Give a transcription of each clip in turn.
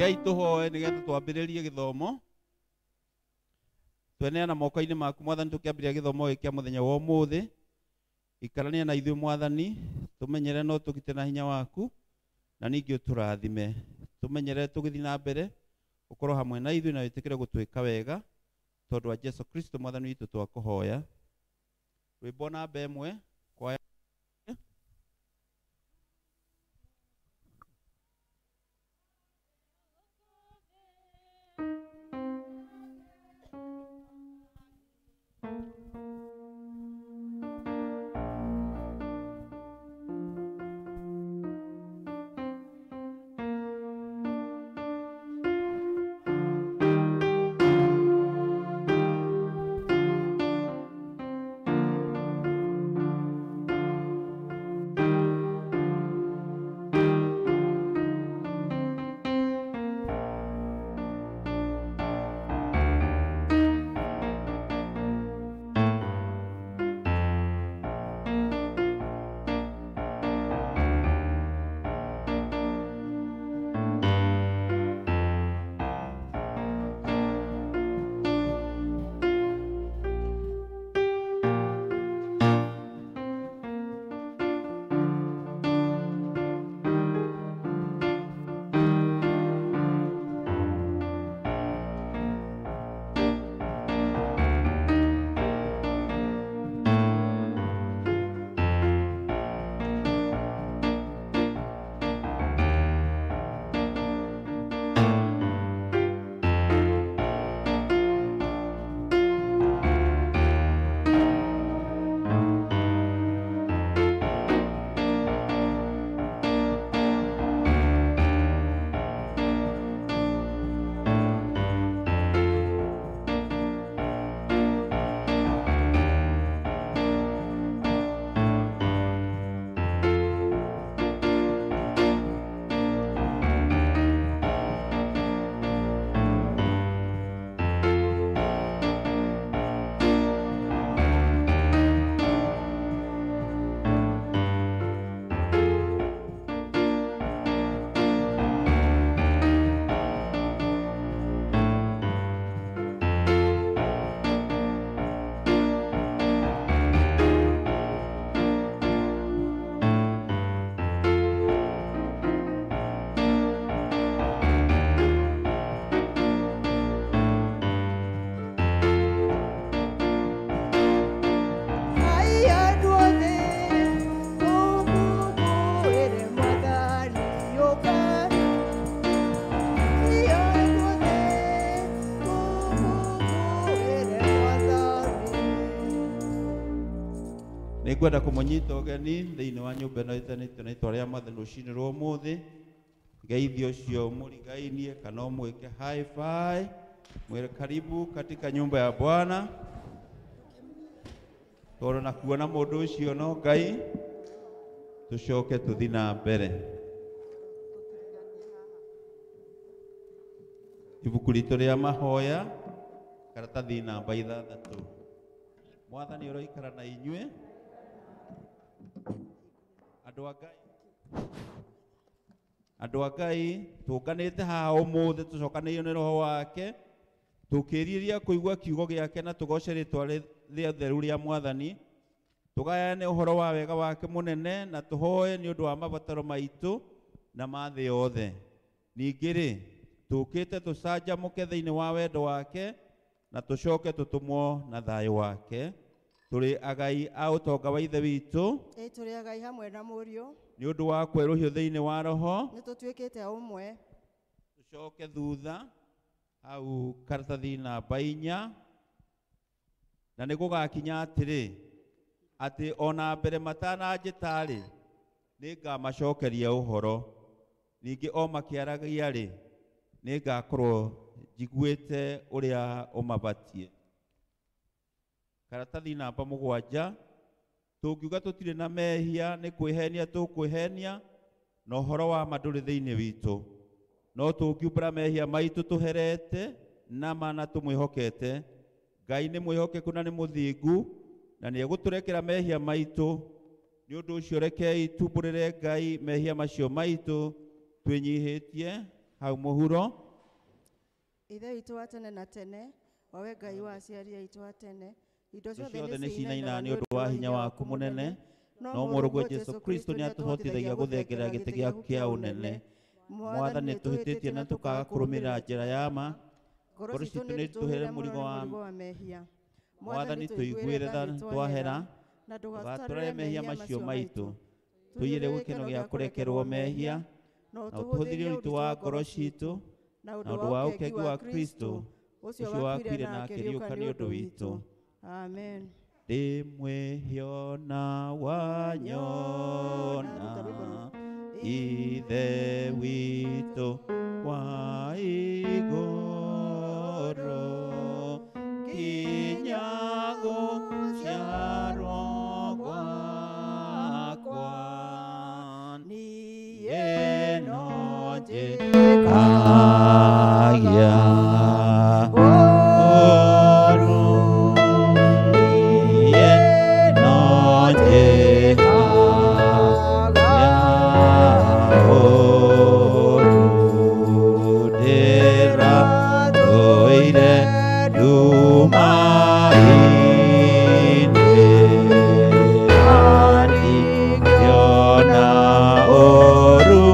Rekei tũhoe nĩgetha twambĩrĩrie gĩthomo. Tweneana moko-inĩ maku Mwathani, tũkĩambĩrĩria gĩthomo gĩkĩ kĩa mũthenya wa ũmũthĩ. Ikarania na ithuĩ Mwathani, tũmenyere no tũgite na hinya waku, na ningĩ ũtũrathime. Tũmenyere tũgĩthiĩ na mbere, ũkorwo hamwe na ithuĩ na wĩtĩkĩre gũtwĩka wega, tondũ wa Jesu Kristo Mwathani witũ twakũhoya. Rwĩmbo namba 1 kwa Nĩngwenda kũmũnyita ũgeni thĩinĩ wa nyũmba ĩno ĩtanĩtio na itwa rĩa Mwathani rũcinĩ rwa ũmũthĩ. Ngeithio ũcio mũrigainie kana ũmwĩke high five, mwĩre karibu katika nyumba ya Bwana. Tondũ na kuona mũndũ ũcio no Ngai, tũcoke tũthiĩ na mbere. Ibuku ritũ rĩa mahoya, karatathi namba 6. Mwathani ũroikara na inyuĩ. Andũ a Ngai tũnganĩte haha ũmũthĩ tũcokanĩirio nĩ Roho wake, tũkĩrirĩria kũigua kiugo gĩake na tũgoce rĩtwa rĩtheru rĩa Mwathani, tũgayane ũhoro wa wega wake mũnene na tũhoe nĩ ũndũ wa mabataro maitũ na ma thĩ yothe. Ningĩ rĩ, tũkĩte tũcanjamũke thĩinĩ wa wendo wake na tũcoke tũtũmwo na thayũ wake. Tũrĩ agai a ũtonga wa Ithe witũ. Ĩ tũrĩ agai hamwe na Mũriũ. Nĩ ũndũ wa kwerũhio thĩinĩ wa Roho. Nĩ tũtuĩkĩte a ũmwe. Tũcoke thutha hau karatathi namba 4. Na nĩ gũgakinya atĩrĩ, atĩ ona mbere matananjĩta-rĩ, nĩngamacokeria ũhoro. Ningĩ o makĩaragia-rĩ, nĩngakorwo njiguĩte ũrĩa ũmabatiĩ. Karatathi namba 7. Tũngiuga tũtirĩ na mehia nĩ kwĩhenia tũkwĩhenia, na ũhoro wa ma ndũrĩ thĩinĩ witũ. No tũngiumbũra mehia maitũ tũherete na ma na tũmwĩhokete, Ngai nĩ mwĩhokeku na nĩ mũthingu, na nĩ egũtũrekera mehia maitũ. Nĩ ũndũ ũcio rekei tumbũrĩre Ngai mehia macio maitũ twĩnyihĩtie Hau mũhuro. Ithe witũ wa tene na tene, wawe Ngai wa aciari aitũ a tene, indo ciothe nĩ cinaina nĩ ũndũ wa hinya waku mũnene, no mũrũguo Jesũ Kristo nĩ atũhotithagia gũthengerera gĩtĩ gĩaku kĩa ũnene. Mwathani, nĩtũhĩtĩtie na tũkaga kũrũmĩrĩra njĩra ya ma, ngoro citũ nĩitũhere mũrigo wa mehia. Mwathani, tũiguĩre tha twahera, na ndũgatũrore mehia macio maitũ, tũiyũre gĩkeno gĩa kũrekerwo mehia, na ũtũhũthĩrie ũritũ wa ngoro citũ, na na ũndũ wa ũkengi wa Kristo ũcio wakuire na akĩriũka nĩ ũndũ witũ. Amen. Ndĩ mwĩhio na wanyona Ithe witũ wa igũrũ, nginya gũciarwo gwakwa niĩ no njĩkagia ũũru, niĩ no njĩkagia ũũru, ndĩratũire nduma-inĩ, ndingĩona ũũru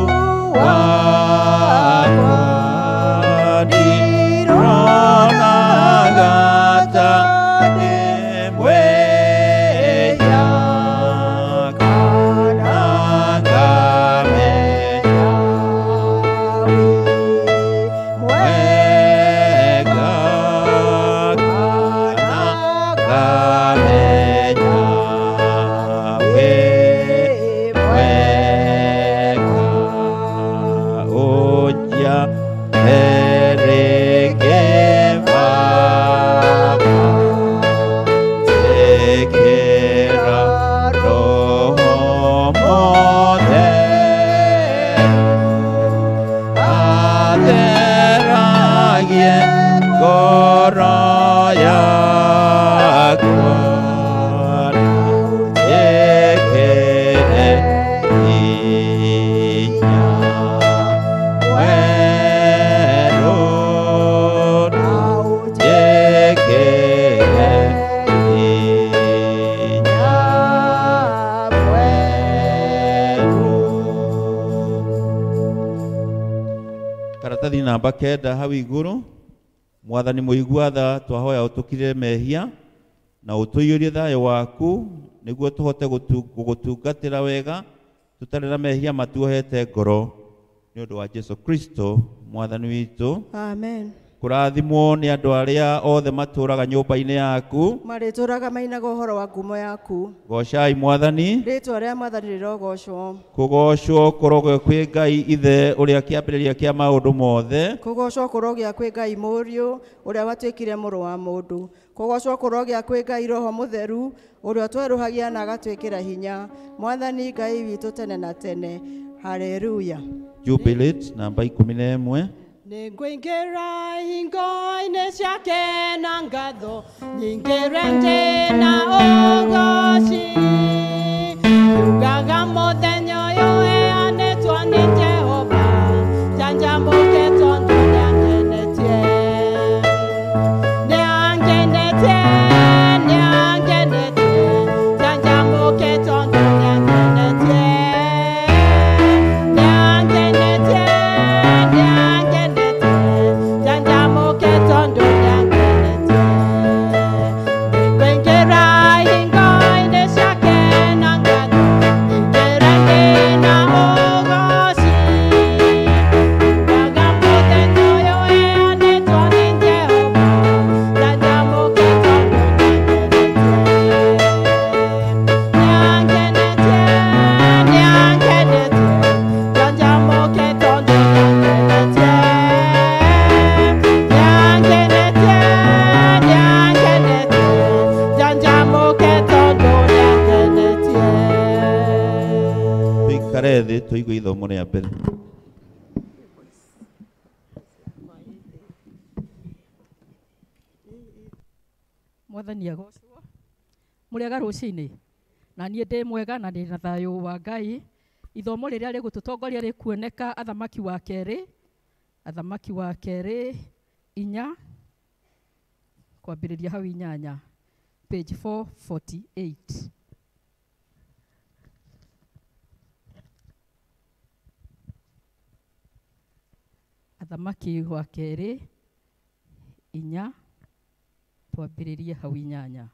wakwa, ndironaga ta ndĩ mwĩhia, kana ngamenya wĩ mwega, kana ngamenya wĩ mwega, ũnjiarĩre Baba, njĩkĩra Roho Mũtheru, atheragie ngoro yakwa, njĩkĩre hinya mwerũ, njĩkĩre hinya mwerũ. Karatathi namba 9 hau igũrũ. Mwathani mũigua tha, twahoya ũtũkirĩre mehia na ũtũiyũrie thayũ waku, nĩguo tũhote gũgũtungatĩra wega tũtarĩ na mehia matuohete ngoro, nĩ ũndũ wa Jesũ Kristo Mwathani witũ. Amen. Kũrathimwo nĩ andũ arĩa othe matũũraga nyũmba-inĩ yaku. Marĩtũũraga mainaga ũhoro wa ngumo yaku. Goocai Mwathani. Rĩĩtwa rĩa Mwathani rĩrogocwo. Kũgoocwo kũrogwe kwĩ Ngai Ithe ũrĩa kĩambĩrĩria kĩa maũndũ mothe. Kũgoocwo kũrogĩa kwĩ Ngai Mũriũ ũrĩa watuĩkire mũrũ wa mũndũ. Kũgoocwo kũrogĩa kwĩ Ngai Roho Mũtheru ũrĩa ũtwerũhagia na agatwĩkĩra hinya. Mwathani Ngai witũ tene na tene. Haleluya. Jubilate namba 11. Nĩngũingĩra hingo-inĩ ciake na ngatho, nyingĩre ndĩ na ũgooci. Njugaga mũthenya ũyũ ũheanĩtwo nĩ Jehova, njanjamũke tondũ nĩangenetie. Nĩangenetie, nĩangenetie, njanjamũke tondũ nĩangenetie. Nĩangenetie, nĩangenetie, njanjamũke tondũ nĩangenetie. Nĩngũingĩra hingo-inĩ ciake na ngatho, nyingĩre ndĩ na ũgooci. Njugaga mũthenya ũyũ ũheanĩtwo nĩ Jehova, njanjamũke tondũ nĩangenetie. Nĩangenetie, nĩangenetie, njanjamũke tondũ nĩangenetie. Nĩangenetie, nĩangenetie, njanjamũke tondũ nĩangenetie. Tũikare thĩ tũigue ithomo rĩa mbere. Mwathani agocwo. Mũrĩega rũcinĩ. Na niĩ ndĩ mwega na ndĩ na thayũ wa Ngai. Ithomo rĩrĩa rĩgũtũtongoria rĩkuoneka Athamaki wa kerĩ, Athamaki wa kerĩ 4 kwambĩrĩria hau 8, page 448. Athamaki wa kerĩ 4 twambĩrĩrie hau 8.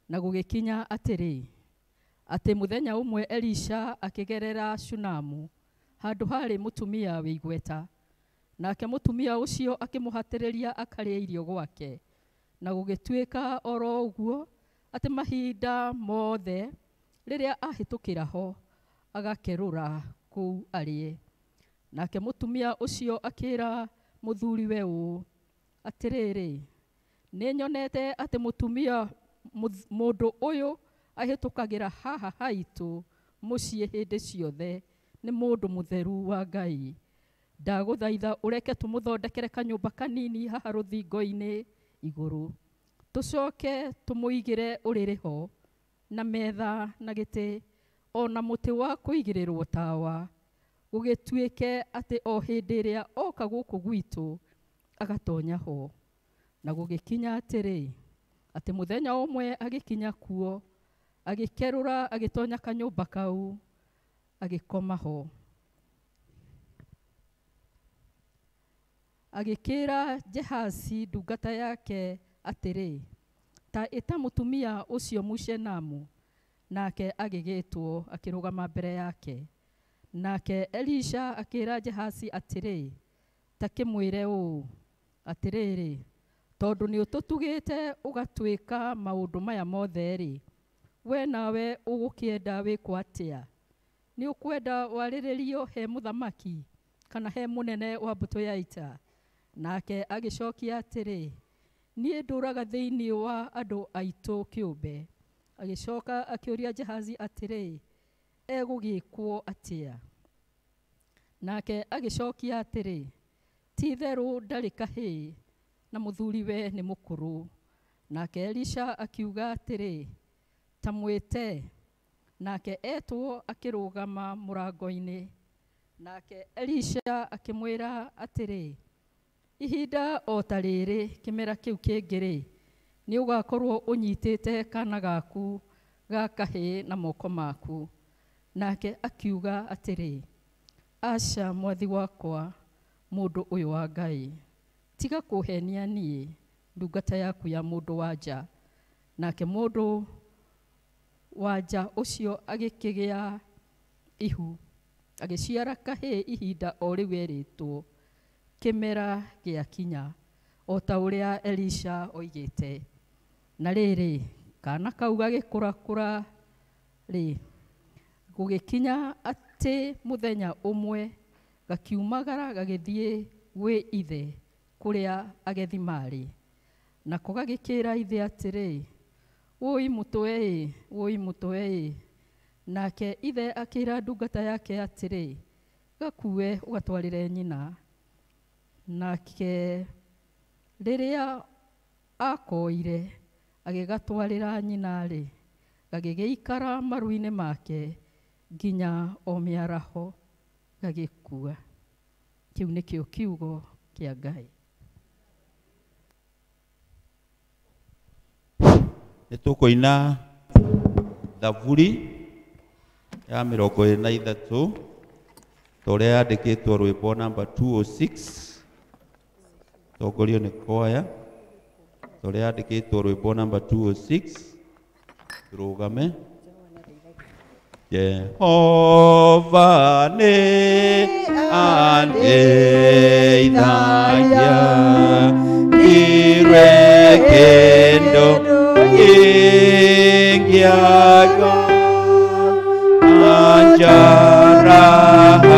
Na gũgĩkinya atĩrĩ, atĩ mũthenya ũmwe Elisha akĩgerera Shunamu, handũ harĩ mũtumia wĩ igweta. Nake mũtumia ũcio akĩmũhatĩrĩria akarĩe irio gwake. Na gũgĩtuĩka oro ũguo atĩ mahinda mothe rĩrĩa ahĩtũkĩra ho agakerũra kũu arĩe. Nake mũtumia ũcio akĩra mũthuriwe ũũ, atĩrĩrĩ, nĩnyonete atĩ mũtumia mũndũ ũyũ ahĩtũkagĩra haha haitũ mũciĩ hĩndĩ ciothe nĩ mũndũ mũtheru wa Ngai. Ndagũthaitha ũreke tũmũthondekere kanyũmba kanini haha rũthingo-inĩ igũrũ, tũcoke tũmũigĩre ũrĩrĩ ho na metha na gĩtĩ o na mũtĩ wa kũigĩrĩrwo tawa, gũgĩtuĩke atĩ o hĩndĩ ĩrĩa oka gũkũ gwitũ agatonya ho. Na gũgĩkinya atĩrĩ, atĩ mũthenya ũmwe agĩkinya kuo, agĩkerũra agĩtonya kanyũmba kau, agĩkoma ho. Agĩkĩra Jehazi ndungata yake atĩrĩ, ta ĩta mũtumia ũcio Mũshenamu. Nake agĩgĩtwo akĩrũgama mbere yake. Nake Elisha akĩra Jehazi atĩrĩ, ta kĩmwĩre ũũ, atĩrĩrĩ, tondũ nĩũtũtugĩte ũgatwĩka maũndũ maya mothe-rĩ, we nawe ũgũkĩenda wĩkwo atĩa? Nĩũkwenda warĩrĩrio he mũthamaki kana he mũnene wa mbũtũ ya ita? Nake agĩcokia atĩrĩ, niĩ ndũraga thĩinĩ wa andũ aitũ kĩũmbe. Agĩcoka akĩũria Jehazi atĩrĩ, egũgĩkwo atĩa? Nake agĩcokia atĩrĩ, ti-itherũ ndarĩ kahĩĩ na mũthuriwe nĩ mũkũrũ. Nake Elisha akiuga atĩrĩ, ta mwĩte. Nake etwo akĩrũgama mũrango-inĩ. Nake Elisha akĩmwĩra atĩrĩ, ihinda o ta rĩrĩ kĩmera kĩu kĩngĩ-rĩ, nĩũgakorwo ũnyitĩte kana gaku ga kahĩĩ na moko maku. Nake akiuga atĩrĩ, aca mwathi wakwa, mũndũ ũyũ wa Ngai, tiga kũhenia niĩ ndungata yaku ya mũndũ wa nja. Nake mũndũ wa nja ũcio agĩkĩgĩa ihu, agĩciara kahĩĩ ihinda o rĩu erĩtwo, kĩmera gĩakinya, o ta ũrĩa Elisha oigĩte. Na rĩrĩ, kana kau gagĩkũrakũra rĩ, gũgĩkinya atĩ mũthenya ũmwe gakiumagara gagĩthiĩ gwĩ ithe kũrĩa agethi marĩ. Nako gagĩkĩra ithe atĩrĩ, wũi mũtwe-ĩ, wũi mũtwe-ĩ. Nake ithe akĩra ndungata yake atĩrĩ, gakue ũgatwarĩre nyina. Nake rĩrĩa akoire agĩgatwarĩra nyina-rĩ, gagĩgĩikara maru-inĩ make nginya o mĩaraho gagĩkua. Kĩu nĩkĩo kiugo kĩa Ngai. Nĩ tũkũina Thaburi ya 23 ta ũrĩa yandĩkĩtwo rwĩmbo namba 206, tongorio nĩ kwaya, ta ũrĩa yandĩkĩtwo rwĩmbo namba 206. Tũrũgame. Jehova nĩ andeithagia, ndirĩ kĩndũ ingĩaga,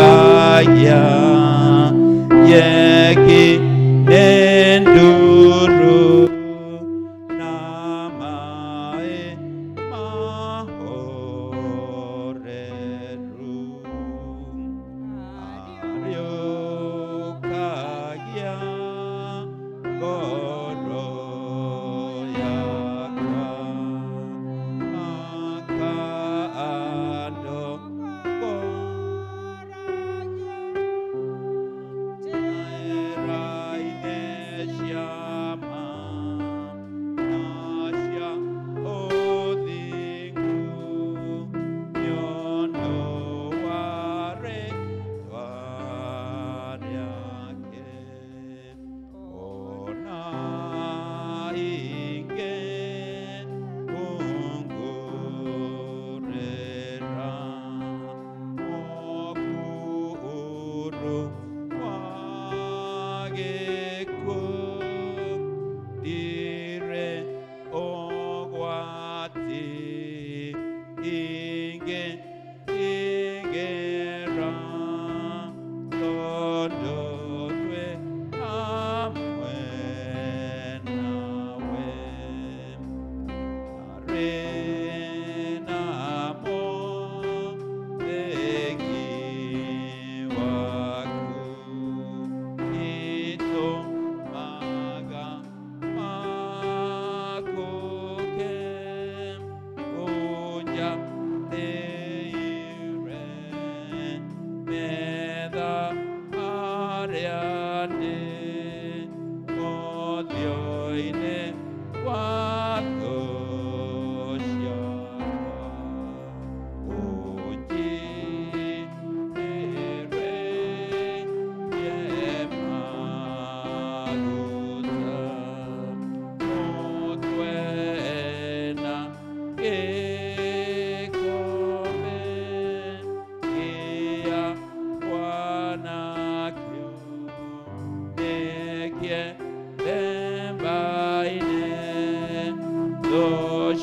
anjarahagia nyeki nĩ nduru na maĩ mahoreru. Ariũkagia ngoro yakwa, akandongoragia Thũ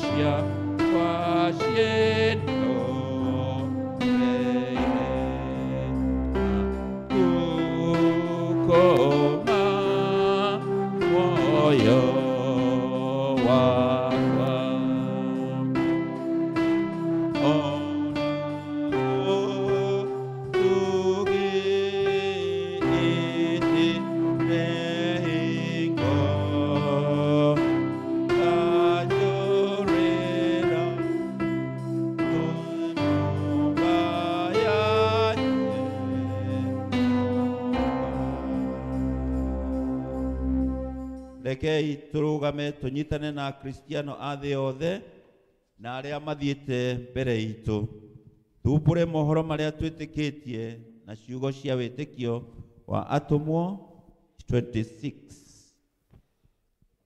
ciakwa ciĩnoreire Kũma muoyo wakwa Rekei tũrũgame tũnyitane na Akristiano a thĩ yothe na arĩa mathiĩte mbere itũ, tumbũre mohoro marĩa twĩtĩkĩtie na ciugo cia wĩtĩkio wa Atũmwo 26.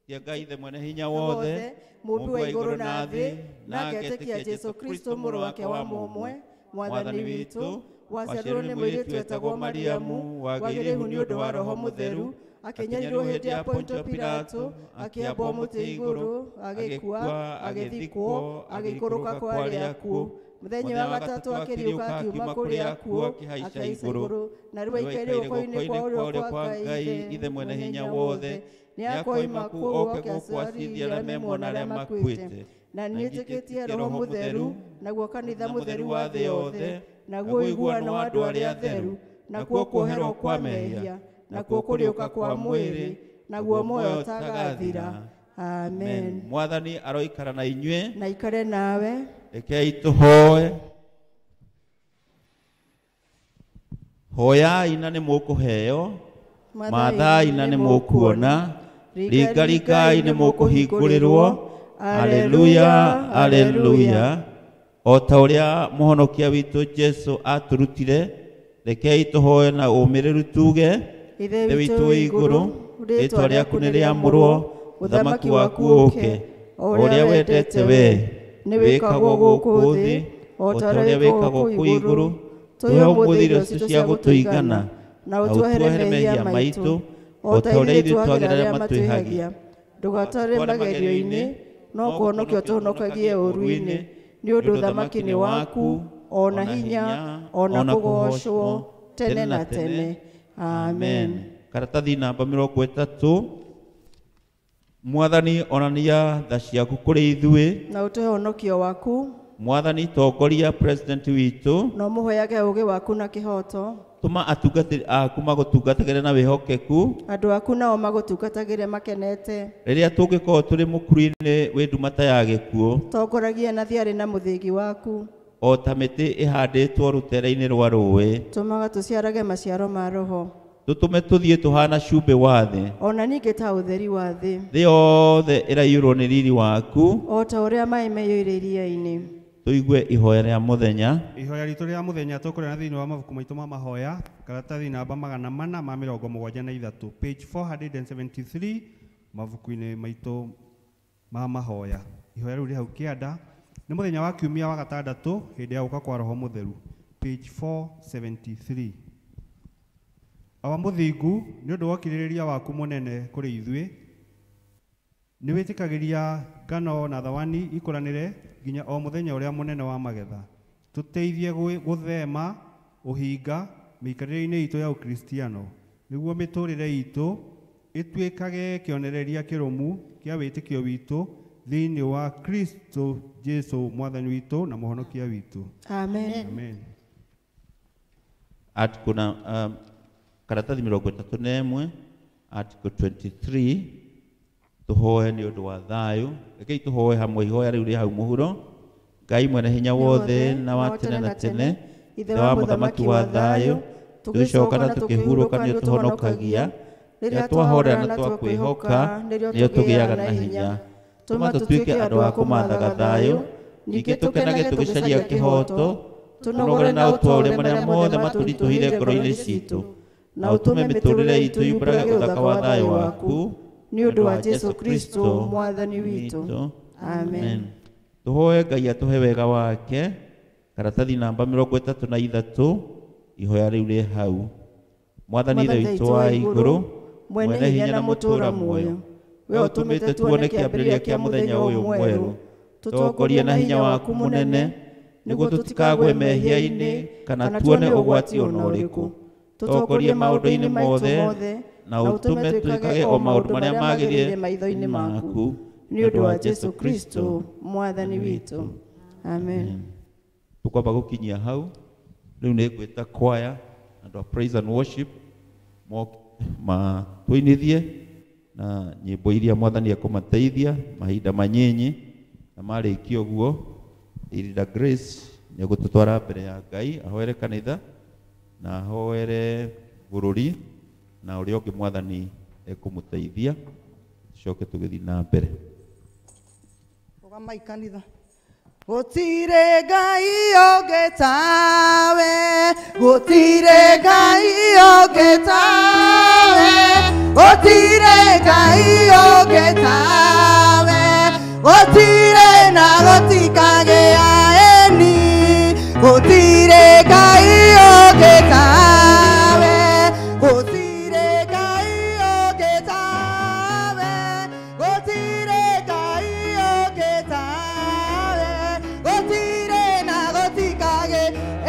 Tia Ngai Ithe mwene hinya wothe, Mũmbi wa igũrũ na thĩ, na ngetĩkia Jesũ Kristo mũrũ wake wa mũmwe, Mwathani witũ, waciarirwo nĩ mũirĩtu wetagwo Mariamu, wagĩire ihu nĩ ũndũ wa Roho Mũtheru, akĩnyarirwo hĩndĩ ya Pontio Pilato, akĩambwo mũtĩ igũrũ, agĩkua, agĩthikwo, agĩikũrũka kwa arĩa akuũ. Mũthenya wa gatatũ akĩriũka akiuma kũrĩ akuũ, akĩhaica igũrũ, na rĩu aikaire guoko-inĩ kwa ũrĩo kwa Ngai Ithe mwene hinya wothe. Nĩakoima kũu oke gũkũ acirithie arĩa me muoyo na arĩa makuĩte. Na nĩnjĩtĩkĩtie Roho Mũtheru, naguo kanitha mũtheru wa thĩ yothe, naguo ũiguano wa andũ arĩa atheru, nakuo kuoherwo kwa mehia, nakuo kũriũka kwa mwĩrĩ, naguo muoyo ũtagathira. Amen. Mwathani aroikara na inyuĩ. Na ikare nawe. Rekei tũhoe. Hoyai na nĩ mũkũheo, mathai na nĩ mũkuona, ringarikai nĩ mũkũhingũrĩrwo. Aleluya, aleluya. O ta ũrĩa mũhonokia witũ Jesũ atũrutire, rekei tũhoe na ũmĩrĩru tuge: Ithe witũ wĩ igũrũ, rĩĩtwa rĩaku nĩ rĩamũrwo, ũthamaki waku ũũke, o ũrĩa wendete wee nĩ wĩkagwo gũkũ thĩ o ta ũrĩa wĩkagwo kũu igũrũ. Tũhe ũmũthĩ irio citũ cia gũtũigana, na ũtuohere mehia maitũ o ta ũrĩa ithuĩ twagĩra arĩa matwĩhagia. Ndũgatware magerio-inĩ, no kũhonokia ũtũhonokagie ũũru-inĩ, nĩ ũndũ ũthamaki nĩ waku, o na hinya, o na kũgoocwo tene na tene. Amen. Karatathi namba 30. Mwathani, onania tha ciaku kũrĩ ithuĩ, na ũtũhe ũhonokio waku. Mwathani, tongoria president witũ, na ũmũheage ũũgĩ waku na kĩhooto. Tũma atungatĩri aku magũtungatagĩre na wĩhokeku, andũ aku nao magũtungatagĩre makenete. Rĩrĩa tũngĩkorwo tũrĩ mũkuru-inĩ wĩ nduma ta ya gĩkuũ, tongoragia na thiarĩ na mũthĩgi waku, o ta mĩtĩ ĩhandĩtwo rũtere-inĩ rwa rũĩ. Tũmaga tũciarage maciaro ma Roho, tũtũme tũthiĩ tũhana cumbĩ wa thĩ, ona ningĩ ta ũtheri wa thĩ. Thĩ yothe ĩraiyũrwo nĩ riri waku, o ta ũrĩa maĩ maiyũire iria-inĩ. Tũigue ihoya rĩa mũthenya. Ihoya ritũ rĩa mũthenya tũkũrĩa thĩinĩ wa mabuku maitũ ma mahoya, karatathi namba 473, page 473 mabuku-inĩ maitũ ma mahoya. Ihoya rĩu rĩ hau kĩanda. Nĩ mũthenya wa kiumia wa gatandatũ hĩndĩ ya gũka kwa Roho Mũtheru, page 473. Awa mũthingu, nĩ ũndũ wa ũkirĩrĩria waku mũnene kũrĩ ithuĩ, nĩ wĩtĩkagĩria ngano na thawani ikũranĩre nginya o mũthenya ũrĩa mũnene wa magetha. Tũteithie gũthema ũhinga mĩikarĩre-inĩ itũ ya Ũkristiano, nĩguo mĩtũrĩre itũ ĩtuĩkage kĩonereria kĩrũmu kĩa wĩtĩkio witũ thĩinĩ wa Kristo Jesũ Mwathani witũ na Mũhonokia witũ. Amen. Amen. Article na karatathi 31, article 23. Tũhoe nĩ ũndũ wa thayũ. Rekei tũhoe hamwe ihoya rĩu rĩ hau mũhuro. Ngai mwene hinya wothe na wa tene na tene, Ithe wa mũthamaki wa thayũ, tũgĩcoka na tũkĩhurũka nĩ ũtũhonokagia. Rĩrĩa twahorera na twakwĩhoka, nĩrĩo tũgĩaga na hinya. Tũma tũtuĩke andũ a kũmathaga thayũ, ningĩ tũkenage tũgĩcaria kĩhooto, tũnogore na ũtwaũre marĩa mothe matũritũhĩire ngoro-inĩ citũ, na ũtũme mĩtũrĩre itũ yumbũrage ũthaka wa thayũ waku, nĩ ũndũ wa Jesũ Kristo Mwathani witũ. Amen. Tũhoe Ngai atũhe wega wake. Karatathi namba 33, ihoya rĩu rĩ hau. Mwathani Ithe witũ wa igũrũ, mwene hinya na mũtũũra muoyo, We ũtũmĩte tuone kĩambĩrĩria kĩa mũthenya ũyũ mwerũ. Tũtongorie na hinya waku mũnene nĩguo tũtikagwe mehia-inĩ kana tuone ũgwati ona ũrĩkũ. Tũtongorie maũndũ-inĩ mothe na ũtũme twĩkage o maũndũ marĩa magĩrĩire maitho-inĩ maku. Nĩ ũndũ wa Jesu Kristo mwathani witũ. Amen. Tukwamba gũkinyia hau. Rĩu nĩ ngwĩta kwaya andũ a praise and worship matũinithie na nyĩmbo iria mwathani ekũmateithia mahinda manyinyi, na marĩkia ũguo Irida Grace nĩ egũtũtwara mbere ya Ngai ahoere kanitha na ahoere bũrũri na ũrĩa ũngĩ mwathani ekũmũteithia. Tucoke tũgĩthiĩ na mbere. Rũgamai kanitha. Gũtirĩ Ngai ũngĩ tawe, gũtirĩ Ngai ũngĩ tawe, gũtirĩ Ngai ũngĩ tawe, gũtirĩ na gũtikagĩa eni, gũtirĩ Ngai ũngĩ tawe, gũtirĩ Ngai ũngĩ tawe, gũtirĩ Ngai ũngĩ tawe, gũtirĩ na gũtikagĩa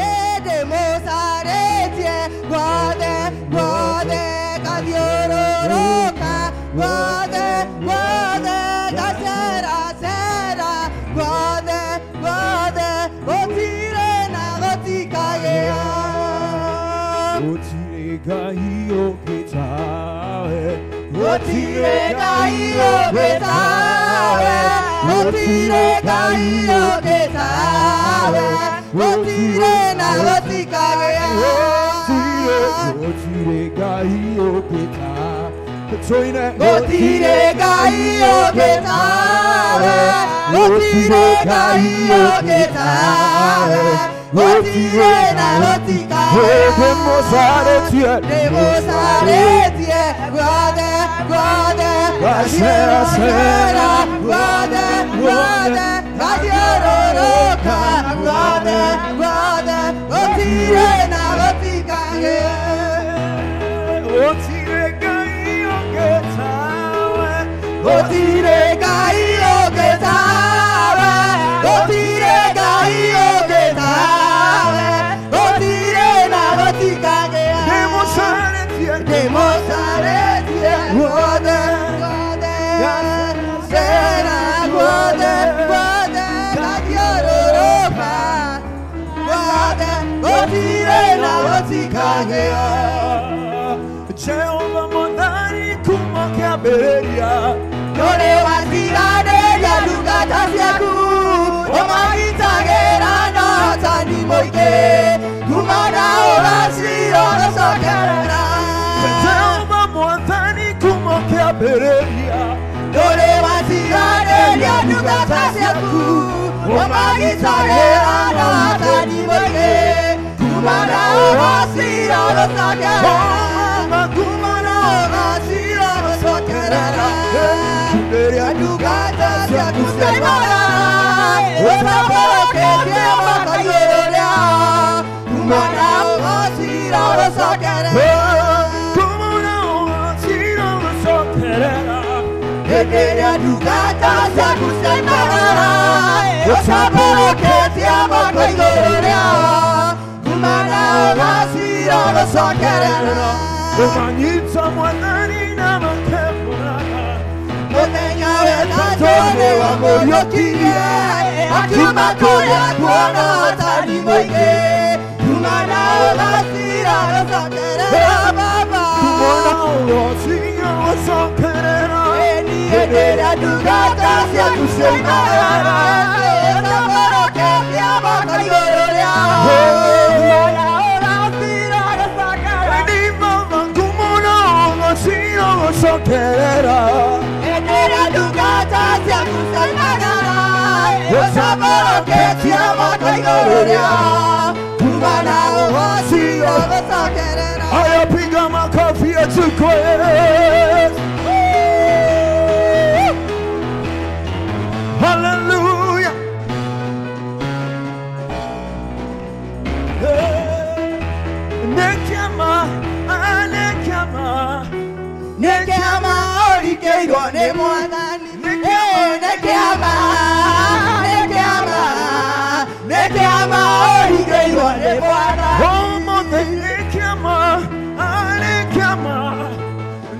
ĩndĩ mũcarĩtie guothe guothe ngathiũrũrũka guothe guothe ngaceracera guothe guothe gũtirĩ na gũtikagĩa. Gũtirĩ Ngai ũngĩ tawe, Gũtirĩ Ngai ũngĩ tawe, gũtirĩ Ngai ũngĩ tawe, gũtirĩ na gũtikagĩa. Gũtirĩ Ngai ũngĩ tawe, tũine. Gũtirĩ Ngai ũngĩ tawe, gũtirĩ Ngai ũngĩ tawe, gũtirĩ na gũtikagĩa. Ndĩmũcarĩtie, Ndĩmũcarĩtie guothe guothe ngaceracera guothe guothe ngathiũrũrũka guothe guothe gũtirĩ na gũtikagĩa. Gũtirĩ Ngai ũngĩ tawe, Gũtirĩ Ngai ũngĩ tawe, gũtirĩ Ngai ũngĩ tawe, gũtirĩ na gũtikagĩa. Ndĩmũcarĩtie, Ndĩmũcarĩtie guothe guothe cera guothe guothe ngathiũrũrũka guothe gũtirĩ na gũtikagĩa. Jehova Mwathani kuma kĩambĩrĩria, Ndũrĩ watiganĩria ndungata ciaku, ũmagitagĩra na ũhotani mũingĩ, kuma na ũgacira ũgacokerera. Jehova Mwathani kuma kĩambĩrĩria, Ndũrĩ watiganĩria ndungata ciaku, ũmagitagĩra na ũhotani mũingĩ, kuma na ũgacira ũgacokerera. Kuma na ũgacira ũgacokerera. Ndungata ciaku ciaimara, ũtambũrũkĩtie moko igũrũ rĩao, kuma na ũgacira ũgacokerera. Kuma na ũgacira ũgacokerera. Hĩndĩ ĩrĩa ndungata ciaku ciaimara, ũtambũrũkĩtie moko igũrũ rĩao, kuma na ũgacira ũgacokerera. Ũmanyita Mwathani na makemũraga, Mũthenya wetatũ nĩwamũriũkirie, akiuma kũrĩa kuona ũhotani mũingĩ, kuma na ũgacira ũgacokerera Baba. Kuma na ũgacira ũgacokerera. Hĩndĩ ĩrĩa ndungata ciaku ciaimara, ũtambũrũkĩtie moko igũrũ rĩao, kuma na ũgacira ũgacokerera. Ĩni Baba, kuma na ũgacira ũgacokerera. Hĩndĩ ĩrĩa ndungata ciaku ciaimara, ũtambũrũkĩtie moko igũrũ rĩao, kuma na ũgacira ũgacokerera. Aya, piga makofi yetu kweli. Hallelujah. Nekyama, anekyama, Nĩkĩama ũrikĩire ũringĩirwo nĩ Mwathani. Nĩ kĩama, nĩ kĩama, nĩ kĩama ũringĩirwo nĩ Mwathani. Ũmũthĩ nĩ kĩama, nĩ kĩama,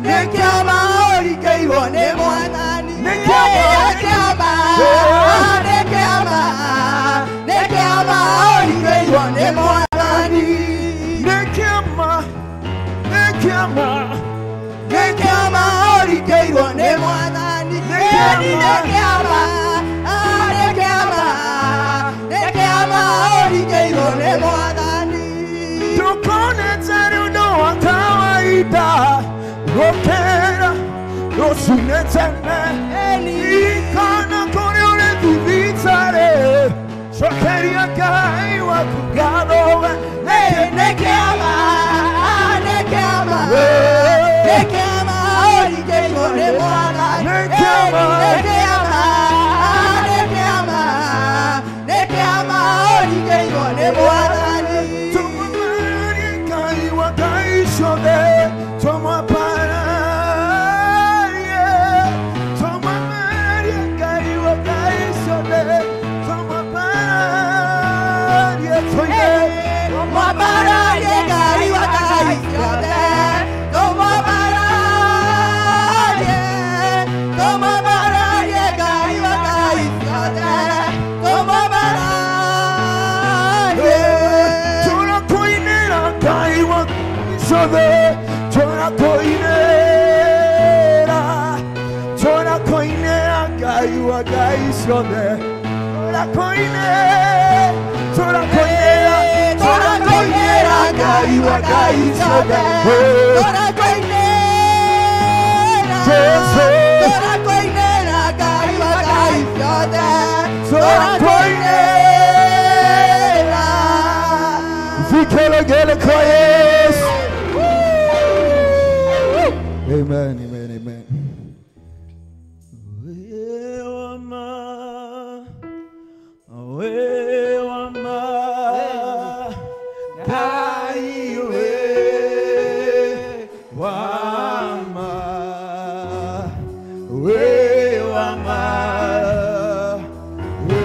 nĩ kĩama ũringĩirwo nĩ Mwathani. Nĩ kĩama, nĩ kĩama, nĩ kĩama, nĩ kĩama ũringĩirwo nĩ Mwathani. Nĩ kĩama, nĩ kĩama, nĩ kĩama ũringĩirwo nĩ Mwathani. Nĩ kĩama, nĩ kĩama, nĩ kĩama, nĩ kĩama ũringĩirwo nĩ Mwathani. Tukonete ũndũ wa kawaida gũkĩra rũcinĩ tene ikana kũrĩ ũrĩ thibitarĩ cokeria Ngai waku ngatho we. Nĩ kĩama, nĩ kĩama, nĩ kĩama ũringĩirwo nĩ Mwathani. Nĩ kĩama, nĩ kĩama, nĩ kĩama, nĩ kĩama ũringĩirwo nĩ Mwathani. Tumwapararie Ngai wa ngai ciothe, tumwapararie, tumwapararie Ngai wa ngai ciothe, tumwapararie tuige. Tumwapararie Ngai wa ngai ciothe, tumwapararie, tumwapararie Ngai wa ngai ciothe, tumwapararie. Tũrakuinĩra Ngai wa ngai ciothe, tũrakuinĩra, tũrakuinĩra Ngai wa ngai ciothe, tũrakuinĩra, tũrakuinĩra, Tũrakuinĩra Ngai wa ngai ciothe, tũrakuinĩra, tũrakuinĩra Ngai wa ngai ciothe, tũrakuinĩra. Vigelegele kwa Yesu. Amen, amen, amen. We wama, Ngai we wama, we wama, we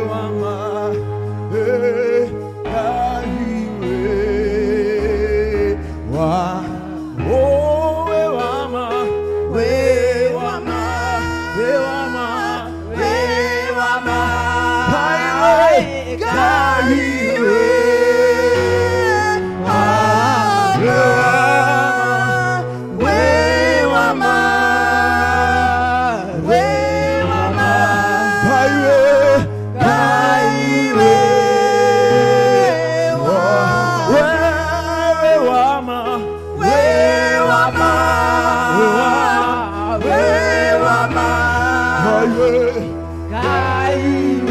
wama, Ngai we wa, oh we wama, we wama, we wama, We wama, Ngai we we wama, we wama, Ngai we, Ngai we we wama, we wama, we wama, Ngai we, Ngai we we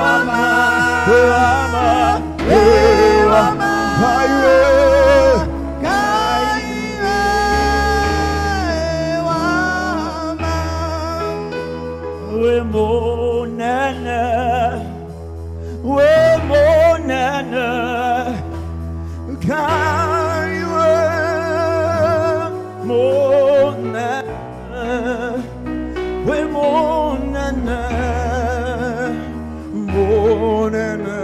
wama, we wama, we wama, Ngai we, Ngai we wama. We monene, we monene, Ngai we, monene, we monene, monene,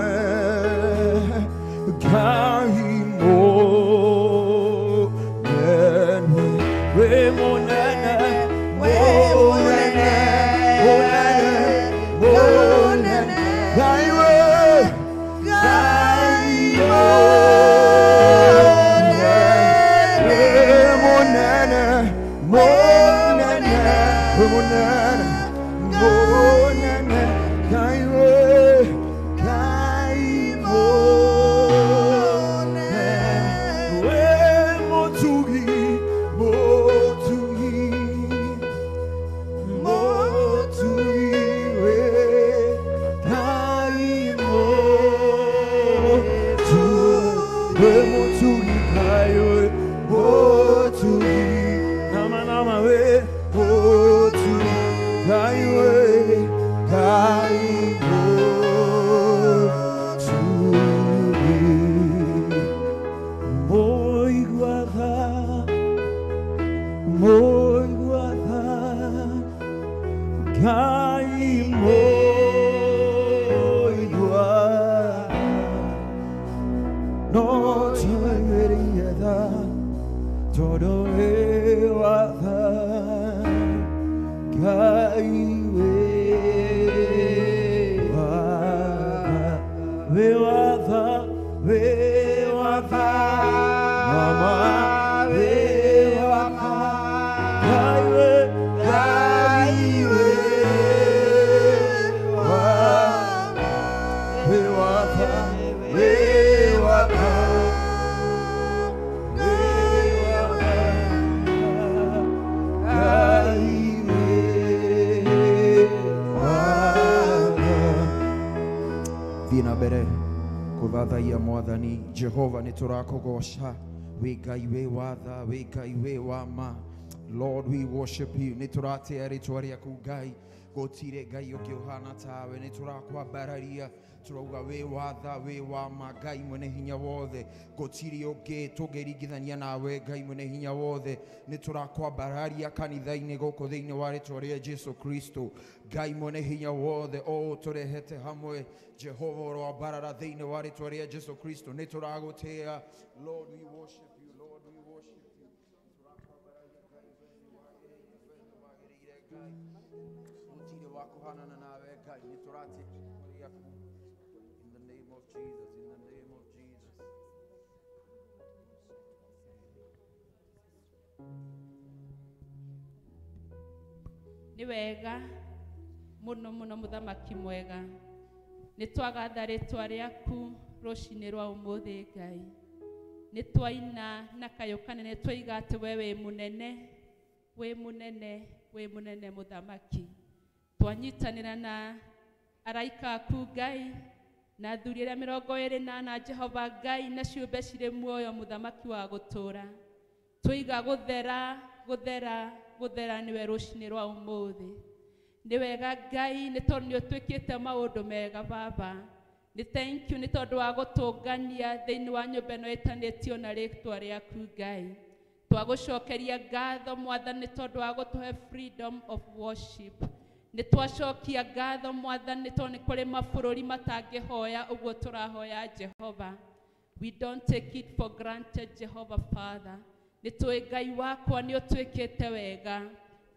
Ngai monene, we monene, We monene, monene, Ngai we, Ngai monene, monene, monene, monene, Ngai we, Ngai monene, we motugi, motugi. Mũigua tha, Ngai mũigua tha, no tũiguĩre tha, tondũ wĩ wa tha, Ngai wĩ wa tha, wĩ wa tha, wĩ wa tha, mama wĩ wa tha, Ngai wĩ, Ngai wĩ wa tha, wĩ wa tha, wĩ wa tha, wĩ wa tha, Ngai wĩ wa tha. Thiĩ na mbere kũthathaiya Mwathani Jehova, nĩ tũrakũgoca wĩ Ngai wĩ watha, wĩ Ngai wĩ wa ma. Lord, we worship you. Nĩ tũratĩa rĩtwa rĩaku Ngai, gũtirĩ Ngai ũngĩ ũhana tawe. Nĩ tũrakwambararia, tũrauga wĩ watha, wĩ wa ma, Ngai mwene hinya wothe. Gũtirĩ ũngĩ tũngĩringithania nawe, Ngai mwene hinya wothe. Nĩ tũrakwambararia kanitha-inĩ gũkũ thĩinĩ wa rĩtwa rĩa Jesu Kristo. Ngai mwene hinya wothe, o tũrehete hamwe, Jehova ũroambarara thĩinĩ wa rĩtwa rĩa Jesu Kristo. Nĩ tũragũtĩa. Lord, we worship you. Lord, we worship you. Gũtirĩ wa kũhanana nawe Ngai, nĩ tũratĩa rĩtwa rĩaku. In the name of Jesus, in the name of Jesus. Nĩ wega mũno mũno mũthamaki mwega, nĩ twagatha rĩtwa rĩaku rũcinĩ rwa ũmũthĩ Ngai. Nĩ twaina na kayũ kanene twaiga atĩ we wĩ mũnene, wĩ mũnene, wĩ mũnene mũthamaki. Twanyitanĩra na araika aku Ngai, na athuri arĩa 24 Jehova Ngai, na ciũmbe cirĩ muoyo mũthamaki wa gũtũũra. Twaiga gũthera, gũthera, gũthera nĩwe rũcinĩ rwa ũmũthĩ. Nĩ wega Ngai, nĩ tondũ nĩ ũtwĩkĩte maũndũ mega Baba. Nĩ thank you nĩ tondũ wa gũtũngania thĩinĩ wa nyũmba ĩno ĩtanĩtio na rĩtwa rĩaku Ngai. Twagũcokeria ngatho Mwathani nĩ tondũ wa gũtũhe freedom of worship. Nĩ twacokia ngatho Mwathani nĩ tondũ nĩ kũrĩ mabũrũri matangĩhoya ũguo tũrahoya Jehova. We don't take it for granted, Jehovah Father. Nĩ tũĩ Ngai wakwa nĩ ũtwĩkĩte wega,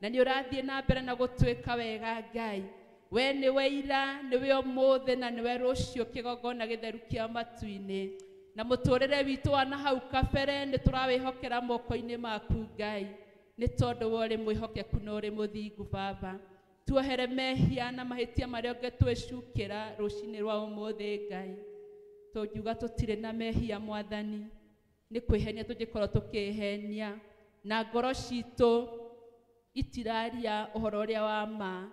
na nĩ ũrathiĩ na mbere na gũtwĩka wega Ngai. We nĩwe ira, nĩwe ũmũthĩ na nĩwe rũciũ, kĩgongona gĩtheru kĩa matu-inĩ. Na mũtũrĩre witũ wa na hau kabere nĩ tũrawĩhokera moko-inĩ maku Ngai, nĩ tondũ we ũrĩ mwĩhokeku na ũrĩ mũthingu Baba. Tuohere mehia na mahĩtia marĩa ũngĩtwĩcukĩra rũcinĩ rwa ũmũthĩ Ngai. Tũngiuga tũtirĩ na mehia Mwathani, nĩ kwĩhenia tũngĩkorwo tũkĩhenia, na ngoro citũ itiraria ũhoro ũrĩa wa ma.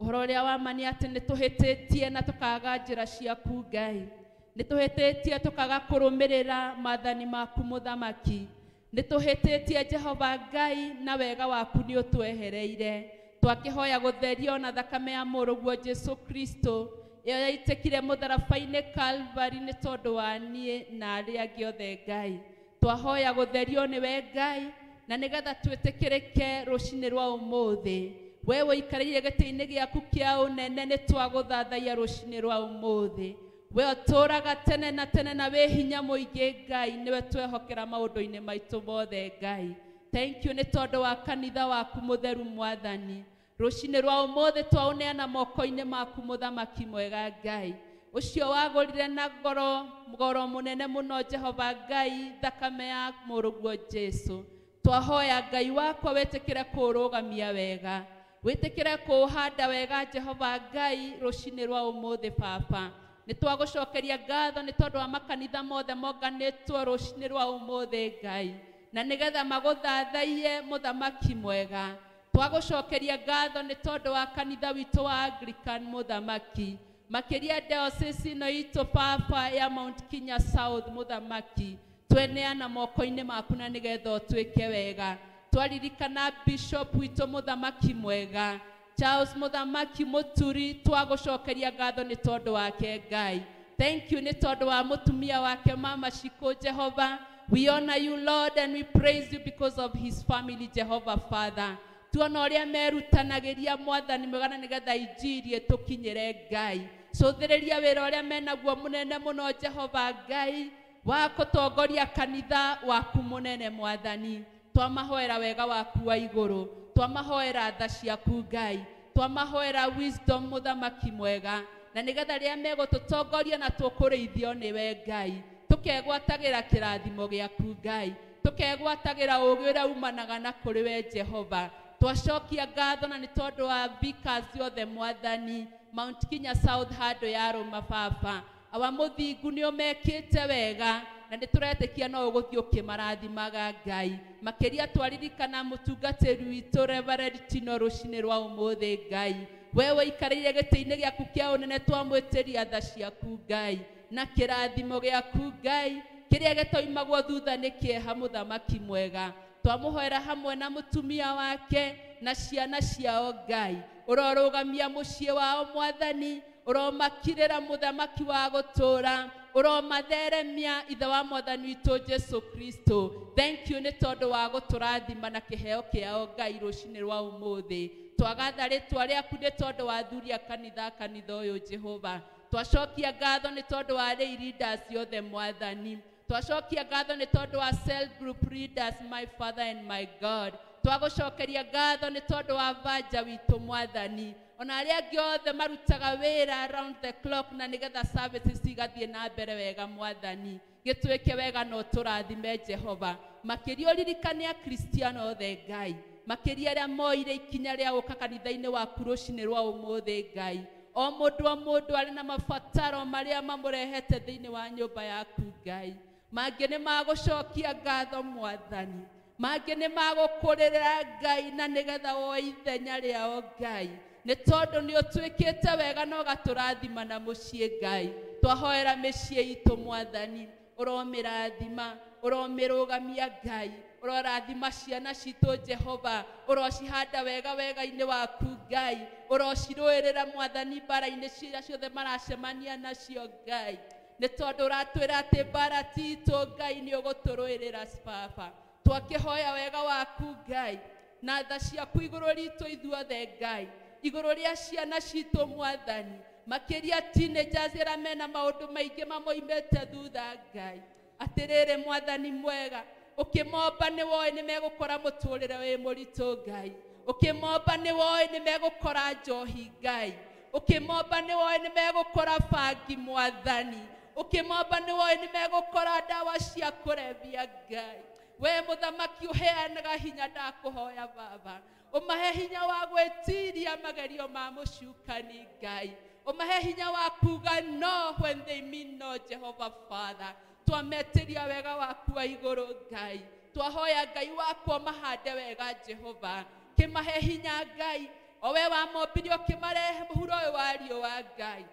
Ũhoro ũrĩa wa ma nĩ atĩ nĩ tũhĩtĩtie na tũkaga njĩra ciaku Ngai. Nĩ tũhĩtĩtie tũkaga kũrũmĩrĩra maathani maku mũthamaki. Nĩ tũhĩtĩtie Jehova Ngai, na wega waku nĩ ũtwehereire. Twakĩhoya gũtherio na thakame ya mũrũguo Jesu Kristo, ĩyo yaitĩkire mũtharaba-inĩ Calvary nĩ tondũ wa niĩ na arĩa angĩ othe Ngai. Twahoya gũtherio nĩwe Ngai, na nĩgetha twĩtĩkĩrĩke rũcinĩ rwa ũmũthĩ. We ũikarĩire gĩtĩ-inĩ gĩaku kĩa ũnene, nĩ twagũthathaiya rũcinĩ rwa ũmũthĩ. We ũtũũraga tene na tene na wĩ hinya mũingĩ Ngai, nĩwe twehokera maũndũ-inĩ maitũ mothe Ngai. Thank you nĩ tondũ wa kanitha waku mũtheru Mwathani. Rũcinĩ rwa ũmũthĩ twaũneana moko-inĩ maku mũthamaki mwega Ngai. Ũcio wagũrire na goro goro mũnene mũno Jehova Ngai, thakame ya mũrũguo Jesu. Twahoya Ngai wakwa wĩtĩkĩre kũũrũgamia wega, wĩtĩkĩre kũũhanda wega Jehova Ngai rũcinĩ rwa ũmũthĩ Baba. Nĩ twagũcokeria ngatho nĩ tondũ wa makanitha mothe monganĩtwo rũcinĩ rwa ũmũthĩ Ngai, na nĩgetha magũthathaiye mũthamaki mwega. Twagũcokeria ngatho nĩ tondũ wa kanitha witũ wa Anglican mũthamaki, makĩria diocese ĩno itũ Baba ya Mount Kenya South mũthamaki. Tweneana moko-inĩ maku na nĩgetha ũtwĩke wega. Twaririkana bishop witũ mũthamaki mwega Charles mũthamaki Mũturi, twagũcokeria ngatho nĩ tondũ wake Ngai. Thank you nĩ tondũ wa mũtumia wake Mama Shiko Jehova, We honor you, Lord, and we praise you because of his family, Jehovah Father. Tuona ũrĩa merutanagĩria Mwathani mwega na nĩgetha injiri ĩtũkinyĩre Ngai. Cũthĩrĩria wĩra ũrĩa menaguo mũnene mũno Jehova Ngai wa kũtongoria kanitha waku mũnene Mwathani. Twamahoera wega waku wa igũrũ, twamahoera tha ciaku Ngai, twamahoera wisdom mũthamaki mwega, na nĩgetha rĩrĩa megũtũtongoria na tũkũrĩithio nĩwe Ngai, tũkegwatagĩra kĩrathimo gĩaku Ngai, tũkegwatagĩra ũũgĩ ũrĩa umanaga na kũrĩ we Jehova. Twacokia ngatho na nĩ tondũ wa vicars othe Mwathani, Mount Kenya South handũ ya Rũma baba. Awa mũthingu nĩ ũmekĩte wega na nĩ tũretĩkia no ũgũthiĩ ũkĩmarathimaga Ngai. Makĩria twaririkana mũtungatĩri witũ Reverend Tino rũcinĩ rwa ũmũthĩ Ngai. We wĩikarĩire gĩtĩ-inĩ gĩaku kĩa ũnene, twamwĩtĩria tha ciaku Ngai na kĩrathimo gĩaku Ngai kĩrĩa gĩtoimagwo thutha nĩ kĩeha mũthamaki mwega. Twamũhoera hamwe na mũtumia wake na ciana ciao Ngai. Ũrorũgamia mũciĩ wao Mwathani, ũromakirĩra mũthamaki wa gũtũũra, ũromatheremia ithe wa Mwathani witũ Jesu Kristo. Thank you nĩ tondũ wa gũtũrathima na kĩheo kĩao Ngai rũcinĩ rwa ũmũthĩ. Twagatha rĩtwa rĩaku nĩ tondũ wa athuri a kanitha kanitha ũyũ Jehova. Twacokia ngatho nĩ tondũ wa lay leaders othe Mwathani. Twacokia ngatho nĩ tondũ wa cell group leaders, my Father and my God. Twagũcokeria ngatho nĩ tondũ wa banja witũ Mwathani, ona arĩa angĩ othe marutaga wĩra round the clock na nĩgetha services igathiĩ na mbere wega Mwathani. Gĩtuĩke wega na ũtũrathime Jehova. Makĩria ũririkane Akristiano othe Ngai, makĩria arĩa moire ikinya rĩa gũka kanitha-inĩ waku rũcinĩ rwa ũmũthĩ Ngai. O mũndũ o mũndũ arĩ na mabataro marĩa mamũrehete thĩinĩ wa nyũmba yaku Ngai. Mangĩ nĩ magũcokia ngatho Mwathani, mangĩ nĩ magũkũrĩra Ngai na nĩgetha woe ithenya rĩao Ngai, nĩ tondũ nĩ ũtuĩkĩte wega na ũgatũrathima na mũciĩ Ngai. Twahoera mĩciĩ itũ Mwathani, ũromĩrathima, ũromĩrũgamia Ngai, ũrorathima ciana citũ Jehova, ũrocihanda wega wega-inĩ waku Ngai, ũrocirũĩrĩra Mwathani mbara-inĩ ciria ciothe maracemania nacio Ngai, nĩ tondũ ũratwĩra atĩ mbara ti itũ Ngai, nĩ ũgũtũrũĩrĩra baba. Twakĩhoya wega waku Ngai na tha ciaku igũrũ ritũ ithuothe Ngai, igũrũ rĩa ciana citũ Mwathani, makĩria teenagers arĩa mena maũndũ maingĩ mamoimĩte thutha Ngai. Atĩrĩrĩ Mwathani mwega, ũkĩmomba nĩ woĩ nĩ megũkora mũtũrĩre wĩ mũritũ Ngai, ũkĩmomba nĩ woĩ nĩ megũkora njohi Ngai, ũkĩmomba nĩ woĩ nĩ megũkora bangi Mwathani, ũkĩmomba nĩ woĩ nĩ megũkora ndawa cia kũrebia Ngai. We mũthamaki ũheanaga hinya, ndakũhoya baba, ũmahe hinya wa gwĩtiria magerio ma mũcukani Ngai, ũmahe hinya wa kuga no when they mean no Jehovah Father. Twametĩria wega waku wa igũrũ Ngai, twahoya Ngai wakwa mahande wega Jehova, kĩmahe hinya Ngai, o we wamombire ũkĩmarehe mũhuro ũyũ wa riũa Ngai.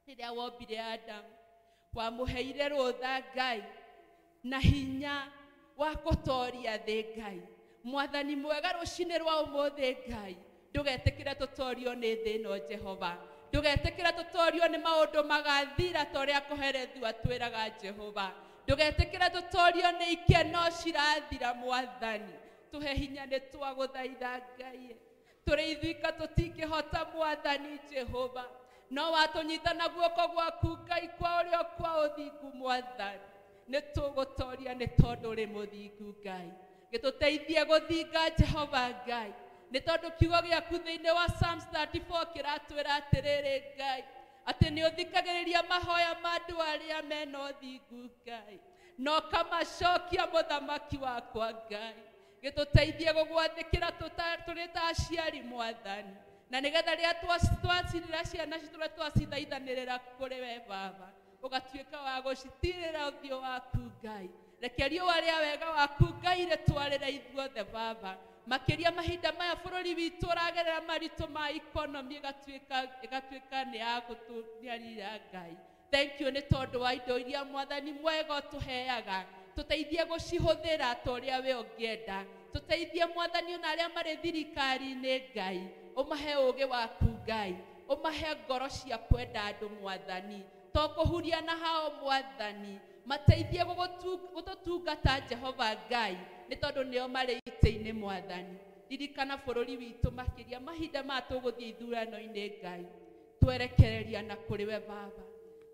Rĩrĩa wombire Adamu wamũheire rũtha Ngai na hinya wa gũtoria thĩ Ngai. Mwathani mwega rũcinĩ rwa ũmũthĩ Ngai, ndũgetĩkĩre tũtorio nĩ thĩ ĩno Jehova, ndũgetĩkĩre tũtorio nĩ maũndũ magathira ta ũrĩa kũherethu atwĩraga Jehova, ndũgetĩkĩre tũtorio nĩ ikeno cirathira Mwathani. Tũhe hinya nĩ twagũthaitha Ngai, tũrĩ ithuika tũtingĩhota Mwathani Jehova, no watũnyita na guoko gwaku Ngai kwa ũrĩo kwa ũthingu Mwathani, nĩ tũgũtoria nĩ tondũ ũrĩ mũthingu Ngai. Gĩtũteithie gũthinga Jehova Ngai, nĩ tondũ kiugo gĩaku thĩinĩ wa Psalms 34 kĩratwĩra atĩrĩrĩ Ngai, atĩ nĩ ũthikagĩrĩria mahoya ma andũ arĩa mena ũthingu Ngai, na ũkamacokia mũthamaki wakwa Ngai. Gĩtũteithie gũgwathĩkĩra tũrĩ ta aciari Mwathani, na nĩgetha rĩrĩa twacirĩra ciana citũ ũrĩa twacithaithanĩrĩra kũrĩ we Baba, ũgatuĩka wa gũcitirĩra ũthiũ waku Ngai. Reke riũa rĩa wega waku Ngai rĩtwarĩre ithuothe Baba, makĩria mahinda maya bũrũri witũ ũragerera maritũ ma economy ĩgatuĩka nĩ ya gũtũniarira Ngai. Thank you nĩ tondũ wa indo iria Mwathani mwega ũtũheaga, tũteithie gũcihũthĩra ta ũrĩa we ũngĩenda. Tũteithie Mwathani ona arĩa marĩ thirikari-inĩ Ngai, ũmahe ũũgĩ waku Ngai, ũmahe ngoro cia kwenda andũ Mwathani, to kũhuria na hao Mwathani, Mateithie gũtũtungata Jehova Ngai nĩ tondũ nĩo marĩ itĩ-inĩ Mwathani. Ririkana bũrũri witũ makĩria mahinda maya tũgũthiĩ ithurano-inĩ Ngai. Twerekereria na kũrĩ we Baba.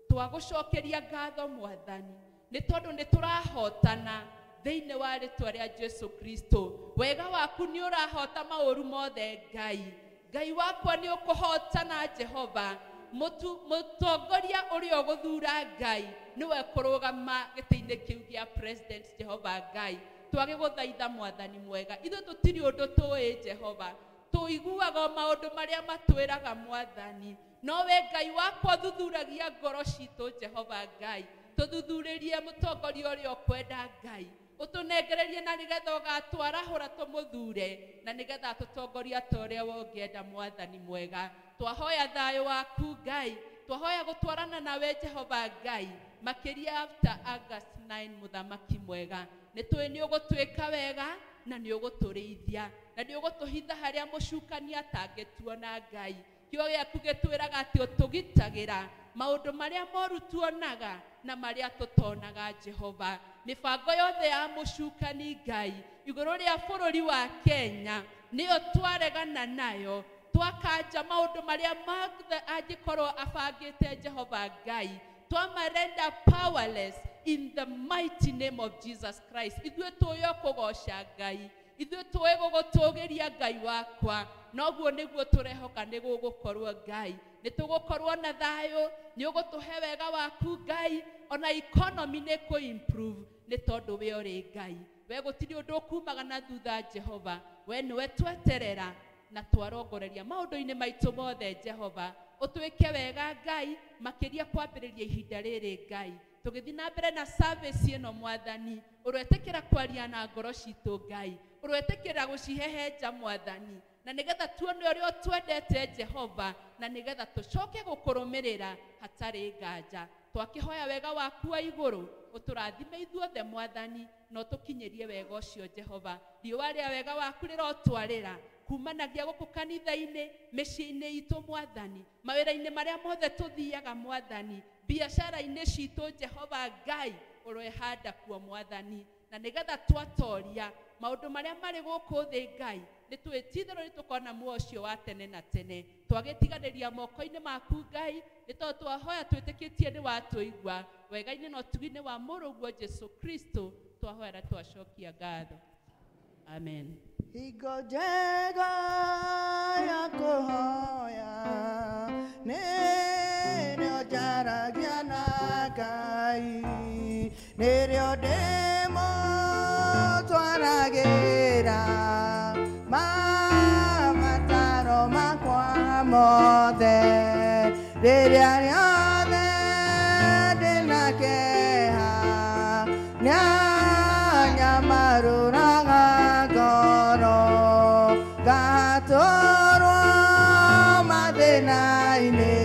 Twagũcokeria ngatho Mwathani nĩ tondũ nĩ tũrahotana thĩinĩ wa rĩtwa rĩa Jesu Kristo. Wega waku nĩ ũrahota maũru mothe Ngai. Ngai wakwa nĩ ũkũhotana Jehova. Mũtongoria ũrĩa ũgũthura Ngai nĩwe kũrũgama gĩtĩ-inĩ kĩu gĩa president Jehova Ngai. Twagĩgũthaitha Mwathani mwega, ithuĩ tũtirĩ ũndũ tũĩ Jehova, tũiguaga maũndũ marĩa matwĩraga Mwathani, no we Ngai wakwa thuthuragia ngoro citũ Jehova Ngai. Tũthuthurĩrie mũtongoria ũrĩa ũkwenda Ngai, ũtũnengererie na nĩgetha ũgatwarahũra tũmũthure na nĩgetha tũtongoria ta ũrĩa ũngĩenda Mwathani mwega. Twahoya thayũ waku Ngai, twahoya gũtwarana nawe Jehova Ngai makĩria after August 9 mũthamaki mwega. Nĩ tũĩ nĩ ũgũtwĩka wega na nĩ ũgũtũrĩithia na nĩ ũgũtũhitha harĩa mũcukani atangĩtuona Ngai. Kiugo gĩaku gĩtwĩraga atĩ ũtũgitagĩra maũndũ marĩa moru tuonaga na marĩa tũtonaga Jehova. Mĩbango yothe ya mũcukani Ngai igũrũ rĩa bũrũri wa Kenya nĩyo twaregana nayo, twakanja maũndũ marĩa mothe angĩkorwo abangĩte Jehova Ngai, twamarenda powerless in the mighty name of Jesus Christ. Ithuĩ tũĩ kũgoca Ngai, ithuĩ tũĩ gũgũtũgĩria Ngai wakwa, noguo nĩguo tũrehoka nĩ gũgũkorwo Ngai. Nĩ tũgũkorwo na thayũ, nĩ ũgũtũhe wega waku Ngai, ona economy nĩ kũ improve nĩ tondũ we ũrĩ Ngai. We gũtirĩ ũndũ ũkumaga na thutha Jehova, we nĩwe tweterera na twarongoreria maũndũ-inĩ maitũ mothe Jehova. Ũtwĩke wega Ngai makĩria kwambĩrĩria ihinda rĩrĩ Ngai. Tũgĩthiĩ na mbere na service ĩno Mwathani, ũroetĩkĩra kwaria na ngoro citũ Ngai, ũroetĩkĩra gũcihehenja Mwathani, na nĩgetha tuone ũrĩa ũtwendete Jehova, na nĩgetha tũcoke gũkũrũmĩrĩra hatarĩ nganja. Twakĩhoya wega waku wa igũrũ ũtũrathime ithuothe Mwathani, na ũtũkinyĩrie wega ũcio Jehova. Riũa rĩa wega waku rĩrotwarĩra kumanagia gũkũ kanitha-inĩ, mĩciĩ-inĩ itũ Mwathani, mawĩra-inĩ marĩa mothe tũthiaga Mwathani, biacara-inĩ citũ Jehova Ngai ũroehanda kuo Mwathani, na nĩgetha twatoria maũndũ marĩa marĩ gũkũ thĩ Ngai, nĩ twĩtitherwo nĩ tũkona muoyo ũcio wa tene na tene. Twagĩtiganĩria moko-inĩ maku Ngai, nĩ tondũ twahoya twĩtĩkĩtie nĩ watũigua. Wega-inĩ na ũtugi-inĩ wa Mũrũguo Jesu Kristo twahoya na twacokia ngatho. Amen. Hingo njega ya kũhoya nĩrĩo njaragia na Ngai, nĩrĩo ndĩmũtwaragĩra mabataro makwa mothe. Rĩrĩa rĩothe ndĩna kĩeha nĩanyamarũraga ngoro, ngatũrwo mathĩna-inĩ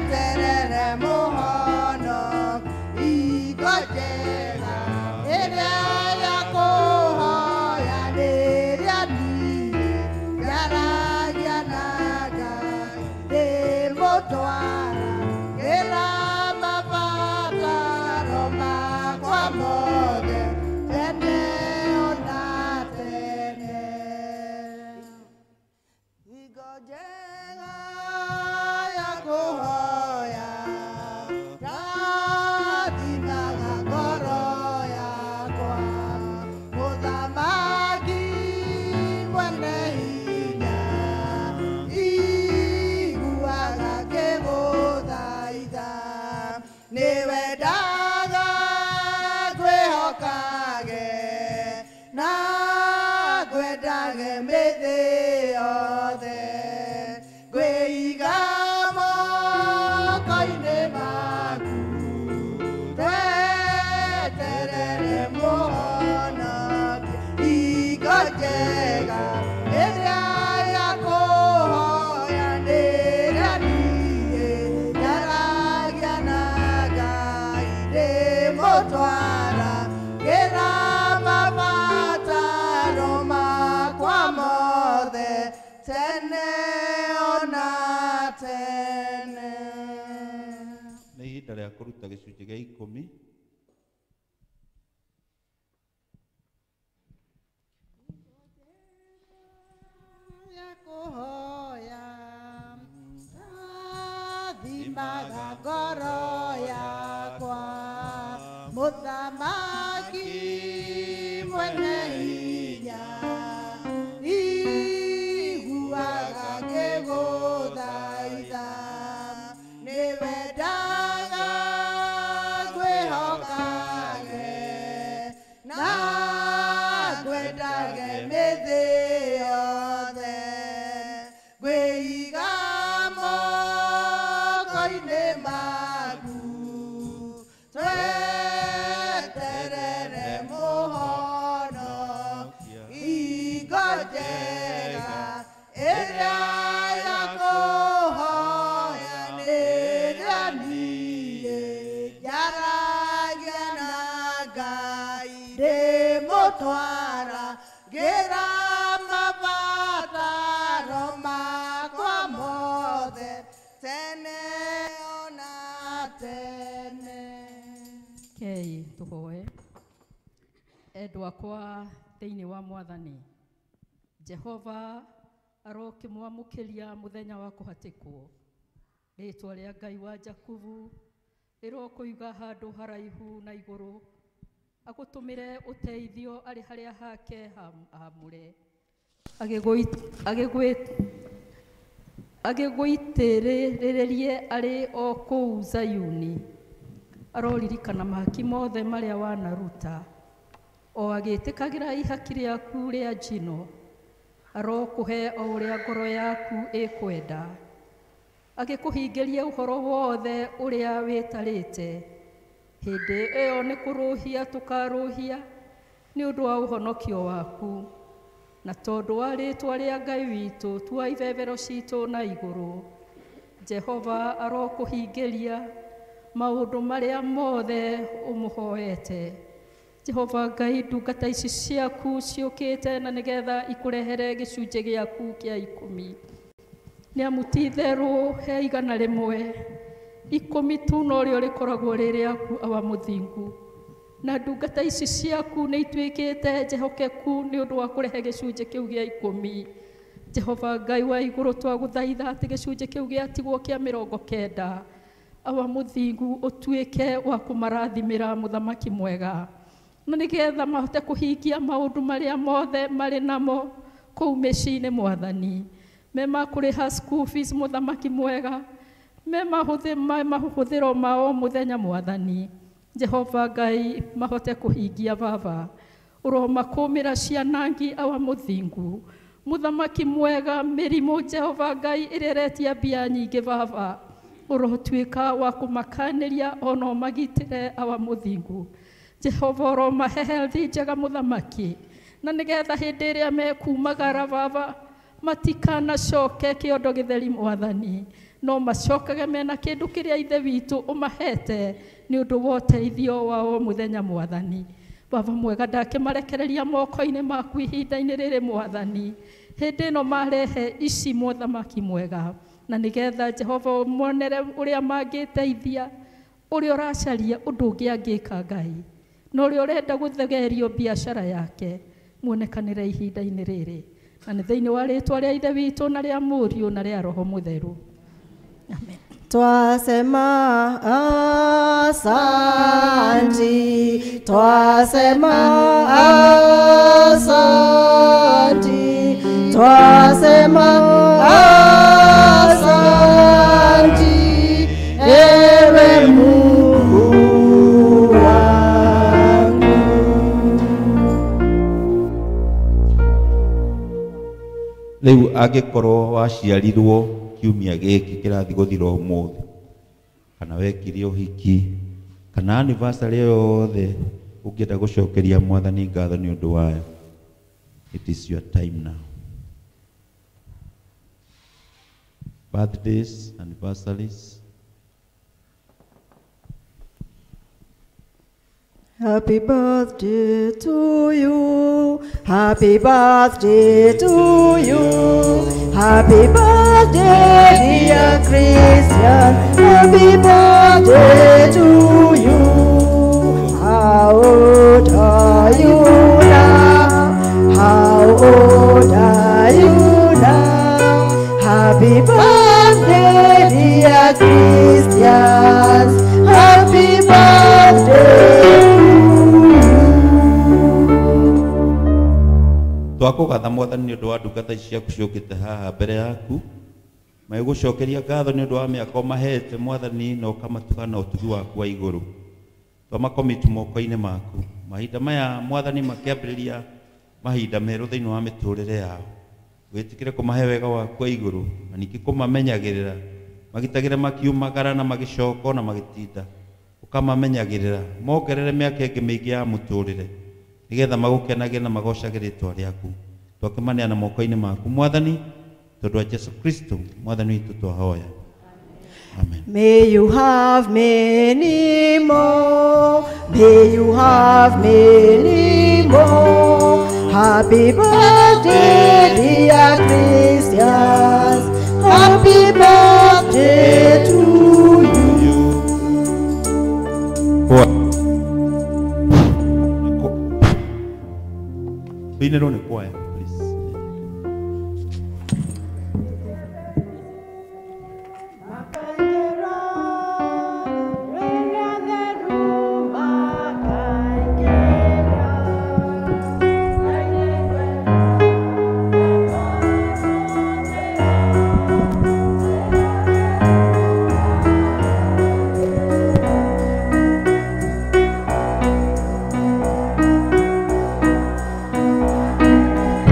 njeterere mũhono. Hingo njega ĩrĩa ya kũhoya nĩrĩa niĩ njaragia na Ngai, ndĩmũtwaragĩra mabataro makwa mothe tene ona tene. Hingo njega ya kũhoya rathimaga ngoro yakwa, Mũthamaki mwene hinya iguaga ngĩgũthaitha, nĩwendaga ngwĩhokage na ngwendage mĩthĩ yothe, ngwĩiga moko-inĩ maku tweterere mũhonokia. Hingo njega ĩrĩa ya kũhoya nĩrĩa niĩ njaragia na Ngai, ndĩmũtwaragĩra mabataro makwa mothe tene ona tene. Nĩ ihinda rĩa kũruta gĩcunjĩ gĩa 10. Kũhoya rathimaga ngoro yakwa mũthamaki mwene hinya iguaga ngĩgũthaitha nĩwendaga ngwĩhokage na ngwendage mĩthĩ yothe ngwĩiga moko-inĩ maku tweterere mũhonokia hingo njega ĩrĩa ya kũhoya nĩrĩa niĩ njaragia na Ngai ndĩmũtwara ngĩra mabataro makwa mothe tene ona tene. Kei tũhoe. Endwa akwa thĩinĩ wa Mwathani, Jehova arokĩmwamũkĩria mũthenya wa kũhatĩkwo. Rĩĩtwa rĩa Ngai wa Jakubu rĩrokũiga handũ haraihu na igũrũ, agũtũmĩre ũteithio arĩ harĩa hake hamũre, agĩgũitĩrĩrie arĩ o kũu Zayuni. Aroririkana mahaki mothe marĩa wanaruta, o agĩtĩkagĩra ihaki rĩaku rĩa njino. Arokũhe o ũrĩa ngoro yaku ĩkwenda, agĩkũhingĩrie ũhoro wothe ũrĩa wĩtarĩte. Hĩndĩ ĩyo nĩ kũrũhia tũkarũhia nĩ ũndũ wa ũhonokio waku, na tondũ wa rĩĩtwa rĩa Ngai witũ tua ibebero citũ na igũrũ. Jehova arokũhingĩria maũndũ marĩa mothe ũmũhoete. Jehova Ngai, ndungata ici ciaku ciũkĩte na nĩgetha ikũrehere gĩcunjĩ gĩaku kĩa 10. Nĩ amu ti itherũ he 100, 10 tu norĩo rĩkoragwo rĩ rĩaku, Awa mũthingu. Na ndungata ici ciaku nĩ ituĩkĩte njehokeku nĩ ũndũ wa kũrehe gĩcunjĩ kĩu gĩa 10. Jehova Ngai wa igũrũ, twagũthaitha atĩ gĩcunjĩ kĩu gĩatigwo kĩa 90, Awa mũthingu, ũtuĩke wa kũmarathimĩra mũthamaki mwega, na nĩgetha mahote kũhingia maũndũ marĩa mothe marĩ namo kũu mĩciĩ-inĩ Mwathani. Me ma kũrĩha school fees mũthamaki mwega, me mahũthĩro ma o mũthenya Mwathani. Jehova Ngai, mahote kũhingia Baba. Ũromakũmĩra cianangi, Awa mũthingu. Mũthamaki mwega, mĩrimũ Jehova Ngai ĩrĩa ĩretia mbia nyingĩ Baba, ũrotuĩka wa kũmakanĩria ona ũmagitĩre, Awa mũthingu. Jehova ũromahe health njega mũthamaki, na nĩgetha hĩndĩ ĩrĩa mekumagara Baba matikanacoke kĩondo gĩtheri Mwathani, no macokage mena kĩndũ kĩrĩa Ithe witũ ũmahete nĩ ũndũ wa ũteithio wa o mũthenya Mwathani. Baba mwega, ndakĩmarekereria moko-inĩ maku ihinda-inĩ rĩrĩ Mwathani, hĩndĩ ĩno marehe ici mũthamaki mwega, na nĩgetha Jehova ũmonere ũrĩa mangĩteithia, ũrĩa ũracaria ũndũ ũngĩ angĩka Ngai, na ũrĩa ũrenda gũthegerio biacara yake muonekanĩre ihinda-inĩ rĩrĩ, na nĩ thĩinĩ wa rĩĩtwa rĩa Ithe witũ na rĩa Mũriũ na rĩa Roho Mũtheru. Amen. Twasema asanti, twasema asanti, twasema asanti, ewe Mungu wangu. Rĩu angĩkorwo waciarirwo kiumia gĩkĩ kĩrathiĩ gũthira ũmũthĩ, kana wekire ũhiki, kana anniversary yothe ũngĩenda gũcokeria Mwathani ngatho nĩ ũndũ wayo, it is your time now. Birthdays, anniversaries. Happy birthday to you. Happy birthday to you. Happy birthday, dear Christian. Happy birthday to you. How old are you now? How old are you now? Happy birthday, dear Christians. Happy birthday to you. Twakũgatha mwathani nĩ ũndũ wa ndungata ici ciaku ciũkĩte haha mbere yaku, magĩgũcokeria ngatho nĩ ũndũ wa mĩaka ũmahete mwathani, na ũkamatuga na ũtugi waku wa igũrũ. Twamakomiti moko-inĩ maku mahinda maya mwathani, makĩambĩrĩria mahinda merũ thĩinĩ wa mĩtũrĩre yao. Wĩtĩkĩre kũmahe wega waku wa igũrũ, na ningĩ kũmamenyagĩrĩra, magitagĩre makiumagara na magĩcoka na magĩtinda, ũkamamenyagĩrĩra, mongerere mĩaka ĩngĩ mĩingĩ ya mũtũrĩre, nĩgetha magũkenagĩre na magocage rĩtwa rĩaku. Twakĩmaneana moko-inĩ maku mwathani, tondũ wa Jesu Kristo mwathani witũ twahoya. Amen. May you have many more. May you have many more. Happy birthday, dear Christians. Happy birthday to you. Tuinĩrwo nĩ kwaya, please. Thank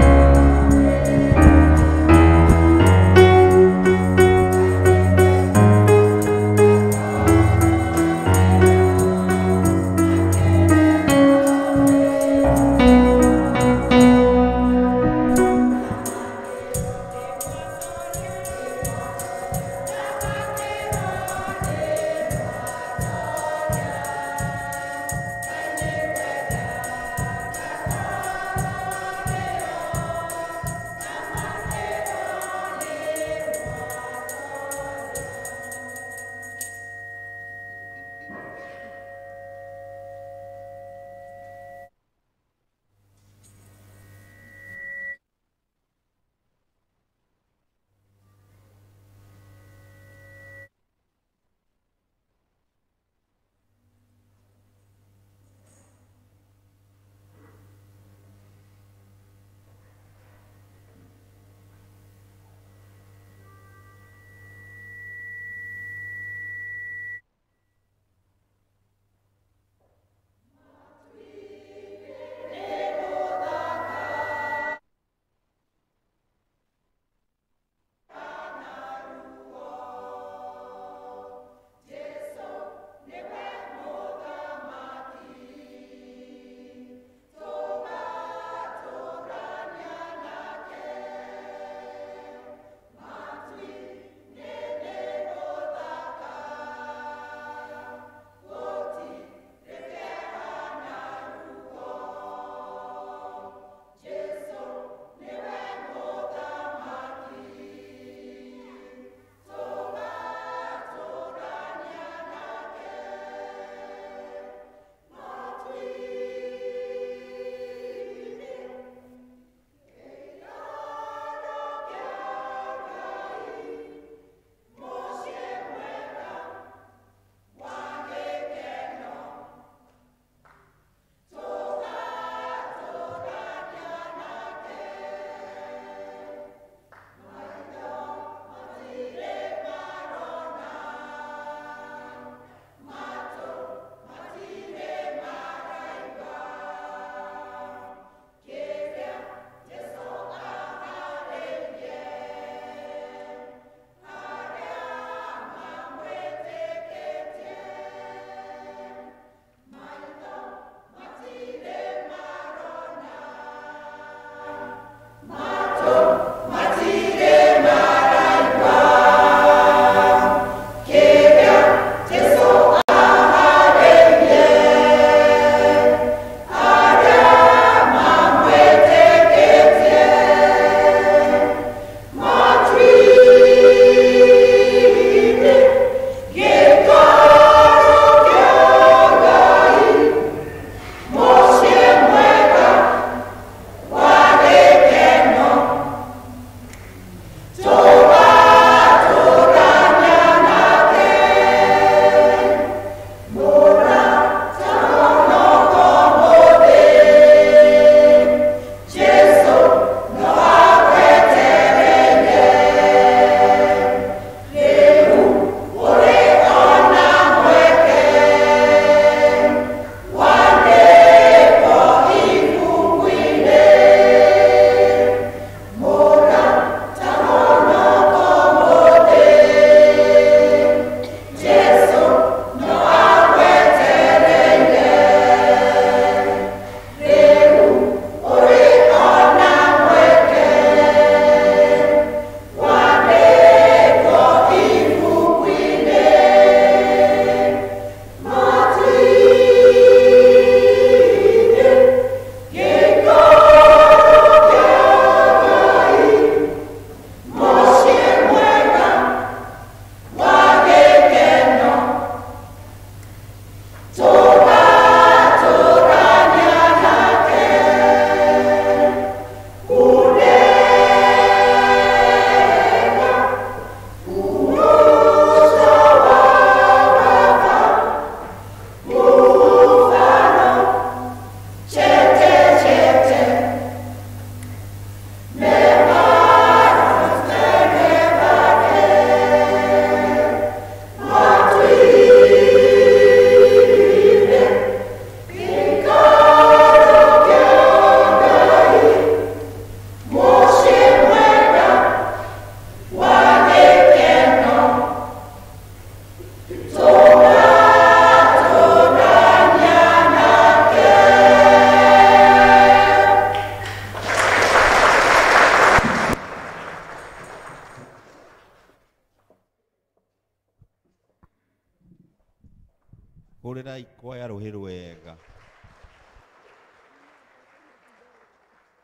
Hũrĩra ikwaya rũhĩ rwega.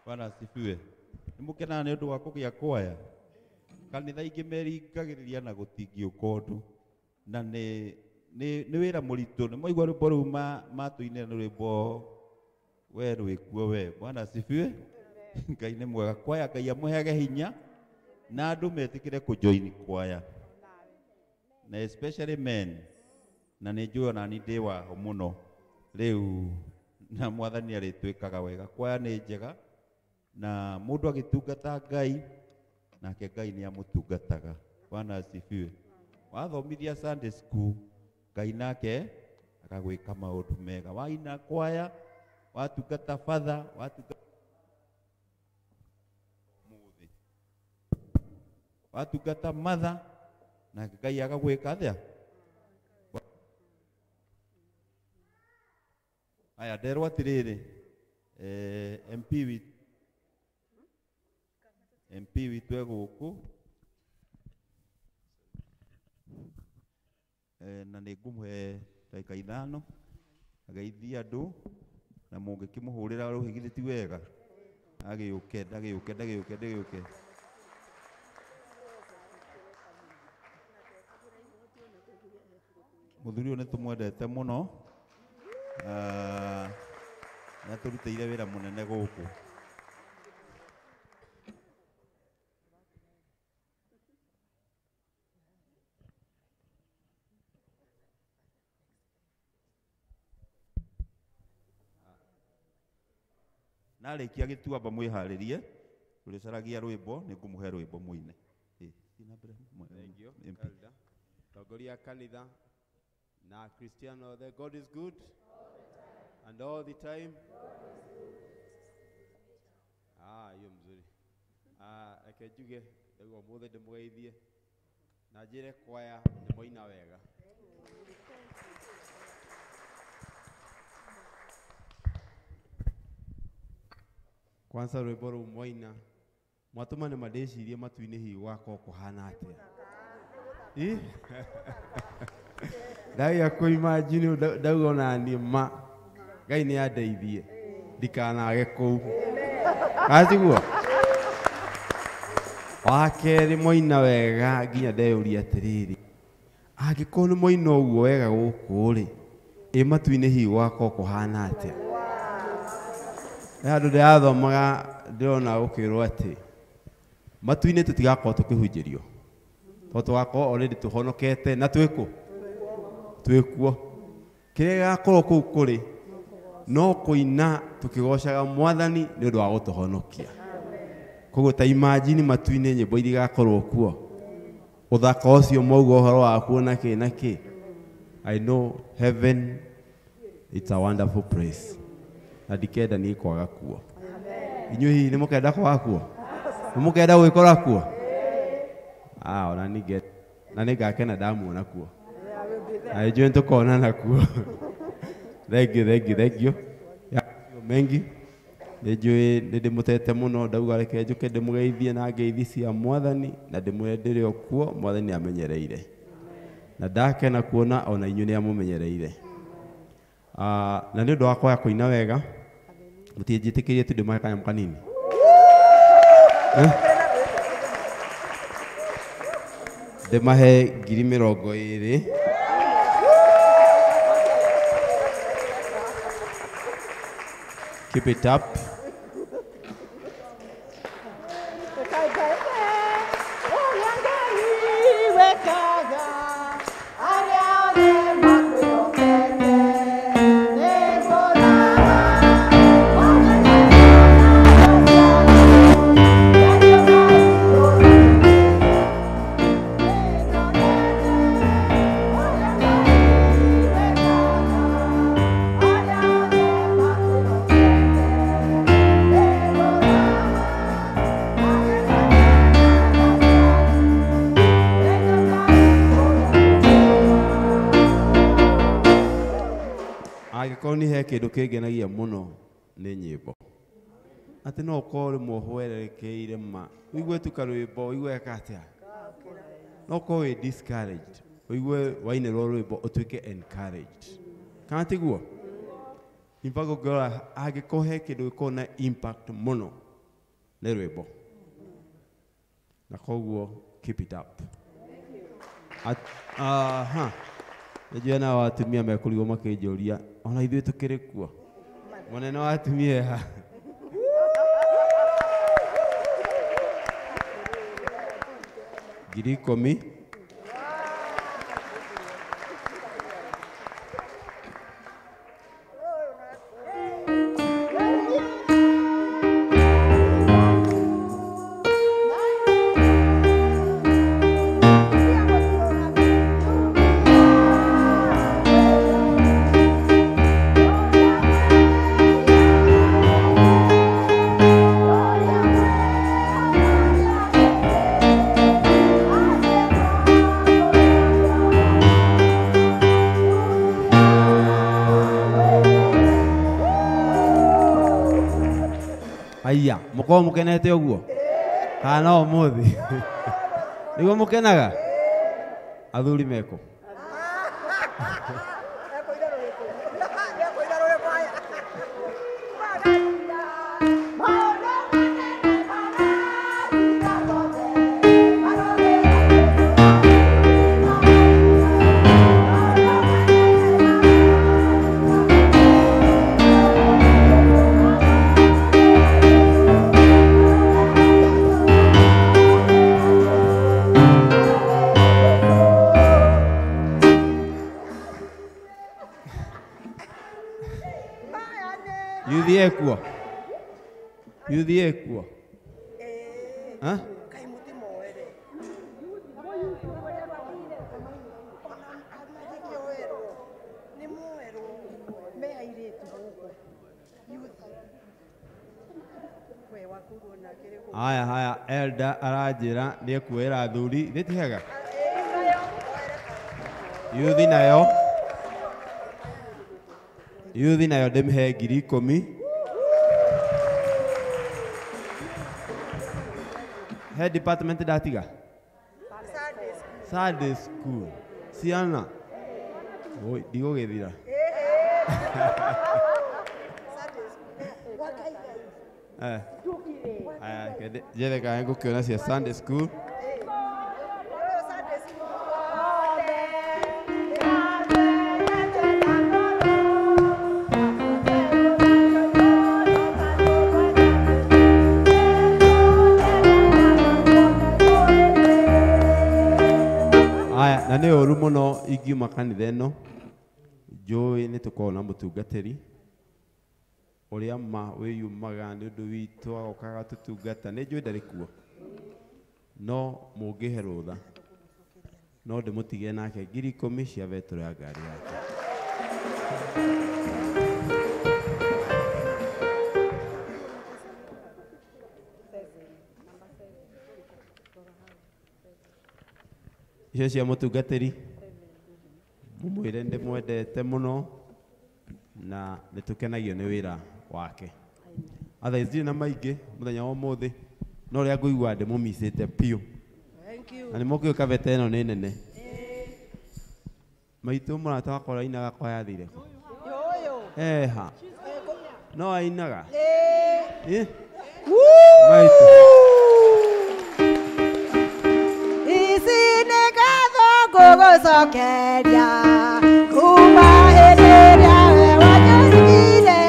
Bwana asifiwe. Nĩ mũkenaga nĩ ũndũ wa kũgĩa kwaya? Kanitha ingĩ meringagĩrĩria na gũtingĩũka ũndũ. Na nĩ wĩra mũritũ. Nĩ mwaigua rwĩmbo rũu matũinĩra nĩ rwĩmbo we rwĩkuo we. Bwana asifiwe. Ngai nĩ mwega. Kwaya Ngai amũheage hinya na andũ metĩkĩre kũjoin kwaya. Na especially men. Na nĩ njũĩ ona niĩ ndĩ waho mũno rĩu, na mwathani arĩtwĩkaga wega. Kwaya nĩ njega na mũndũ agĩtungata Ngai nake Ngai nĩ amũtungataga. Bwana asifiwe. Wathomithia Sunday school, Ngai nake agagwĩka maũndũ mega. Waina kwaya, watungata father, watungata mũthĩ, watungata mother, nake Ngai agagwĩka atĩa? Aya, nderwo atĩrĩrĩ, MP witũ e gũkũ, na nĩ ngũmũhe ndagĩka 5 ageithie andũ, na mũngĩkĩmũhũrĩra rũhĩ githĩ ti wega? Agĩũke, ndagĩũke, ndagĩũke, ndagĩũke. Mũthuri ũyũ nĩ tũmwendete mũno. Nĩ atũrutĩire wĩra mũnene gũkũ. Narĩkia gĩtuamba mwĩharĩrie, tũrĩcaragia rwĩmbo, nĩ ngũmũhe rwĩmbo mũine. Thank you. Tongoria kanitha na Kristiano othe. God is good and all the time. Ah, hiyo mzuri. Ah, reke njuge ndauga ũmũthĩ ndĩmũgeithie na njĩre kwaya nĩ mwaina wega. Kwanza rwĩmbo rũu mwaina mwatũma nĩ mandĩcirie matu-inĩ hihi gwakorwo kũhana atĩa. Ndagia kũimagine ndauga ona niĩ ma Ngai nĩ andeithie ndikanage kũu. Kana tiguo? Wa kerĩ mwaina wega nginya ndeyũria atĩrĩrĩ, angĩkorwo nĩ mwaina ũguo wega gũkũ rĩ, ĩ matu-inĩ hihi gwakorwo kũhana atĩa? He handũ ndĩrathomaga ndĩrona gũkĩrwo atĩ matu-inĩ tũtigakorwo tũkĩhunjĩrio, tondũ tũgakorwo already tũhonokete na twĩkũ twĩkuo. Kĩrĩa gĩgakorwo kũu kũrĩ no kũina tũkĩgocaga mwathani nĩ ũndũ wa gũtũhonokia. Koguo ta imagine matu-inĩ nyĩmbo iria igakorwo kuo, ũthaka ũcio mwauga ũhoro wakuo na kĩ na kĩ. I know heaven, it's a wonderful place. Na ndikenda niĩ kwaga kuo. Inyuĩ hihi nĩ mũkenda kwaga kuo? Nĩ mũkenda gwĩkora kuo? Ah, ona ningĩ na nĩngakena ndamuona kuo. Na ithuĩ nĩtũkonana kuo. Thank you, thank you, thank you. Ya mengi nĩ njũĩ nĩ ndĩmũtete mũno, ndauga reke njũke ndĩmũgeithie na ngeithi cia mwathani na ndĩmwĩre ndĩrĩ o kuo, mwathani amenyereire. Na ndakena kuona ona inyuĩ nĩ amũmenyereire. Na nĩ ũndũ wa kwaya kũina wega, mũtinjĩtĩkĩrie tu ndĩmahe kanyamũ kanini. Ndĩmahe 20,000. Keep it up. Angĩkorwo nĩ he kĩndũ kĩngenagia mũno nĩ nyĩmbo, atĩ no ũkorwo rĩmwe ũhwerekeire ma ũigue tu karwĩmbo ũigue atĩa, no ũkorwo wĩ discouraged ũigue wainĩrwo rwĩmbo ũtuĩke encouraged. Kana tiguo? In fact ũngĩrora angĩkorwo he kĩndũ gĩkoragwo na impact mũno nĩ rwĩmbo. Na koguo keep it up. Aha. Nĩnjũĩ nao atumia mekũrigwo makĩnjũria ona ithuĩ tũkĩrĩ kuo. Mũnene wa atumia eha? 10,000. Aya, mukorwo mukenete uguo kana no umuthi niguo mukenaga athuri meko Yuthi ekuo. Yuthi ekuo. Ha? Haya haya, elder aranjĩra nĩ ekuoera athuri thĩ ti hega. Yuthi nayo. Yuthi nayo ndĩmĩhe 10,000. Head department ndatiga? Sunday school. Ciana. Oi, ndigũgĩthira. Eh. Aya, njethe kana ngũkĩona cia Sunday school. Na nĩ ũru mũno ingiuma kanitha ĩno njũĩ nĩ tũkoragwo na mũtungatĩri ũrĩa ma wĩyumaga nĩ ũndũ witũ agoka agatũtungata. Nĩ njũĩ ndarĩ kuo, no mũngĩhe rũtha no ndĩmũtige nake 10,000 cia betũrũ ya ngari yake. Icio cia mũtungatĩri mũmwĩre ndĩmwendete mũno na nĩtũkenagio nĩ wĩra wake. Otherwise ndirĩ na maingĩ mũthenya wa ũmũthĩ no ũrĩa ngũigua ndĩmũmicĩte biũ. Na nĩmũkĩũĩ kabete ĩno nĩ nene. Maitũ mũrata wakwa ũrĩa ainaga kwaya athire kũ? Eha. No ainaga? Ĩ? Maitũ. Gũgũcokeria kuma hĩndĩ ĩrĩa we wanjũrigire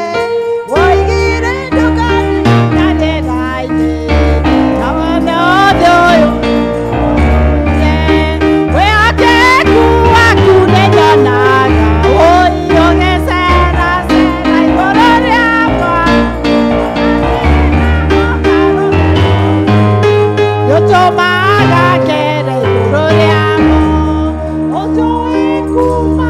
woigire ndũkandirikane thaa-inĩ na wothe ũndũ ũyũ wĩhokeku waku nĩnyonaga ũgĩceracera igũrũ rĩakwa nĩũtũmaga ngere igũrũ rĩamo. Kuma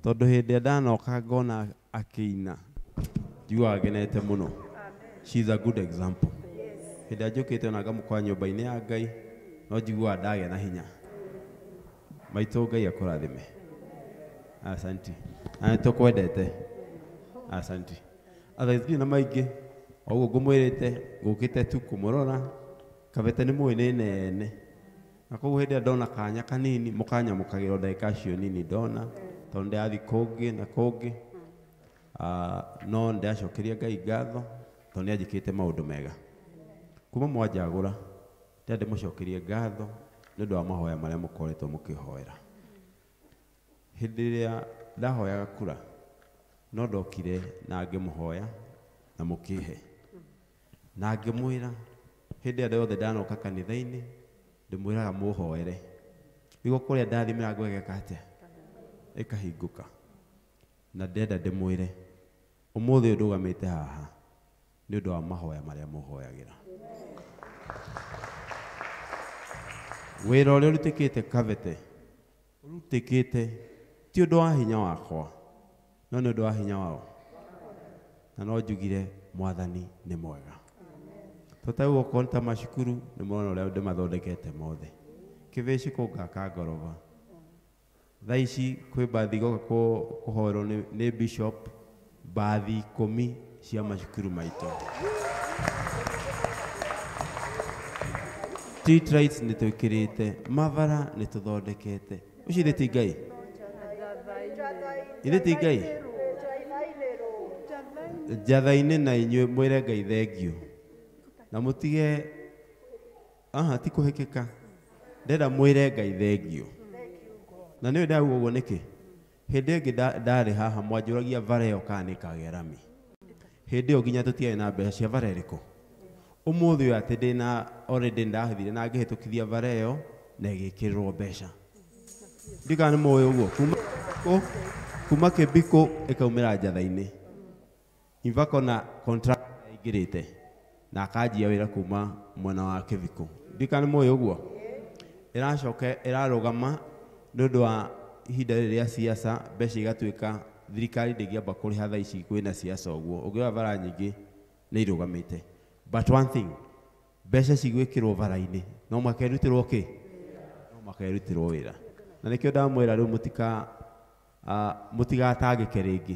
Tondu hindi ndanoka ngona akiina njiguaga ngenete muno. She is a good example. Hindi njukite ona ngamukora nyumba-inĩ ya Ngai no njiguaga ndagĩa na hinya. Maitũ Ngai akũrathime. Asanti. Na nĩtũkwendete. Asanti. Otherwise ndirĩ na maingĩ o ũguo ngũmwĩrĩte ngũkĩte tu kũmũrora. Kabete nĩ mũĩ nĩ nene na koguo hĩndĩ ĩrĩa ndona kanya kanini mũkanyamũkagĩra o ndagĩka cio nini ndona tondũ ndĩrathiĩ kũngĩ na kũngĩ. No ndĩracokeria Ngai ngatho tondũ nĩ anjĩkĩte maũndũ mega. Kuma mwanjagũra ndĩrenda ndĩmũcokerie ngatho nĩ ũndũ wa mahoya marĩa mũkoretwo mũkĩhoera. Hĩndĩ ĩrĩa ndahoyaga kura no ndokire na ngĩmũhoya na mũkĩhe na ngĩmwĩra hĩndĩ ĩrĩa yothe ndanoka kanitha-inĩ ndĩmwĩraga mũhoere nĩguo kũrĩa ndathiĩ mĩrango ĩgeka atĩa ĩkahingũka. Na ndĩrenda ndĩmwĩre ũmũthĩ ũyũ ndũgamĩte haha nĩ ũndũ wa mahoya marĩa mũhoyagĩra. Wĩra ũrĩa ũrutĩkĩte Kabete ũrutĩkĩte ti ũndũ wa hinya wakwa no nĩ ũndũ wa hinya wao, na no njugire Mwathani nĩ mwega. Tũtagwo okorwo nĩ ta macukuru nĩ mũrona ũrĩa ndĩmathondekete mothe. Kĩbĩcĩ kũngaka ngoroba thaa ici kwĩ mbathi igoka kũhoerwo nĩ bishop mbathi 10 cia macukuru maitũ. Street lights nĩ twĩkĩrĩte, mabara nĩ tũthondekete. Ũcio ithe ti Ngai? Ithe ti Ngai? Njatha-inĩ na inyuĩ mwĩre Ngai thengiũ na mũtige aha ti kũhĩkĩka. Ndĩrenda mwĩre Ngai thengiũ. Na nĩũĩ ndauga ũguo nĩkĩ? Hĩndĩ ĩngĩ ndarĩ haha mwanjũragia bara ĩyo kana nĩ ĩkagĩa rami. Hĩndĩ ĩyo nginya tũtiarĩ na mbeca cia bara ĩrĩkũ. Ũmũthĩ ũyũ atĩ ndĩna already ndathire na ngĩhĩtũkithia bara ĩyo na ĩgĩkĩrĩrwo mbeca. Ndiũĩ kana nĩ mũĩ ũguo. Kuma Kĩbikũ ĩkaumĩra njatha-inĩ. In fact ona contract aingĩrĩte na akanjia wĩra kuma mwena wa Kĩbikũ. Ndiũĩ kana nĩ mũĩ ũguo. Ĩracoka ĩrarũgama nĩ ũndũ wa ihinda rĩrĩ rĩa siasa, mbeca igatuĩka thirikari ndĩngĩamba kũrĩha thaa ici kwĩna siasa ũguo. Ũngĩrora bara nyingĩ nĩ irũgamĩte. But one thing, mbeca cigwĩkĩrwo bara-inĩ no mũhaka irutĩrwo kĩ? No mũhaka irutĩrwo wĩra. Na nĩkĩo ndamwĩra rĩu mũtigatangĩke rĩngĩ.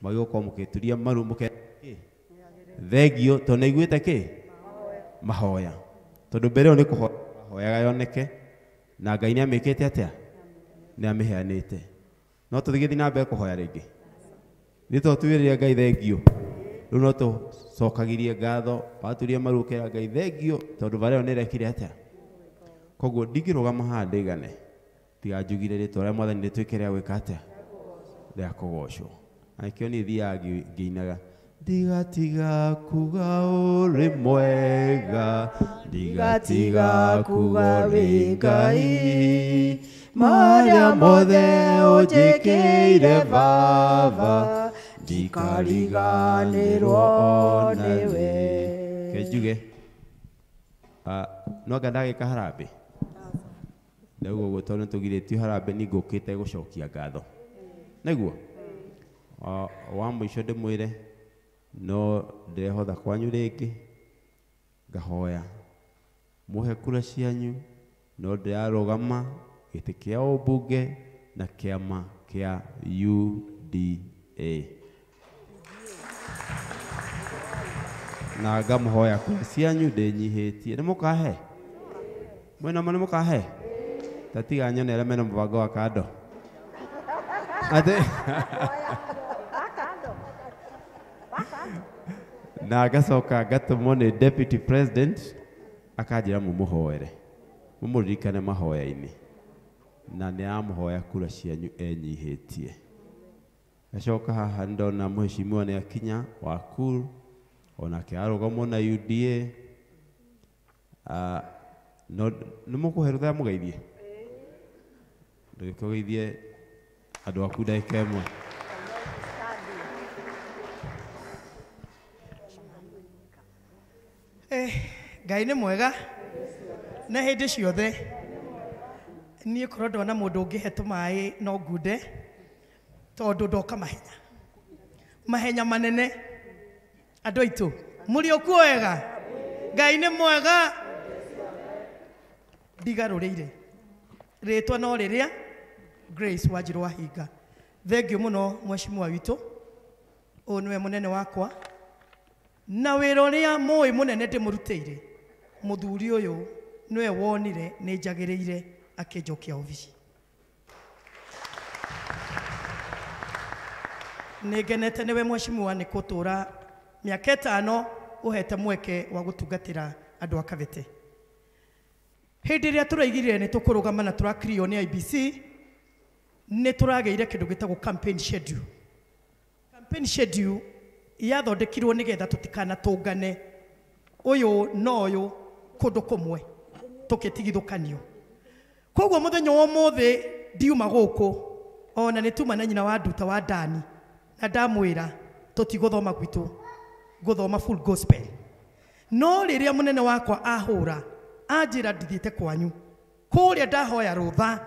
Mwagĩrĩirwo gũkorwo mũkĩturia maru mũke kĩ? Thengio tondũ nĩ aiguĩte kĩ? Mahoya. Tondũ mbere ĩyo nĩ kũhoya mahoyaga yoneke na Ngai nĩ amĩkĩte atĩa? Nĩ amĩheanĩte. No tũthiĩ na mbere kũhoya rĩngĩ. Nĩ to tuĩrĩre Ngai thengio. Rĩu no tũcokagirie ngatho, waturia maru ũkera Ngai thengio tondũ bara ĩyo nĩ ĩrekire atĩa? Koguo ndingĩrũgama haha ndĩgane tiga njugire rĩtwa rĩa Mwathani rĩtuĩke rĩa gwĩka atĩa? Rĩa kũgocwo. Na nĩkĩo niĩ thiaga ngĩinaga ndigatiga kuga ũrĩ mwega, ndigatiga kuga wĩ Ngai, marĩa mothe ũnjĩkĩire Baba, ndikariganĩrwo nĩwe. Ke njuge no anga ndagĩka harambĩ ndauga ũguo tondũ nĩtũgirĩtio harambĩ niĩ ngũkĩte gũcokia ngatho. Nĩguo wa mũico ndĩmwĩre no ndĩrehotha kwanyu rĩngĩ ngahoya mũhe kura cianyu no ndĩrarũgama gĩtĩ kĩa ũmbunge na kĩama kĩa UDA. Na ngamũhoya kura cianyu ndĩnyihĩtie. Nĩ mũkahe? Mwĩna ma nĩ mũkahe? Ta tiga nyone arĩa mena mũbango wa kando. Atĩ na ngacoka ngatũmwo nĩ deputy president akanjĩra mũmũhoere mũmũririkane mahoya-inĩ na nĩ aramũhoya kura cianyu enyihĩtie. Ngacoka haha ndona mheshimiwa nĩ akinya wa KUL onake arũgamwo na UDA. No nĩ mũkũhe rũtha mũgeithie? Ndũgĩkũgeithie andũ aku ndagĩka ĩmwe. Ngai nĩ mwega na hĩndĩ ciothe. Niĩ korwo ndona mũndũ ũngĩhe tũmaĩ no ngunde. Tondũ ndoka mahenya. Mahenya manene. Andũ aitũ, mũrĩ o kuo wega? Ngai nĩ mwega. Ndigarũrĩire. Rĩtwa no rĩrĩa Grace Wanjirũ Wahinga. Thengiũ mũno mheshimiwa witũ. Ũyũ nĩwe mũnene wakwa. Na wĩra ũrĩa mũĩ mũnene ndĩmũrutĩire, mũthuri ũyũ nĩwe wonire nĩ njagĩrĩire akĩnjokia obici. Nĩ ngenete nĩwe mheshimiwa nĩ gũtũra mĩaka 5 ũhete mweke wa gũtungatĩra andũ a Kabete. Hĩndĩ ĩrĩa tũraigire nĩ tũkũrũgama na tũrakrio nĩ IBC, nĩ tũragĩire kĩndũ gĩtagwo campaign schedule. Campaign schedule yathondekirwo nĩgetha tũtikanatũngane ũyũ na ũyũ kũndũ kũmwe tũkĩtigithũkanio. Koguo mũthenya wa ũmũthĩ ndiuma gũkũ ona nĩ tuma na nyina wa Nduta wa Dani na ndamwĩra tũtigũthoma gwitũ, gũthoma full gospel. No rĩrĩa mũnene wakwa ahũra anjĩra ndithiĩte kwanyu kũrĩa ndahoya rũtha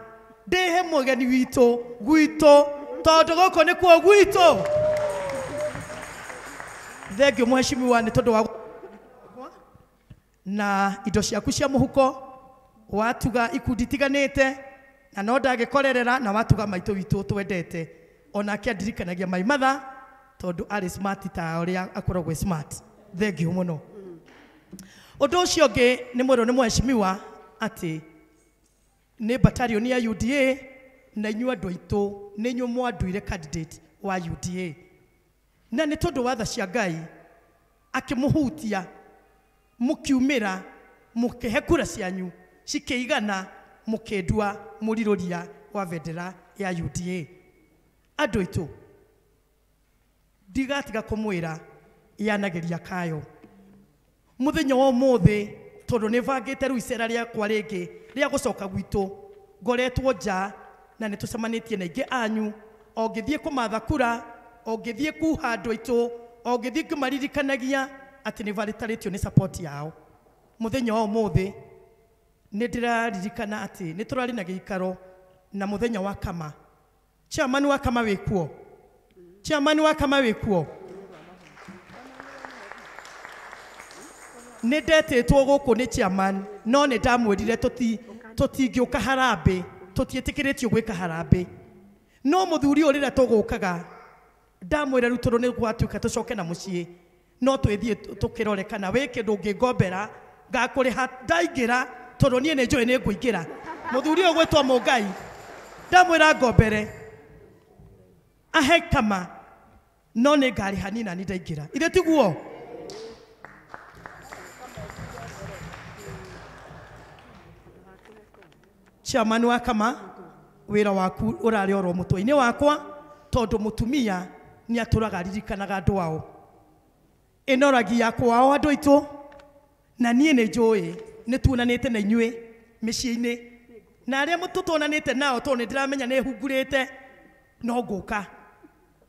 ndĩhe mũgeni witũ gwitũ tondũ gũkũ nĩkuo gwitũ. Thengiũ mheshimiwa nĩ tondũ wa na indo ciaku cia mũhuko watuga ikundi itiganĩte na no ndagĩkorerera na watuga maitũ witũ twendete onake andirikanagia mai matha tondũ arĩ smart ta ũrĩa akoragwo smart. Thengiũ mũno. Ũndũ ũcio ũngĩ nĩ mwĩrwo nĩ mheshimiwa atĩ nĩ battalion ya UDA na inyuĩ andũ aitũ nĩ inyuĩ mwanduire candidate wa UDA. Na nĩ tondũ wa tha cia Ngai akĩmũhutia mũkiumĩra mũkĩhe kura cianyu cikĩigana mũkĩndua mũrirũria wa bendera ya UDA. Andũ aitũ ndigatiga kũmwĩra yanageria kayo mũthenya wa ũmũthĩ tondũ nĩ bangĩte rĩu icera rĩakwa rĩngĩ rĩa gũcoka gwitũ ngoretwo nja na nĩ tũcemanĩtie na aingĩ anyu o ngĩthiĩ kũmatha kura o ngĩthiĩ kuha andũ aitũ o ngĩthiĩ ngĩmaririkanagia atĩ nĩ baritarĩtio nĩ support yao. Mũthenya wa ũmũthĩ nĩ ndĩraririkana atĩ nĩ tũrarĩ na gĩikaro na mũthenya wa kama. Chairman wa kama wĩkuo? Chairman wa kama wĩkuo? Nĩ ndetĩtwo gũkũ nĩ chairman no nĩ ndamwĩrire tũtingĩũka harambĩ, tũtiĩtĩkĩrĩtio gwĩka harambĩ. No mũthuri ũyũ rĩrĩa tũgũkaga ndamwĩra rĩu tondũ nĩ gwatuĩka tũcoke na mũciĩ no twĩthiĩ tũkĩrore kana wĩ kĩndũ ũngĩngombera ngakũrĩha ndaingĩra tondũ niĩ nĩ njũĩ nĩ ngũingĩra. Mũthuri ũyũ gwĩtwo Mũngai ndamwĩra ngombere ahe kama no nĩ ngarĩha niĩ nani ndaingĩra. Ithe tiguo? Chairman wa kama wĩra waku ũrarĩ oro mũtwe-inĩ wakwa tondũ mũtumia nĩ atũraga aririkanaga andũ ao. Ĩnoragia kwao andũ aitũ na niĩ nĩ njũĩ nĩ tuonanĩte na inyuĩ mĩciĩ-inĩ na arĩa tũtonanĩte nao tondũ nĩ ndĩramenya nĩ hungurĩte no ngũka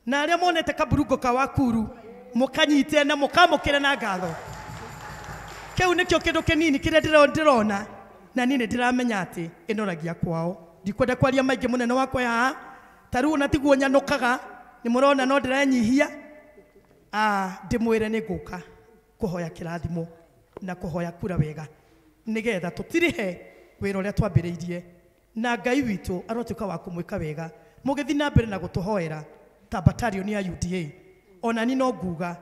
na arĩa monete kaburungo ka Wakuru mũkanyite na mũkamũkĩre na ngatho. Kĩu nĩkĩo kĩndũ kĩnini kĩrĩa ndĩrona na niĩ nĩ ndĩramenya atĩ ĩnoragia kwao. Ndikwenda kwaria maingĩ mũnene wakwa haha ta rĩu ona tiguo nyanũkaga nĩ mũrona no ndĩrenyihia ndĩmwĩre nĩ ngũka kũhoya kĩrathimo na kũhoya kura wega nĩgetha tũtirĩhe wĩra ũrĩa twambĩrĩirie na Ngai witũ arotuĩka wa kũmwĩka wega mũgĩthiĩ na mbere na gũtũhoera ta battalion ya UDA. Ona ni no nguga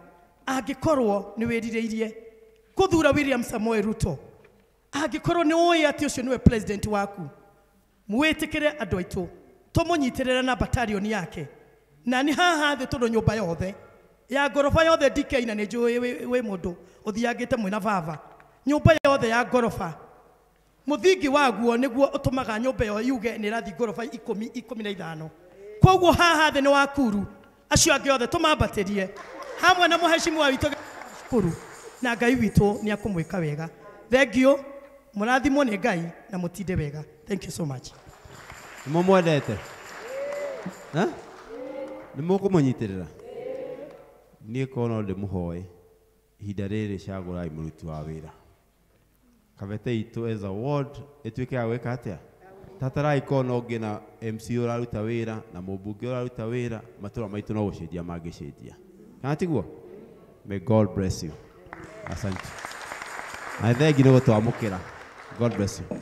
angĩkorwo nĩ wĩrirĩirie kũthura William Samoei Ruto, angĩkorwo nĩ ũĩ atĩ ũcio nĩwe president waku, mwĩtĩkĩre andũ aitũ tũmũnyitĩrĩre na battalion yake. Na nĩ haha thĩ tondũ nyũmba yothe ya ngoroba yothe DK na nĩ njũĩ wĩ mũndũ ũthiangĩte mwĩna baba, nyũmba yothe ya ngoroba mũthingi waguo nĩguo ũtũmaga nyũmba ĩyo yuge nĩ ĩrathiĩ ngoroba 10, 15. Koguo haha thĩ nĩ Wakuru acio angĩ othe tũmambatĩrie hamwe na mũheshimiwa witũ cukuru na Ngai witũ nĩ akũmwĩka wega. Thengiũ, mũrathimwo nĩ Ngai na mũtinde wega. Thank you so much. Nĩ mũmwendete? Nĩ mũkũmũnyitĩrĩra? Niĩ korwo no ndĩmũhoe ihinda rĩrĩ cagũrai mũruti wa wĩra. Kabete itũ as a ward ĩtuĩke ya gwĩka atĩa? Tataragĩkorwo no ngĩna MC ũraruta wĩra na mũmbunge ũraruta wĩra, matũra maitũ no gũcenjia mangĩcenjia. Kana tiguo? May God bless you. Asante. Na thengi nĩ gũtwamũkĩra. God bless you.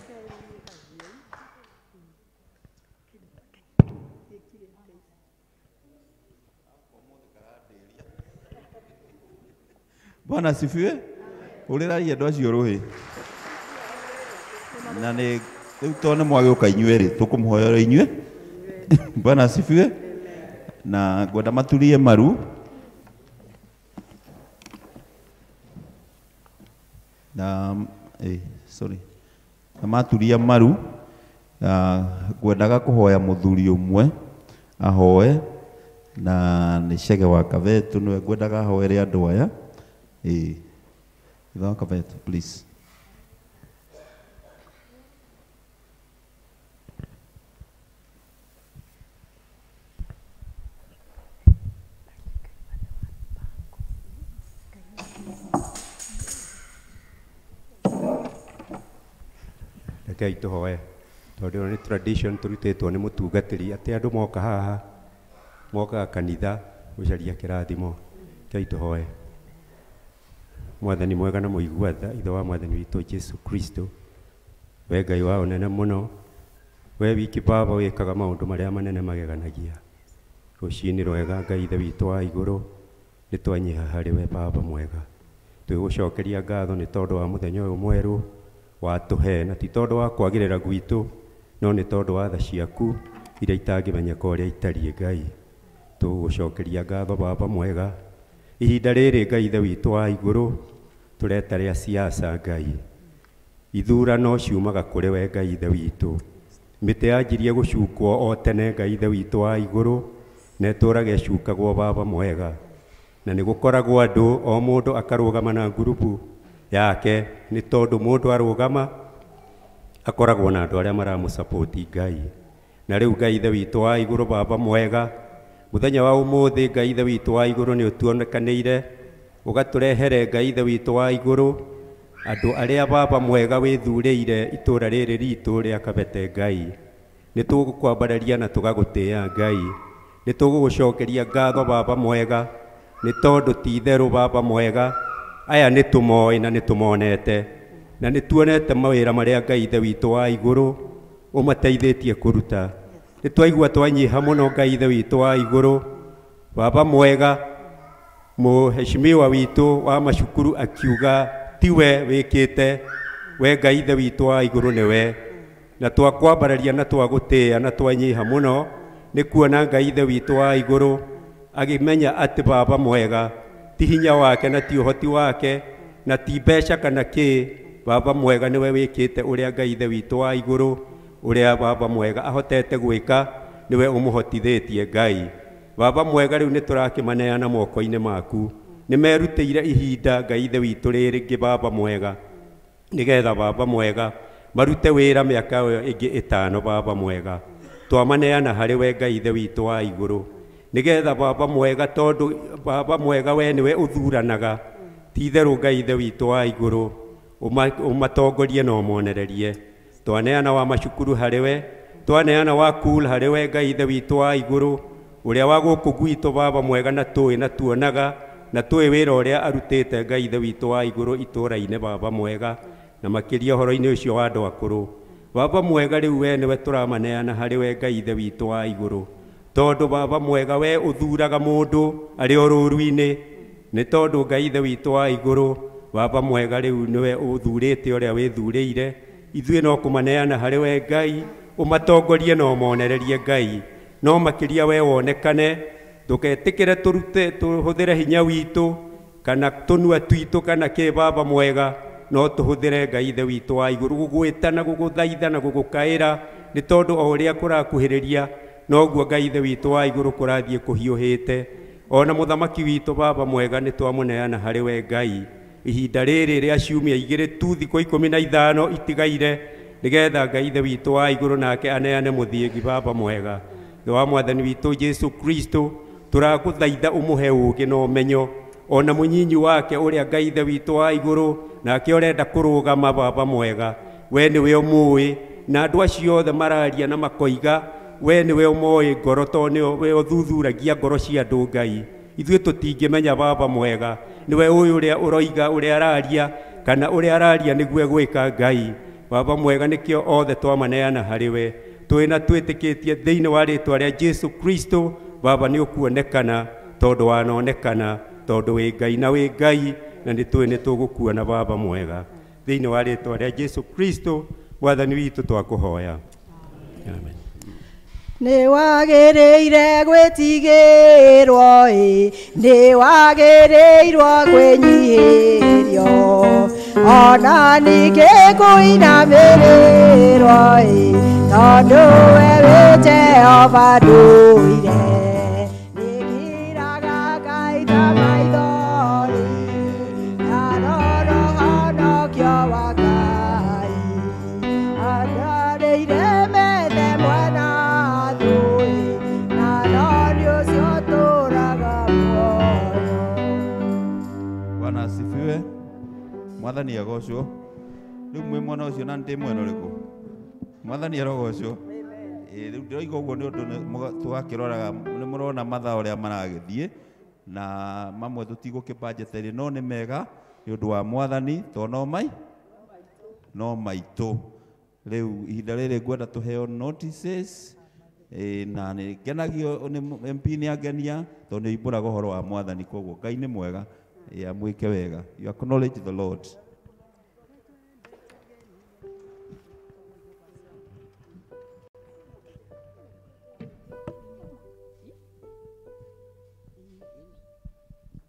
Bwana asifiwe. Hũrĩrai andũ acio rũhĩ. Na nĩ rĩu tondũ nĩ mwagĩũka inyuĩ rĩ, tũkũmũhoera inyuĩ. Bwana asifiwe. Na ngwenda maturie maru. Na sorry. Na maturia maru, ngwendaga kũhoya mũthuri ũmwe ahoe, na nĩ Chege wa Kavetu, nĩwe ngwendaga ahoere andũ aya. Ithe wa Kavetu, please. Rekei tũhoe tondũ ĩno nĩ tradition tũrutĩtwo nĩ mũtungatĩri atĩ andũ moka haha mokaga kanitha gũcaria kĩrathimo. Rekei tũhoe. Mwathani mwega na mũigua tha, Ithe wa Mwathani witũ Jesu Kristo, we Ngai wa ũnene mũno, we wiki Baba wĩkaga maũndũ marĩa manene mageganagia. Rũcinĩ rwega Ngai Ithe witũ wa igũrũ, nĩ twanyiha harĩ we Baba mwega. Twĩgũcokeria ngatho nĩ tondũ wa mũthenya ũyũ mwerũ watũhe, na ti tondũ wa kwagĩrĩra gwitũ, no nĩ tondũ wa tha ciaku iria itangĩmenyeka ũrĩa itariĩ Ngai. Tũgũcokeria ngatho Baba mwega. Ihinda rĩrĩ Ngai Ithe witũ wa igũrũ, tũreta rĩa siasa Ngai. Ithurano ciumaga kũrĩ we Ngai Ithe witũ. Mĩtĩ yanjirie gũcukwo o tene Ngai Ithe witũ wa igũrũ, na ĩtũraga ĩcukagwo Baba mwega. Na nĩ gũkoragwo andũ, o mũndũ akarũgama na ngurubu yake, nĩ tondũ mũndũ arũgama akoragwo na andũ arĩa maramũsapoti Ngai. Na rĩu Ngai Ithe witũ wa igũrũ Baba mwega, mũthenya wa ũmũthĩ Ngai Ithe witũ wa igũrũ nĩ ũtuonekanĩire, ũgatũrehere Ngai Ithe witũ wa igũrũ andũ arĩa Baba mwega wĩthurĩire itũra rĩrĩ ritũ rĩa Kabete Ngai. Nĩ tũgũkwambararia na tũgagũtĩĩa Ngai. Nĩ tũgũgũcokeria ngatho Baba mwega, nĩ tondũ ti itherũ Baba mwega, aya nĩ tũmoĩ na nĩ tũmonete, na nĩ tuonete mawĩra marĩa Ngai Ithe witũ wa igũrũ ũmateithĩtie kũruta. Nĩ twaigua twanyiha mũno Ngai Ithe witũ wa igũrũ. Baba mwega, mũheshimiwa witũ wa macukuru akiuga tiwe wĩkĩte, we Ngai Ithe witũ wa igũrũ nĩwe. Na twakwambararia na twagũtĩĩa na twanyiha mũno nĩ kuona Ngai Ithe witũ wa igũrũ agĩmenya atĩ Baba mwega ti hinya wake na ti ũhoti wake na ti mbeca kana kĩ, Baba mwega nĩwe wĩkĩte ũrĩa Ngai Ithe witũ wa igũrũ ũrĩa Baba mwega ahotete gwĩka, nĩwe ũmũhotithĩtie Ngai. Baba mwega rĩu nĩ tũrakĩmaneana moko-inĩ maku. Nĩ merutĩire ihinda Ngai Ithe witũ rĩrĩ Baba mwega, nĩgetha Baba mwega marute wĩra mĩaka ĩyo ĩngĩ ĩtano Baba mwega. Twamaneana harĩ we Ngai Ithe witũ wa igũrũ, nĩgetha Baba mwega, tondũ Baba mwega we nĩwe ũthuranaga, ti itherũ Ngai Ithe witũ wa igũrũ ũmatongorie na ũmonererie. Twaneana wa macukuru harĩ we, twaneana wa kul harĩ we Ngai Ithe witũ wa igũrũ, ũrĩa wa gũkũ gwitũ Baba mwega na tũĩ na tuonaga na tũĩ wĩra ũrĩa arutĩte Ngai Ithe witũ wa igũrũ itũra-inĩ Baba mwega, na makĩria ũhoro-inĩ ũcio wa andũ akũrũ. Baba mwega rĩu we nĩwe tũramaneana harĩ we Ngai Ithe witũ wa igũrũ, tondũ Baba mwega we ũthuraga mũndũ arĩ o rũru-inĩ, nĩ tondũ Ngai Ithe witũ wa igũrũ Baba mwega rĩu nĩwe ũthurĩte ũrĩa wĩthurĩire. Ithuĩ no kũmaneana harĩ we Ngai, ũmatongorie na ũmonererie Ngai, no makĩria we wonekane. Ndũgetĩkĩre tũrute tũhũthĩre hinya witũ kana tũnua twitũ kana kĩ Baba mwega, no tũhũthĩre Ngai Ithe witũ wa igũrũ gũgwĩta na gũgũthaitha na gũgũkaĩra, nĩ tondũ o ũrĩa kũrakuhĩrĩria noguo Ngai Ithe witũ wa igũrũ kũrathiĩ kũhiũhĩte. Ona mũthamaki witũ Baba mwega nĩ twamũneana harĩ we Ngai. Ihinda rĩrĩ rĩa ciumia igĩrĩ tu, thikũ 15 itigaire, nĩgetha Ngai Ithe witũ wa igũrũ nake aneane mũthiĩgi Baba mwega. Thĩ wa Mwathani witũ Jesu Kristo, tũragũthaitha ũmũhe ũũgĩ na ũmenyo, ona mũnyinyi wake ũrĩa Ngai Ithe witũ wa igũrũ nake ũrenda kũrũgama Baba mwega, we nĩwe ũmũĩ Na andũ acio othe mararia na makoiga we nĩwe ũmoĩ ngoro tondũ nĩwe ũthuthuragia ngoro cia andũ Ngai. Ithuĩ tũtingĩmenya Baba mwega nĩwe ũyũ ũrĩa ũroiga ũrĩa araria kana ũrĩa araria nĩguo egwĩka Ngai. Baba mwega nĩkĩo othe twamaneana harĩ we twĩna twĩtĩkĩtie thĩinĩ wa rĩtwa rĩa Jesu Kristo. Baba nĩ ũkuonekana tondũ wanonekana tondũ wĩ Ngai na wĩ Ngai na nĩ tũĩ nĩ tũgũkuona Baba mwega thĩinĩ wa rĩtwa rĩa Jesu Kristo Mwathani witũ twakũhoya. Amen. Nĩ wagĩrĩire gwĩtigĩrwo ĩ, nĩ wagĩrĩirwo kwĩnyihĩrio, ona ningĩ kũinamĩrĩrwo ĩ, tondũ we wĩ Jehova ndũire. Nĩngiraga ngaita maithori, ndarora ũhonokio wa Ngai, andarĩire methe mwena thũĩ, na no nĩ ũcio ũtũũraga muoyo. Bwana asifiwe. Mwathani agocwo. Rĩu mwĩ mwena ũcio na ndĩ mwena ũrĩkũ? Mwathani arogocwo. Ĩĩ rĩu ndĩroiga ũguo nĩ ũndũ tũgakĩroraga nĩ mũrona mathaa ũrĩa maragĩthiĩ na mamwe tũtigũkĩbanjetĩria no nĩ mega nĩ ũndũ wa Mwathani tondũ no mai no maitũ. Rĩu ihinda rĩrĩ ngwenda tũheo notices na nĩ ngenagio nĩ MP nĩ angenia tondũ nĩ oimbũraga ũhoro wa Mwathani koguo Ngai nĩ mwega. Amwĩke wega. You acknowledge the Lord.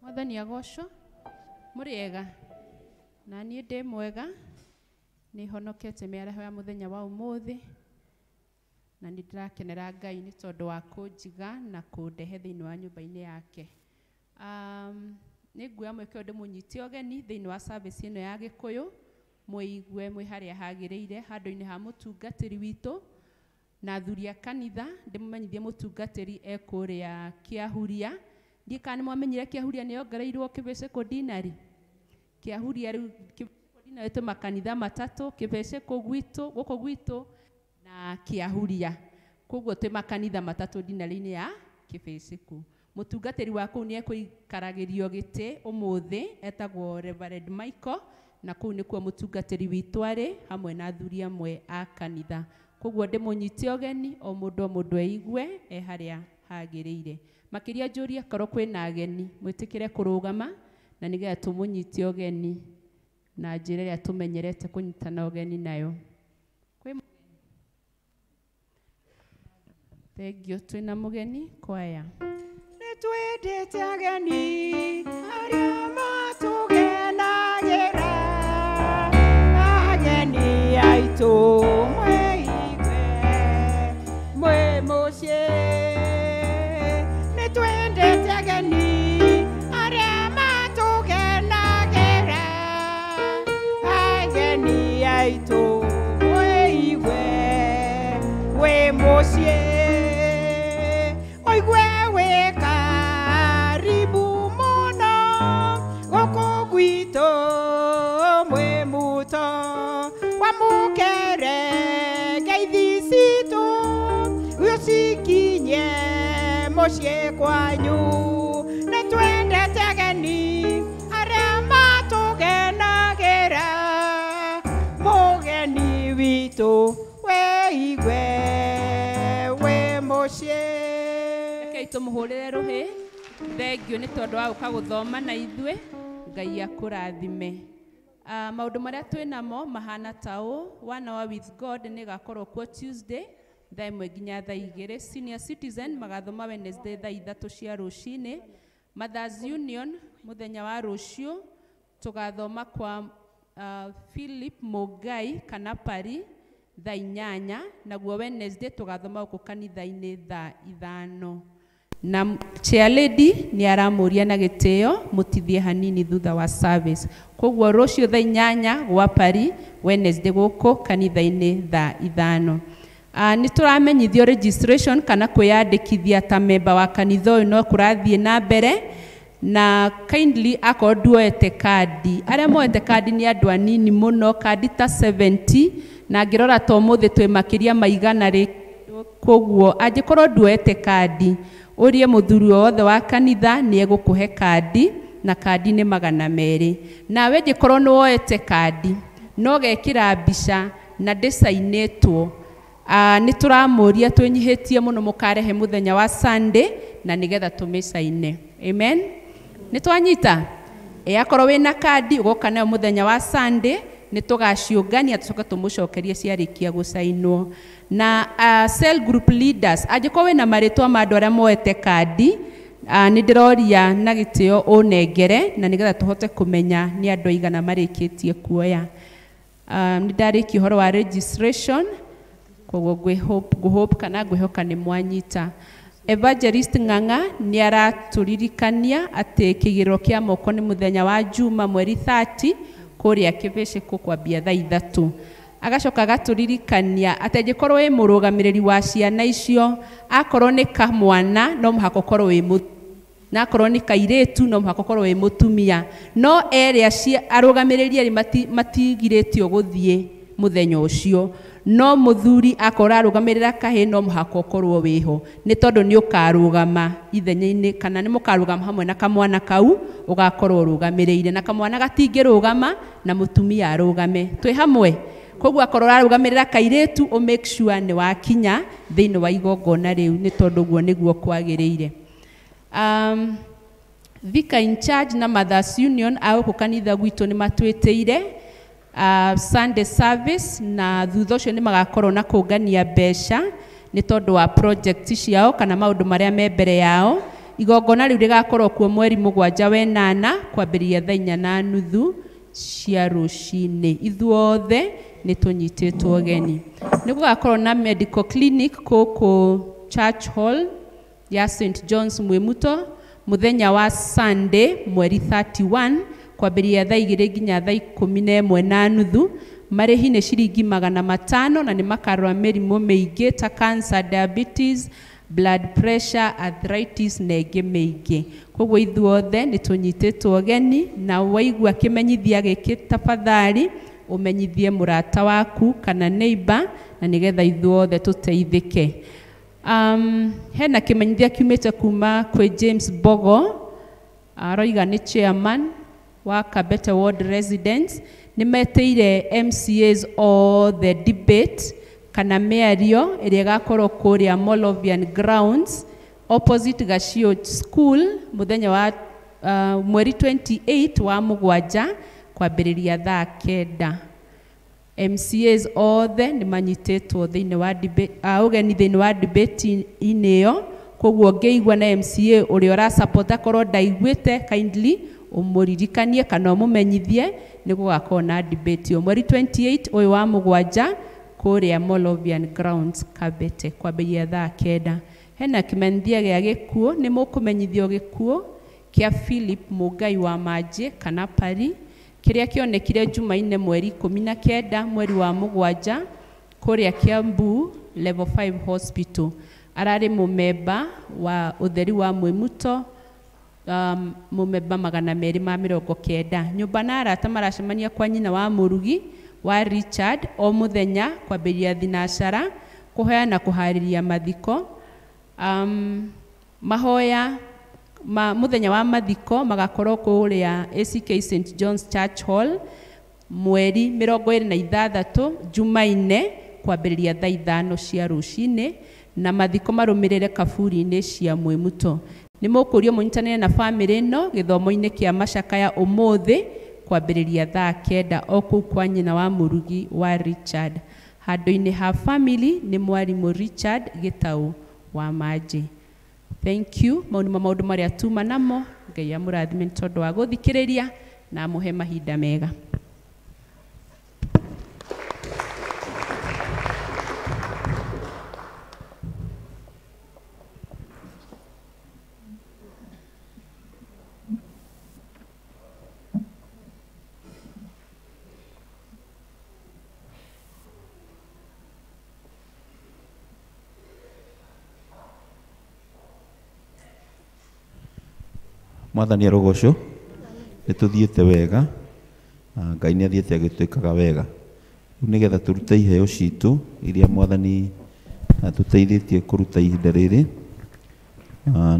Mwathani agocwo. Mũrĩ ega? Na niĩ ndĩ mwega, nĩ honokete mĩaraho ya mũthenya wa ũmũthĩ na nĩ ndĩrakenera Ngai nĩ tondũ wa kũnjiga na kũndehe thĩinĩ wa nyũmba-inĩ yake. Nĩ nguoya mweke ũyũ ndĩmũnyite ũgeni thĩinĩ wa service ĩno ya Gĩkũyũ, mũigue mwĩ harĩa hagĩrĩire handũ-inĩ ha mũtungatĩri witũ na athuri a kanitha. Ndĩmũmenyithie mũtungatĩri e kũrĩa Kĩahuria. Ndiĩ kana nĩ mwamenyire Kĩahuria nĩ yongereirwo Kĩbĩcĩkũ dinari. Kĩahuria rĩu Kĩbĩcĩkũ dinari twĩ makanitha matatũ, Kĩbĩcĩkũ gwitũ, gũkũ gwitũ na Kĩahuria. Koguo twĩ makanitha matatũ dinari-inĩ ya Kĩbĩcĩkũ. Mũtungatĩri wa kũu nĩ ekũikaragĩrio gĩtĩ ũmũthĩ, etagwo Reverend Michael, na kũu nĩkuo mũtungatĩri witũ arĩ hamwe na athuri amwe a kanitha. Koguo ndĩmũnyite ũgeni o mũndũ eigue e harĩa hagĩrĩire. Makĩria njũrie korwo kwĩna ageni mwĩtĩkĩre kũrũgama na nĩgetha tũmũnyite ũgeni na njĩra ĩrĩa tũmenyerete kũnyitana ũgeni nayo. Kwĩ mũgeni? Thengiũ, twĩna mũgeni kwaya. Nĩtwendete ageni arĩa matũgenagĩra, ageni aitũ mwĩigue mwĩ mũciĩ. Nĩtwendete ageni arĩa matũgenagĩra, ageni aitũ mwĩigue mwĩ mũciĩ. Ũigue wĩ karibu mũno gũkũ gwitũ mwĩ muto, wamũkĩre ngeithi citũ ũcikinye mũciĩ kwanyu. Nĩtwendete ageni arĩa matũgenagĩra, mũgeni witũ wĩigue wĩ mũciĩ. Rekei tũmũhũrĩre rũhĩ. Thengiũ nĩ tondũ wa gũka gũthoma na ithuĩ. Ngai akũrathime. Maũndũ marĩa twĩ namo mahana ta ũũ. One Hour with God nĩ ĩgakorwo kuo Tuesday thaa 1 nginya thaa 2. Senior Citizen magathoma Wednesday thaa 3 cia rũcinĩ. Mothers Union mũthenya wa rũciũ tũgathoma kwa Philip Mugai kana Pari thaa 8, naguo Wednesday tũgathoma gũkũ kanitha-inĩ thaa 5. Na chair lady nĩ aramũria na gĩtĩo mũtithie hanini thutha wa service. Koguo rũciũ thaa 8 gwa Pari, Wednesday gũkũ kanitha-inĩ thaa 5. Nĩ tũramenyithio registration kana kwĩyandĩkithia ta memba wa kanitha ũyũ no kũrathiĩ na mbere, na kindly akorwo nduoete kandi, arĩa moete kandi nĩ andũ anini mũno, kandi ta 70, Na ngĩrora ta ũmũthĩ twĩ makĩria ma igana rĩ koguo angĩkorwo nduoete kandi ũrie mũthuri wothe wa kanitha nĩ egũkũhe kandi na kandi nĩ 200. Nawe angĩkorwo nĩ woete kandi no gekĩra mbica na ndĩcainĩtwo, nĩ tũramũria twĩnyihĩtie mũno mũkarehe mũthenya wa Sunday na nĩgetha tũmĩcaine. Amen. Nĩ twanyita? Akorwo wĩna kandi ũgoka nayo mũthenya wa Sunday nĩ tũgaciũngania tũcoke tũmũcokerie ciarĩkia gũcainwo. Na cell group leaders, angĩkorwo wĩna marĩtwa ma andũ arĩa moete kandi, nĩ ndĩroria na gĩtĩo ũnengere na nĩgetha tũhote kũmenya nĩ andũ aigana marĩkĩtie kuoya. Nĩ ndarĩkia ũhoro wa registration, koguo ngũhope kana ngwĩhoka nĩ mwanyita. Evangelist Ng'ang'a nĩ aratũririkania atĩ kĩgĩrĩro kĩa moko nĩ mũthenya wa Juma mweri 30 kũrĩa Kĩbĩcĩkũ kwambia thaa 3. Agacoka agatũririkania atĩ angĩkorwo wĩ mũrũgamĩrĩri wa ciana icio, akorwo nĩ kamwana no mũhaka ũkorwo wĩ na akorwo nĩ kairĩtu no mũhaka ũkorwo wĩ mũtumia. No erĩ arũgamĩrĩri erĩ matigirĩtio gũthiĩ mũthenya ũcio. No mũthuri akorwo arũgamĩrĩra kahĩĩ no mũhaka ũkorwo wĩho, nĩ tondũ nĩ ũkarũgama ithenya-inĩ kana nĩ mũkarũgama hamwe na kamwana kau ũgakorwo ũrũgamĩrĩire, na kamwana gatingĩrũgama na mũtumia arũgame. Twĩ hamwe? Koguo akorwo ũrarũgamĩrĩra kairĩtu ũ make sure nĩ wakinya thĩinĩ wa igongona rĩu, nĩ tondũ ũguo nĩguo kwagĩrĩire. Vicar in charge na Mothers Union a gũkũ kanitha gwitũ nĩ matwĩtĩire Sunday service, na thutha ũcio nĩ magakorwo na kũngania mbeca nĩ tondũ wa project ciao kana maũndũ marĩa me mbere yao. Igongona rĩu rĩgakorwo kuo mweri 7 wa 8 kwambĩrĩria thaa 4:30 cia rũcinĩ. Ithuothe nĩ tũnyitĩtwo ũgeni. Nĩ gũgakorwo na medical clinic kũkũ Church Hall ya St John's Mwimuto mũthenya wa Sunday mweri 31 kwambĩrĩria thaa 2 nginya thaa 11:30. Marĩhi nĩ ciringi 500 na nĩ makarora mĩrimũ mĩingĩ ta cancer, diabetes, blood pressure, arthritis na ĩngĩ mĩingĩ. Koguo ithuothe nĩ tũnyitĩtwo ũgeni, na waigua kĩmenyithia gĩkĩ tafadhali ũmenyithie mũrata waku kana neighbor na nĩgetha ithuothe tũteithĩke. Hena kĩmenyithia kiumĩte kuma kwĩ James Bogo, aroiga nĩ chairman wa Kabete Ward residents. Nĩ metĩire MCAs othe debate kana mĩario ĩrĩa ĩgakorwo kũrĩa Molovian Grounds opposite Gachio School mũthenya wa mweri 28 wa 7 kwambĩrĩria thaa 9. MCAs othe nĩ manyitĩtwo thĩinĩ wa debate, ũgeni thĩinĩ wa debate-inĩ ĩyo. Koguo ũngĩigua na MCA ũrĩa ũrasupport akorwo ndaiguĩte, kindly ũmũririkanie kana ũmũmenyithie nĩ gũgakorwo na debate ĩyo mweri 28 ũyũ wa 7 kũrĩa Molovian Grounds Kabete kwambĩrĩria thaa 9. Hena kĩmenyithia gĩa gĩkuũ, nĩ mũkũmenyithio gĩkuũ kĩa Philip Mũngai wa Manjĩ kana Pari kĩrĩa kĩonekire Jumaine mweri 19 mweri wa 7 kũrĩa Kiambu Level 5 Hospital. Ararĩ mũmemba wa ũtheri wa Mwimuto, mũmemba 290. Nyũmba na arata maracemania kwa nyina wa mũrugi wa Richard o mũthenya kwambĩrĩria thinacara kũhoya na kũharĩria mathiko. Mahoya mũthenya wa mathiko magakorwo kũrĩa ACK St John's Church Hall mweri 26 Jumaine kwambĩrĩria thaa 5 cia rũcinĩ, na mathiko marũmĩrĩre kaburi-inĩ cia Mwimuto. Nĩ mũkũrio mũnyitanĩre na bamĩrĩ ĩno gĩthomo-inĩ kĩa macakaya ũmũthĩ kwambĩrĩria thaa 9 o kũu kwa nyina wa mũrugi wa Richard. Handũ-inĩ ha family nĩ mwarimũ Richard Gĩtaũ wa Manjĩ. Thank you. Mau nĩmo maũndũ marĩa tuma namo. Ngai amũrathime nĩ tondũ wa gũthikĩrĩria na amũhe mahinda mega. Mwathani arogocwo, nĩ tũthiĩte wega, na Ngai nĩ athiĩte agĩtwĩkaga wega. Nĩgetha tũrute iheo citũ iria Mwathani atũteithĩtie kũruta ihinda rĩrĩ.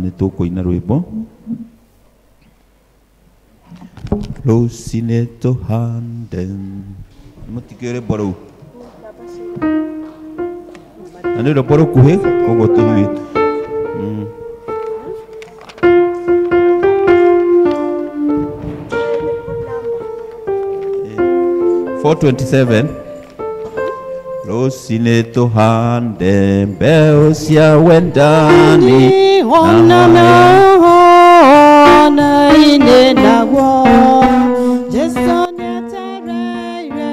Nĩ tũkũina rwĩmbo rũcinĩ tũhande. Mũtikĩũĩ rwĩmbo rũu? Na nĩ rwĩmbo rũkuhĩ koguo tũhiũhĩte. 427. Rũcinĩ tũhande mbeũ cia wendani ona mona-inĩ naguo Jesu nĩetereire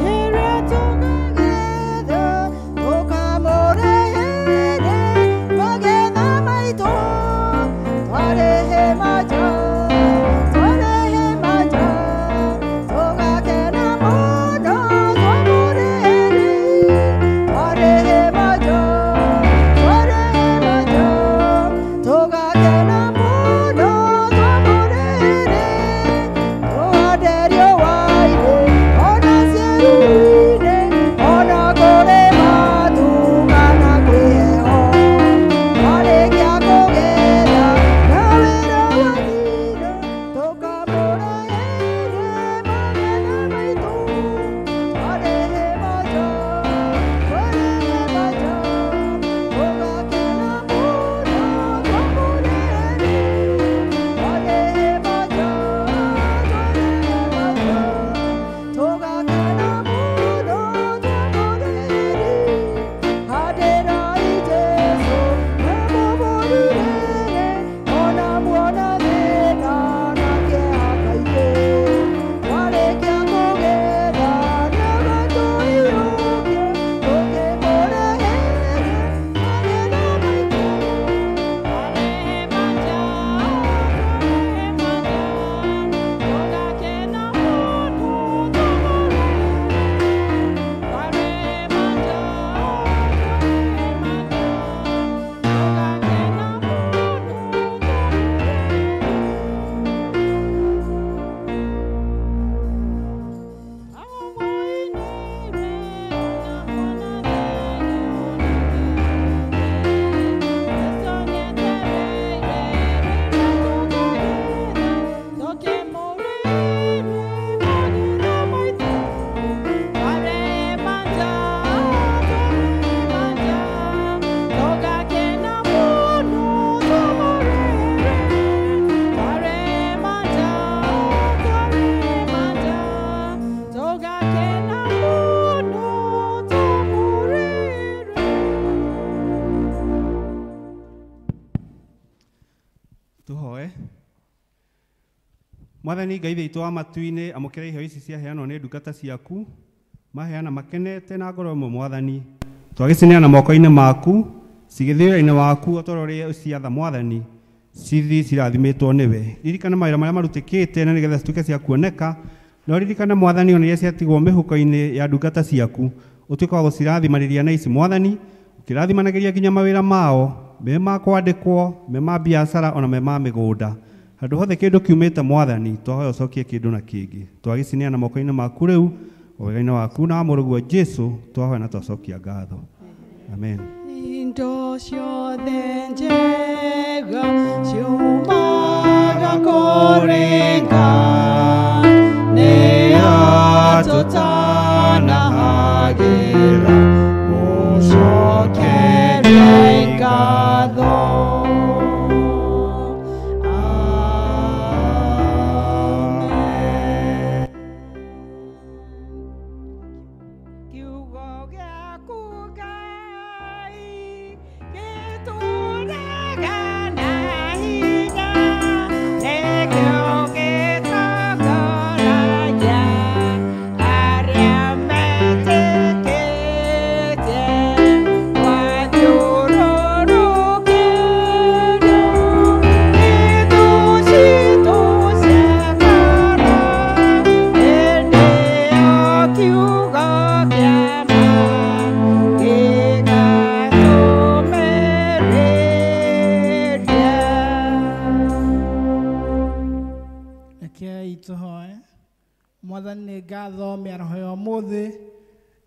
rĩrĩa tũkagetha tũkamũrehere magetha maitũ twarehe maja tũgakena mũno twamũrehere twarehe maja tũgakena mũno twamũrehere tũhande riũa-inĩ ona ciĩruru-inĩ ona kũrĩ matu kana kwĩ heho twarĩkia kũgetha na wĩra wathira tũkamũrehere magetha maitũ twarehe maja tũgakena mũno twamũrehere twarehe maja tũgakena mũno twamũrehere handĩrai Jesũ na mũmũrurĩre ona muona thĩna na kĩeha kaingĩ twarĩkia kũgetha nĩagatũiyũkia tũkĩmũrehere magetha maitũ Tuhoe. Mwathani Ngai witũ wa matu-inĩ, amũkĩra iheo ici ciaheanwo nĩ ndungata ciaku, maheana makenete na ngoro ĩmwe Mwathani. Twagĩcineana moko-inĩ maku, cigĩthiĩ wĩra-inĩ waku o ta ũrĩa ũciatha Mwathani, cithi cirathimĩtwo nĩwe. Ririkana mawĩra marĩa marutĩkĩte na nĩgetha cituĩke cia kuoneka, no ririkana Mwathani ona iria ciatigwo mĩhuko-inĩ ya ndungata ciaku, ũtuĩke wa gũcirathimanĩria na ici Mwathani, ũkĩrathimanagĩria nginya mawĩra mao, me ma kwandĩkwo, me ma biacara ona me ma mĩgũnda. Handũ hothe kĩndũ kiumĩte Mwathani, twahoya ũcokie kĩndũ na kĩngĩ. Twagĩcineana moko-inĩ maku rĩu, o wega-inĩ waku na wa mũrũguo Jesũ, twahoya na twacokia ngatho. Amen. Indo ciothe njega ciumaga kũrĩ Ngai, nĩyo tũtanahagĩra mũcokerie ngatho. Kiugo gĩaku Ngai gĩtũũraga na hinya, nĩkĩo gĩtongoragia arĩa metĩkĩtie. Twathiũrũrũkĩrio nĩ thũ citũ cia ngoro, hĩndĩ ĩyo kiugo kĩa ma gĩgatũmĩrĩria. Rekei tũhoe. Mwathani nĩ ngatho mĩaraho ya ũmũthĩ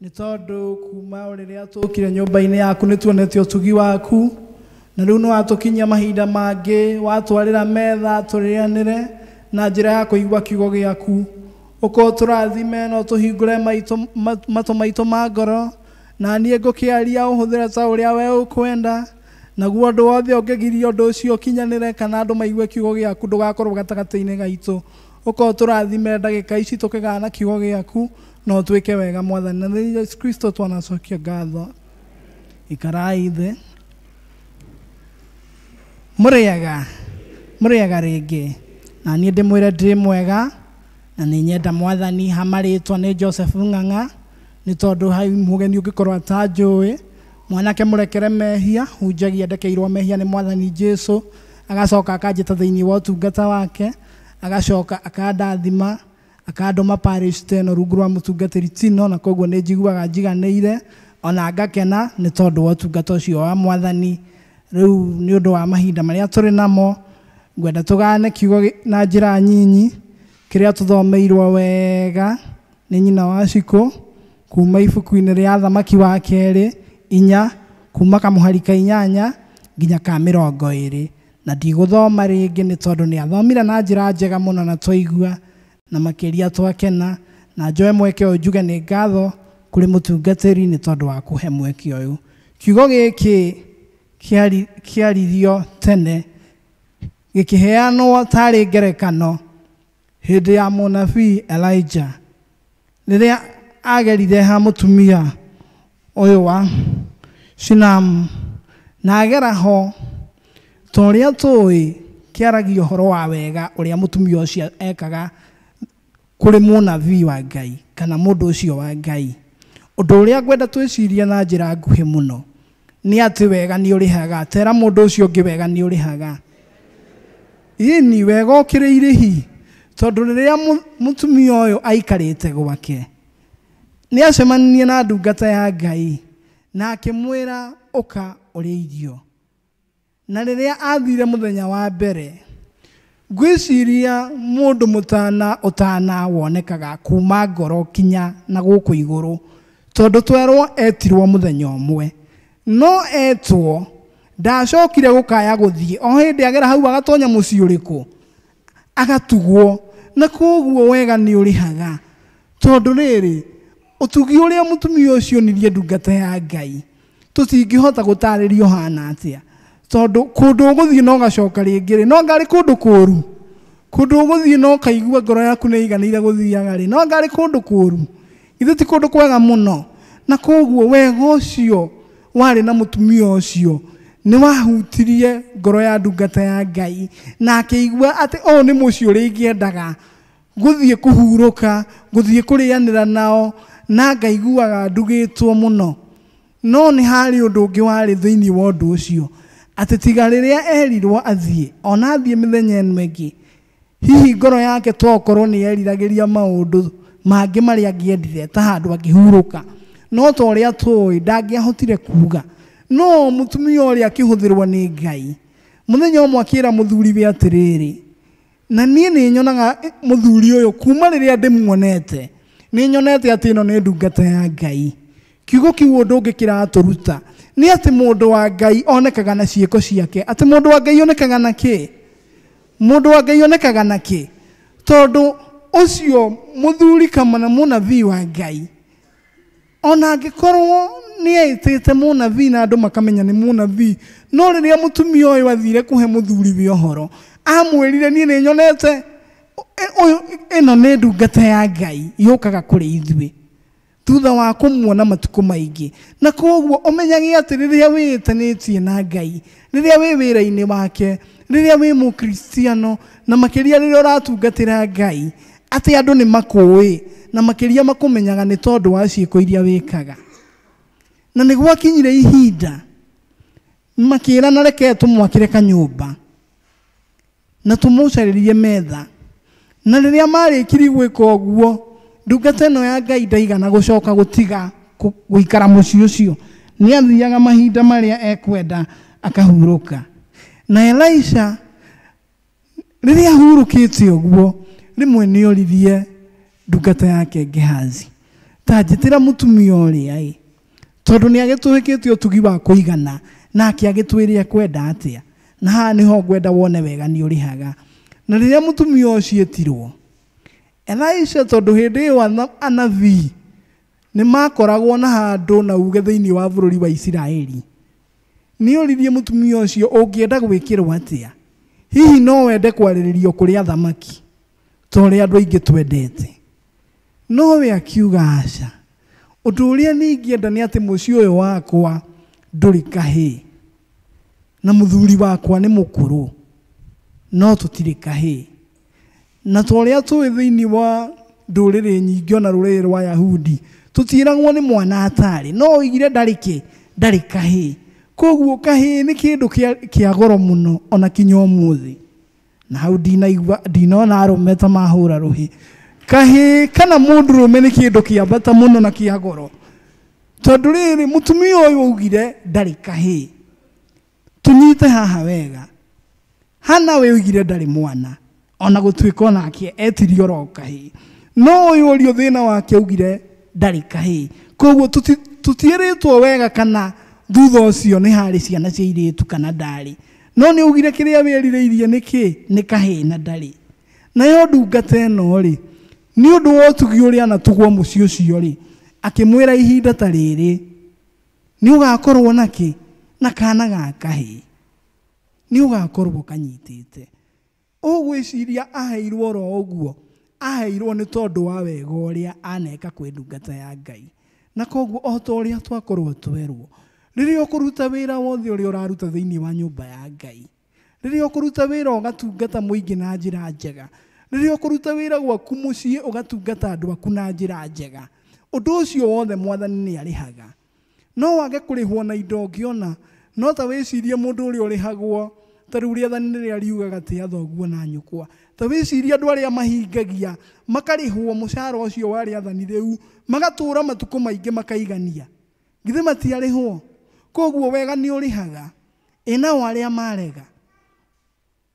Nĩ tondũ kuma o rĩrĩa tũkire nyũmba-inĩ yaku nĩ tuonete ũtugi waku, na rĩu nĩ watũkinyia mahinda mangĩ, watwarĩra metha tũrĩanĩre na njĩra ya kũigua kiugo gĩaku. Ũkorwo tũrathime na ũtũhingũre matũ maitũ ma ngoro, na niĩ ngũkĩaria ũhũthĩre ta ũrĩa we ũkwenda, naguo ũndũ wothe ũngĩgiria ũndũ ũcio ũkinyanĩre kana andũ maigue kiugo gĩaku ndũgakorwo gatagatĩ-inĩ gaitũ. Ũkorwo tũrathime ndagĩka ici tũkĩgana kiugo gĩaku na ũtwĩke wega Mwathani. Na thĩinĩ Yesu Kristo twanacokia ngatho. Ikarai thĩ. Mũrĩega, mũrĩega rĩngĩ. Na niĩ ndĩmwĩre ndĩ mwega, na nĩ nyenda Mwathani. Hamarĩtwa nĩ Joseph Ng'ang'a, nĩ tondũ hai mũgeni ũngĩkorwo atanjũĩ. Mwanake mũrekere mehia, hunjagia ndekeirwo mehia nĩ Mwathani Jesu, agacoka akanjĩta thĩinĩ wa ũtungata wake, agacoka akandathima, akandũma parish ta ĩno rungu rwa mũtungatĩri Tino, na koguo nĩ njiguaga njiganĩire ona ngakena nĩ tondũ wa ũtungata ũcio wa Mwathani. Rĩu nĩ ũndũ wa mahinda marĩa tũrĩ namo, ngwenda tũgane kiugo na njĩra nyinyi kĩrĩa tũthomeirwo wega nĩ nyina wa Cikũ kuma ibuku-inĩ rĩa Thamaki wa kerĩ 4 kuma kamũhari ka 8 nginya ka 20. Na ndigũthoma rĩngĩ nĩ tondũ nĩ athomire na njĩra njega mũno na twaigua na makĩria twakena. Na njoe mweke ũyũ njuge nĩ ngatho kũrĩ mũtungatĩri nĩ tondũ wa kũhe mweke ũyũ. Kiugo gĩkĩ kĩaririo tene gĩkĩheanwo tarĩ ngerekano hĩndĩ ya mũnabii Elijah, rĩrĩa agerire ha mũtumia ũyũ wa Shunamu, na agera ho ta ũrĩa tũĩ kĩaragia ũhoro wa wega ũrĩa mũtumia ũcio ekaga kũrĩ mũnabii wa Ngai kana mũndũ ũcio wa Ngai. Ũndũ ũrĩa ngwenda twĩcirie na njĩra nguhĩ mũno nĩ atĩ wega nĩ ũrĩhaga. Tera mũndũ ũcio ũngĩ wega nĩ ũrĩhaga. Ĩni wega ũkĩrĩ irĩhi, tondũ rĩrĩa mũtumia ũyũ aikarĩte gwake nĩ acemanirie na ndungata ya Ngai na akĩmwĩra ũka ũrĩe irio. Na rĩrĩa athire mũthenya wa mbere, ngwĩciria mũndũ mũtana ũtana wonekaga kuma ngoro kinya na gũkũ igũrũ, tondũ twerwo etirwo mũthenya ũmwe, no etwo ndacokire gũkaya gũthiĩ. O hĩndĩ agera hau agatonya mũciĩ ũrĩkũ, agatugwo. Na koguo wega nĩ ũrĩhaga, tondũ rĩrĩ ũtugi ũrĩa mũtumia ũcio onirie ndungata ya Ngai tũtingĩhota gũtarĩria ũhana atĩa, tondũ kũndũ ũgũthiĩ no gacoka rĩngĩ rĩ, no ngarĩ kũndũ kũũru. Kũndũ ũgũthiĩ no kaigua ngoro yaku nĩ ĩiganĩire gũthiaga rĩ, no ngarĩ kũndũ kũũru. Ithuĩ ti kũndũ kwega mũno. Na koguo wega ũcio warĩ na mũtumia ũcio nĩ wahutirie ngoro ya ndungata ya Ngai, na akĩigua atĩ ũyũ nĩ mũciĩ ũrĩa ingĩendaga gũthiĩ kũhurũka, gũthiĩ kũrĩanĩra nao, na ngaiguaga ndugĩtwo mũno. No nĩ harĩ ũndũ ũngĩ warĩ thĩinĩ wa ũndũ ũcio, atĩ tiga rĩrĩa erirwo athiĩ, ona athiĩ mĩthenya ĩno ĩngĩ, hihi ngoro yake tokorwo nĩ eriragĩria maũndũ mangĩ marĩa angĩendire ta handũ angĩhurũka, no ta ũrĩa tũĩ ndangĩahotire kuga. No mũtumia ũrĩa akĩhũthĩrwo nĩ Ngai, mũthenya ũmwe akĩra mũthuriwe atĩrĩrĩ, na niĩ nĩ nyonaga mũthuri ũyũ kuma rĩrĩa ndĩmuonete, nĩ nyonete atĩ ĩno nĩ ndungata ya Ngai. Kiugo kĩu ũndũ ũngĩ kĩratũruta nĩ atĩ mũndũ wa Ngai onekaga na ciĩko ciake. Atĩ mũndũ wa Ngai onekaga na kĩ? Mũndũ wa Ngai onekaga na kĩ? Tondũ ũcio mũthuri kana mũnabii wa Ngai, ona angĩkorwo nĩ etĩte mũnabii na andũ makamenya nĩ mũnabii, no rĩrĩa mũtumia ũyũ athire kũhe mũthuriwe ũhoro, amwĩrire niĩ nĩ nyonete ũyũ ĩno nĩ ndungata ya Ngai yũkaga kũrĩ ithuĩ thutha wa kũmuona matukũ maingĩ. Na koguo ũmenyage atĩ rĩrĩa wĩĩtanĩtie na Ngai, rĩrĩa wĩ wĩra-inĩ wake, rĩrĩa wĩ mũkristiano, na makĩria rĩrĩa ũratungatĩra Ngai, atĩ andũ nĩ makũĩ na makĩria makũmenyaga nĩ tondũ wa ciĩko iria wĩkaga. Na nĩ gwakinyire ihinda makĩrana reke tũmwakĩre kanyũmba na tũmũcarĩrie metha. Na rĩrĩa marĩkirie gwĩka ũguo, ndungata ĩno ya Ngai ndaigana gũcoka gũtiga gũikara mũciĩ ũcio. Nĩ athiaga mahinda marĩa ekwenda akahurũka. Na Elisha rĩrĩa ahurũkĩte ũguo, rĩmwe nĩ oririe ndungata yake Gehazi, Ta njĩtĩra mũtumia ũrĩa ĩ, tondũ nĩ agĩtũhĩkĩtie ũtugi wa kũigana, nake agĩtwĩre ekwenda atĩa. Na haha nĩho ngwenda wone wega nĩ ũrĩhaga. Na rĩrĩa mũtumia ũcio etirwo, Elisha tondũ hĩndĩ ĩyo anabii nĩ makoragwo na handũ na uge thĩinĩ wa bũrũri wa Isiraeli, nĩ oririe mũtumia ũcio, ũngĩenda gwĩkĩrwo atĩa? Hihi no wende kwarĩrĩrio kũrĩ athamaki ta ũrĩa andũ aingĩ twendete? No we akiuga aca. Ũndũ ũrĩa ningĩenda nĩ atĩ mũciĩ ũyũ wakwa ndũrĩ kahĩĩ, na mũthuri wakwa nĩ mũkũrũ, no tũtirĩ kahĩĩ. Na ta ũrĩa tũĩ thĩinĩ wa ndũrĩrĩ nyingĩ ona rũrĩrĩ rwa Yahudi, tũtiĩragwo nĩ mwana atarĩ, no oigire ndarĩ kĩ, ndarĩ kahĩĩ. Koguo kahĩĩ nĩ kĩndũ kĩa goro mũno ona kinya ũmũthĩ. Na hau ndinaigua, ndinona arũme ta mahũra rũhĩ. Kahĩĩ kana mũndũrũme nĩ kĩndũ kĩa bata mũno na kĩa goro. Tondũ rĩrĩ, mũtumia ũyũ augire ndarĩ kahĩĩ. Tũnyite haha wega. Hana we oigire ndarĩ mwana, ona gũtuĩka onake etirie oro kahĩĩ. No ũyũ ũrio thĩna wake augire ndarĩ kahĩĩ. Koguo tũtiĩrĩtwo wega kana thutha ũcio nĩ harĩ ciana cia airĩtu kana ndarĩ. No nĩ augire kĩrĩa wĩrirĩirie nĩ kĩ? Nĩ kahĩĩ na ndarĩ. Nayo ndungata ĩno rĩ, nĩ ũndũ wa ũtugi ũrĩa anatugwo mũciĩ ũcio rĩ, akĩmwĩra ihinda ta rĩrĩ nĩ ũgakorwo na kĩ? Na kana ga kahĩĩ. Nĩ ũgakorwo kanyitĩte. Ũgwĩciria aheirwo oro ũguo? Aheirwo nĩ tondũ wa wega ũrĩa aneka kwĩ ndungata ya Ngai. Na koguo o ta ũrĩa twakorwo twerwo, rĩrĩa ũkũruta wĩra wothe ũrĩa ũraruta thĩinĩ wa nyũmba ya Ngai, rĩrĩa ũkũruta wĩra ũgatungata mũingĩ na njĩra njega, rĩrĩa ũkũruta wĩra gwaku mũciĩ ũgatungata andũ aku na njĩra njega, ũndũ ũcio wothe Mwathani nĩ arĩhaga. No wage kũrĩhwo na indo ũngĩona, no ta wĩcirie mũndũ ũrĩa ũrĩhagwo, ta rĩu rĩathani rĩrĩa riugaga tĩa thoguo na nyũkwa, ta wĩcirie andũ arĩa mahingagia makarĩhwo mũcara ũcio wa rĩathani rĩu, magatũra matukũ maingĩ makaigania, githĩ matiarĩhwo? Koguo wega nĩ ũrĩhaga. Ĩ nao arĩa marega,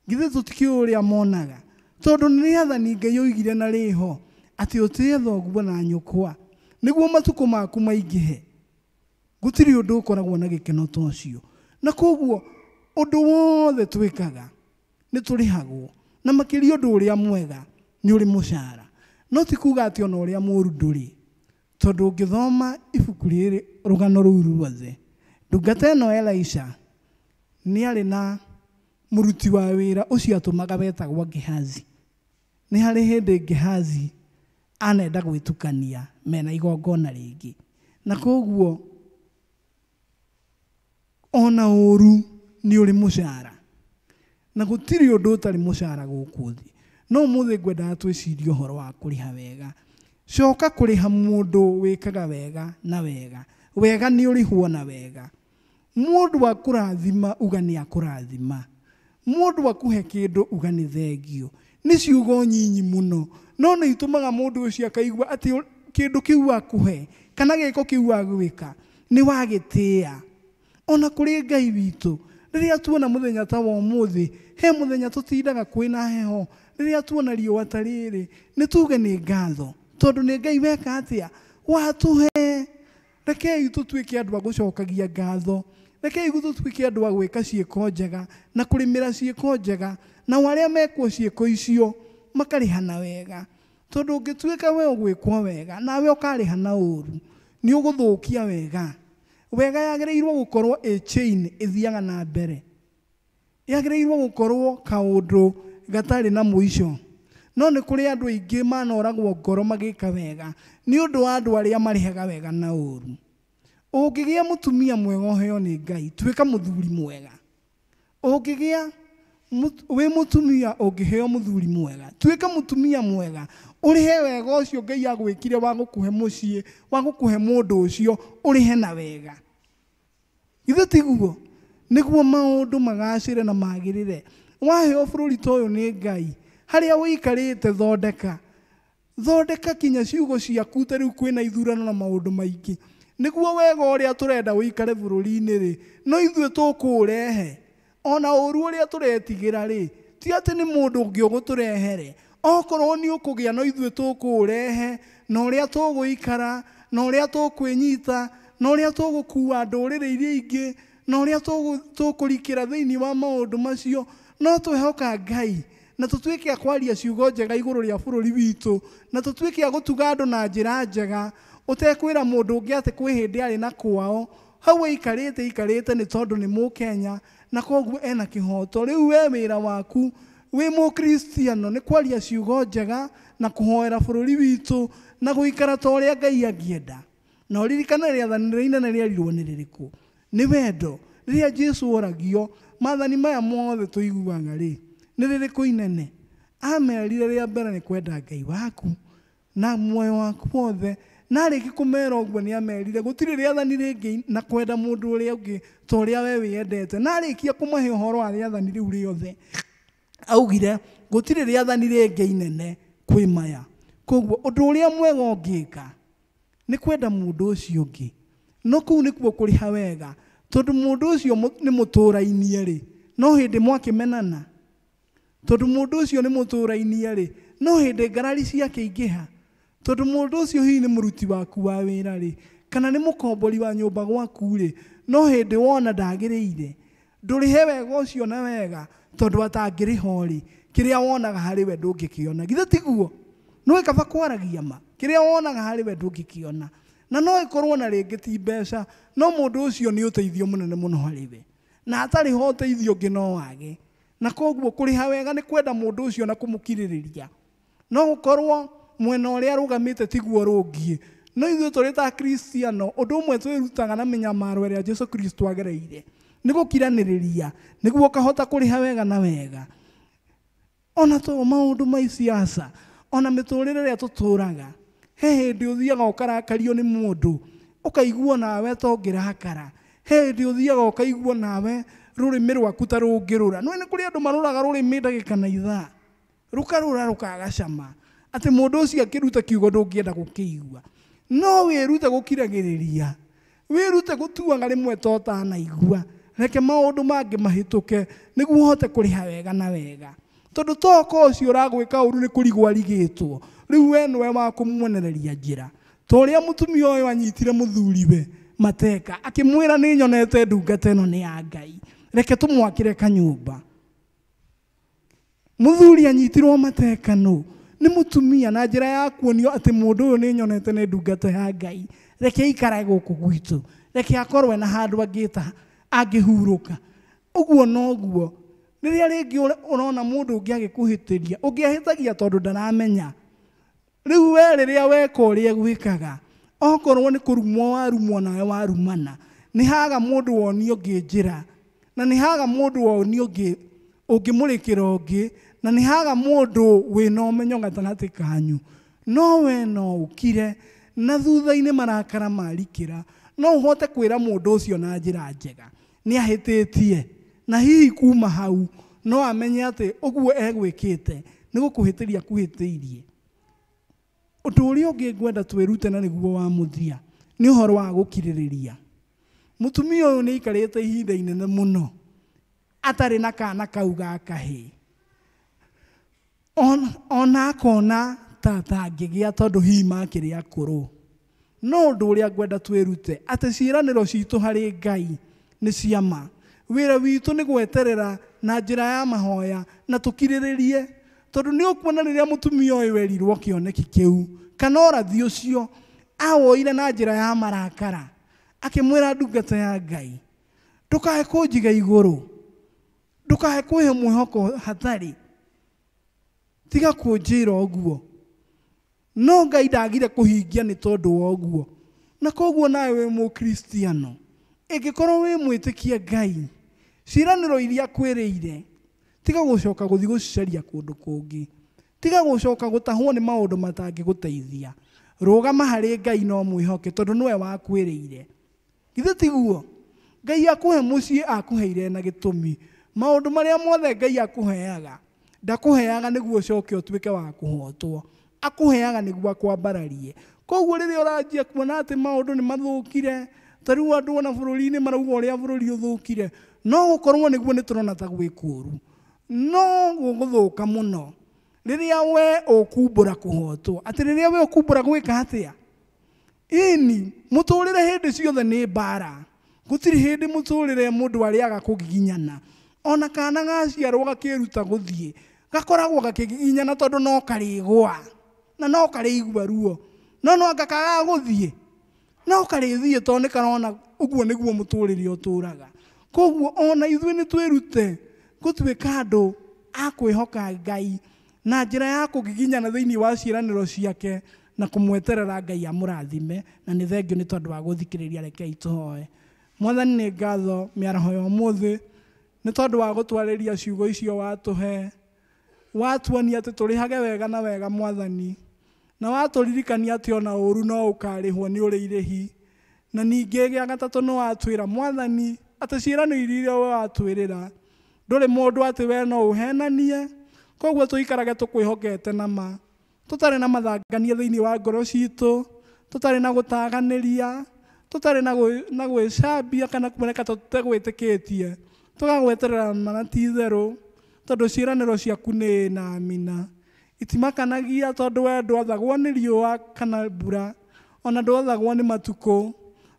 githĩ tũtikĩũĩ ũrĩa monaga? Tondũ nĩ rĩathani Ngai oigire na rĩho atĩ ũtĩe thoguo na nyũkwa nĩguo matukũ maku maingĩhe. Gũtirĩ ũndũ ũkoragwo na gĩkeno ta ũcio. Na koguo ũndũ wothe twĩkaga nĩ tũrĩhagwo, na makĩria ũndũ ũrĩa mwega nĩ ũrĩ mũcara. No ti kuga atĩ ona ũrĩa mũũru ndũrĩ, tondũ ũngĩthoma ibuku rĩrĩ rũgano rũu ruothe, ndungata ĩno Elisha nĩ arĩ na mũruti wa wĩra ũcio atũmaga wetagwo Gehazi. Nĩ harĩ hĩndĩ Gehazi anenda gwĩtukania mena igongona rĩngĩ, na koguo ona ũũru nĩ ũrĩ mũcara, na gũtirĩ ũndũ ũtarĩ mũcara gũkũ thĩ. No ũmũthĩ ngwendaga twĩcirie ũhoro wa kũrĩha wega. Coka kũrĩha mũndũ wĩkaga wega na wega. Wega nĩ ũrĩhwo na wega. Mũndũ akũrathima uga nĩ akũrathima, mũndũ akũhe kĩndũ uga nĩ thengio. Nĩ ciugo nyinyi mũno, no nĩ itũmaga mũndũ ũcio akaigua atĩ kĩndũ kĩu akũhe kana gĩko kĩu agwĩka nĩ wagĩtĩĩa. Ona kũrĩ Ngai witũ, rĩrĩa tuona mũthenya ta wa ũmũthĩ, he mũthenya tũtindaga kwĩna heho, rĩrĩa tuona riũa ta rĩrĩ, nĩ tuge nĩ ngatho, tondũ nĩ Ngai weka atĩa? Watũhe. Rekei tũtuĩke andũ a gũcokagia ngatho, rekei tũtuĩke andũ a gwĩka ciĩko njega na kũrĩmĩra ciĩko njega, nao arĩa mekwo ciĩko icio makarĩha na wega. Tondũ ũngĩtuĩka we ũgwĩkwo wega nawe ũkarĩha na ũũru, nĩ ũgũthũkia wega. Wega yagĩrĩirwo gũkorwo ĩ chain ĩthiaga na mbere, yagĩrĩirwo gũkorwo kaũndũ gatarĩ na mũico. No nĩ kũrĩ andũ aingĩ manoragwo ngoro magĩka wega nĩ ũndũ wa andũ arĩa marĩhaga wega na ũũru. Ũngĩgĩa mũtumia mwega ũheo nĩ Ngai, tuĩka mũthuri mwega. Ũngĩgĩa wĩ mũtumia ũngĩheo mũthuri mwega, tuĩka mũtumia mwega, ũrĩhe wega ũcio Ngai agwĩkire wa gũkũhe mũciĩ, wa gũkũhe mũndũ ũcio, ũrĩhe na wega. Githĩ tiguo? Nĩguo maũndũ magacĩre na magĩrĩre. Waheo bũrũri ta ũyũ nĩ Ngai, harĩa ũikarĩte thondeka, thondeka kinya ciugo ciaku. Ta rĩu kwĩna ithurano na maũndũ maingĩ, nĩguo wega ũrĩa tũrenda ũikare bũrũri-inĩ rĩ, no ithuĩ tũkũũrehe. Ona ũũru ũrĩa tũretigĩra rĩ, ti atĩ nĩ mũndũ ũngĩ ũgũtũrehere. Okorwo nĩ ũkũgĩa, no ithuĩ tũkũũrehe, na ũrĩa tũgũikara na ũrĩa tũkwĩnyita, na ũrĩa tũgũkua ndũrĩrĩ iria ingĩ, na ũrĩa tũkũrikĩra thĩinĩ wa maũndũ macio. No twehoka Ngai na tũtuĩke a kwaria ciugo njega igũrũ rĩa bũrũri witũ, na tũtuĩke a gũtuga andũ na njĩra njega, ũtekwĩra mũndũ ũngĩ atĩ kwĩ hĩndĩ arĩ na kwao. Hau aikarĩte aikarĩte nĩ tondũ nĩ mũkenya na koguo ena kĩhoto. Rĩu we wĩra waku wĩ mũkristiano nĩ kwaria ciugo njega na kũhoera bũrũri witũ na gũikara ta ũrĩa Ngai angĩenda. Na ũririkane rĩathani rĩrĩa inene rĩerirwo nĩ rĩrĩkũ? Nĩ wendo. Rĩrĩa Jesũ oragio maathani maya mothe tũiguaga rĩ, nĩ rĩrĩkũ inene? Amerire rĩa mbere nĩ kwenda Ngai waku na muoyo waku wothe. Na arĩkia kũmera ũguo nĩ amerire gũtirĩ rĩathani rĩngĩ na kwenda mũndũ ũrĩa ũngĩ ta ũrĩa we wĩyendete. Na arĩkia kũmahe ũhoro wa rĩathani rĩu rĩothe, augire gũtirĩ rĩathani rĩngĩ inene kwĩ maya. Koguo ũndũ ũrĩa mwega ũngĩka nĩ kwenda mũndũ ũcio ũngĩ. No kũu nĩkuo kũrĩha wega, tondũ mũndũ ũcio nĩ mũtũrainie rĩ, no hĩndĩ mwakĩmenana. Tondũ mũndũ ũcio nĩ mũtũrainie rĩ, no hĩndĩ ngarari ciakĩingĩha. Tondũ mũndũ ũcio hihi nĩ mũruti waku wa wĩra rĩ, kana nĩ mũkombori wa nyũmba gwaku rĩ, no hĩndĩ wona ndagĩrĩire. Ndũrĩhe wega ũcio na wega, tondũ atangĩrĩha rĩ, kĩrĩa wonaga harĩ we ndũngĩkĩona. Githĩ tiguo? No ĩkaba kwaragia ma, kĩrĩa wonaga harĩ we ndũngĩkĩona. Na no ĩkorwo na rĩngĩ ti mbeca, no mũndũ ũcio nĩ ũteithio mũnene mũno harĩ we. Na atarĩ ho ũteithio ũngĩ no wage. Na koguo kũrĩha wega nĩ kwenda mũndũ ũcio na kũmũkirĩrĩria. No gũkorwo mwena ũrĩa arũgamĩte tiguo rũngiĩ. No ithuĩ tũrĩ ta Akristiano, ũndũ ũmwe twĩrutaga na mĩnyamaro ĩrĩa Jesũ Kristo agereire nĩ gũkiranĩrĩria, nĩguo ũkahota kũrĩha wega na wega. Ona to maũndũ ma siasa, ona mĩtũrĩre ĩrĩa tũtũraga, he hĩndĩ ũthiaga ũkarakario nĩ mũndũ, ũkaigua nawe ta ũngĩrakara. He hĩndĩ ũthiaga ũkaigua nawe rũrĩmĩ rwaku ta rũngĩrũra. No nĩ kũrĩ andũ marũraga rũrĩmĩ ndagĩka na ithaa, rũkarũra rũkaga cama, atĩ mũndũ ũcio akĩruta kiugo ndũngĩenda gũkĩigua. No wĩrute gũkiragĩrĩria, wĩrute gũtuaga rĩmwe ta ũtanaigua, reke maũndũ mangĩ mahĩtũke nĩguo ũhote kũrĩha wega na wega. Tondũ toko ũcio ũragwĩka ũru nĩ kũrigwo arigĩtwo, rĩu we nĩwe wa kũmuonereria njĩra. Ta ũrĩa mũtumia ũyũ anyitire mũthuriwe mateka, akĩmwĩra nĩ nyonete ndungata ĩno nĩ ya Ngai, reke tũmwakĩre kanyũmba. Mũthuri anyitirwo mateka nũ? Nĩ mũtumia, na njĩra ya kuonio atĩ mũndũ ũyũ nĩ nyonete nĩ ndungata ya Ngai, reke aikare gũkũ gwitũ, reke akorwe na handũ angĩta angĩhurũka. Ũguo noguo rĩrĩa rĩngĩ ũrona mũndũ ũngĩ agĩkũhĩtĩria, ũngĩ ahĩtagia tondũ ndaramenya. Rĩu we rĩrĩa weka ũrĩa gwĩkaga, okorwo nĩ kũrumwo warumwo nawe warumana, nĩ haga mũndũ wonio ũngĩ njĩra, na nĩ haga mũndũ wonio ũngĩ ũngĩmũrĩkĩra ũngĩ, na nĩ haga mũndũ wĩna ũmenyo gatagatĩ kanyu. No we no ũkire na thutha-inĩ marakara marikĩra, no ũhote kwĩra mũndũ ũcio na njĩra njega nĩ ahĩtĩtie, na hihi kuma hau no amenye atĩ ũguo egwĩkĩte nĩ gũkũhĩtĩria kũhĩtĩirie. Ũndũ ũrĩa ũngĩ ngwenda twĩrute na nĩguo wa mũthia nĩ ũhoro wa gũkirĩrĩria. Mũtumia ũyũ nĩ aikarĩte ihinda inene mũno atarĩ na kana kau ga kahĩĩ, ona akona ta atangĩgĩa tondũ hihi makĩrĩ akũrũ. No ũndũ ũrĩa ngwenda twĩrute atĩ ciĩranĩro citũ harĩ Ngai nĩ cia ma. Wĩra witũ nĩ gweterera na njĩra ya mahoya na tũkirĩrĩrie, tondũ nĩ ũkuona rĩrĩa mũtumia ũyũ erirwo kĩoneki kĩu kana ũrathi ũcio, awoire na njĩra ya marakara, akĩmwĩra ndungata ya Ngai, ndũkae kũnjiga igũrũ, ndũkae kwĩhe mwĩhoko hatarĩ, tiga kũnjĩra ũguo. No Ngai ndagire kũhingia nĩ tondũ wa ũguo. Na koguo nawe wĩ mũkristiano, ĩngĩkorwo wĩ mwĩtĩkia Ngai, ciĩranĩro iria akwĩrĩire, tiga gũcoka gũthiĩ gũcicaria kũndũ kũngĩ, tiga gũcoka gũtahwo nĩ maũndũ matangĩgũteithia. Rũgama harĩ Ngai no mwĩhoke, tondũ nĩwe wakwĩrĩire. Githĩ tiguo? Ngai akũhe mũciĩ akũheire na gĩtũmi. Maũndũ marĩa mothe Ngai akũheaga, ndakũheaga nĩguo ũcoke ũtuĩke wa kũhotwo, akũheaga nĩguo akwambararie. Koguo rĩrĩa ũranjia kuona atĩ maũndũ nĩ mathũkire, ta rĩu andũ ona bũrũri-inĩ marauga ũrĩa bũrũri ũthũkire, no gũkorwo nĩguo nĩ tũrona ta gwĩ kũũru, no gũgũthũka mũno rĩrĩa we ũkumbũra kũhotwo. Atĩ rĩrĩa we ũkumbũra gwĩka atĩa? Ĩni mũtũrĩre hĩndĩ ciothe nĩ mbara. Gũtirĩ hĩndĩ mũtũrĩre mũndũ arĩaga kũgiginyana. Ona kana gaciarwo gakĩruta gũthiĩ gakoragwo gakĩgiginyana tondũ no karĩgwa na no karĩigua ruo. No no anga kagaga gũthiĩ no karĩthiĩ tondũ nĩ karona ũguo nĩguo mũtũrĩre ũtũraga. Koguo ona ithuĩ nĩ twĩrute gũtuĩka andũ a kwĩhoka Ngai na njĩra ya kũgiginyana thĩinĩ wa ciĩranĩro ciake na kũmweterera Ngai amũrathime. Na nĩ thengio nĩ tondũ wa gũthikĩrĩria. Rekei tũhoe. Mwathani nĩ ngatho mĩaraho ya ũmũthĩ nĩ tondũ wa gũtwarĩria ciugo icio watũhe. Watuonia atĩ tũrĩhage wega na wega Mwathani, na watũririkania atĩ ona ũru no ũkarĩhwo nĩ ũrĩ irĩhi. Na ningĩ gĩa gatatũ nĩ watwĩra Mwathani atĩ ciĩranĩro iria watwĩrĩra ndũrĩ mũndũ atĩ we no ũhenanie. Koguo tũikarage tũkwĩhokete na ma, tũtarĩ na mathangania thĩinĩ wa ngoro citũ, tũtarĩ na gũtaganĩria, tũtarĩ na gwĩcambia kana kuoneka tũtegwĩtĩkĩtie. Tũgagweterera ma na ti itherũ tondũ ciĩranĩro ciaku nĩ na amina. Itimakanagia tondũ we ndwathagwo nĩ riũa kana mbura, ona ndwathagwo nĩ matukũ.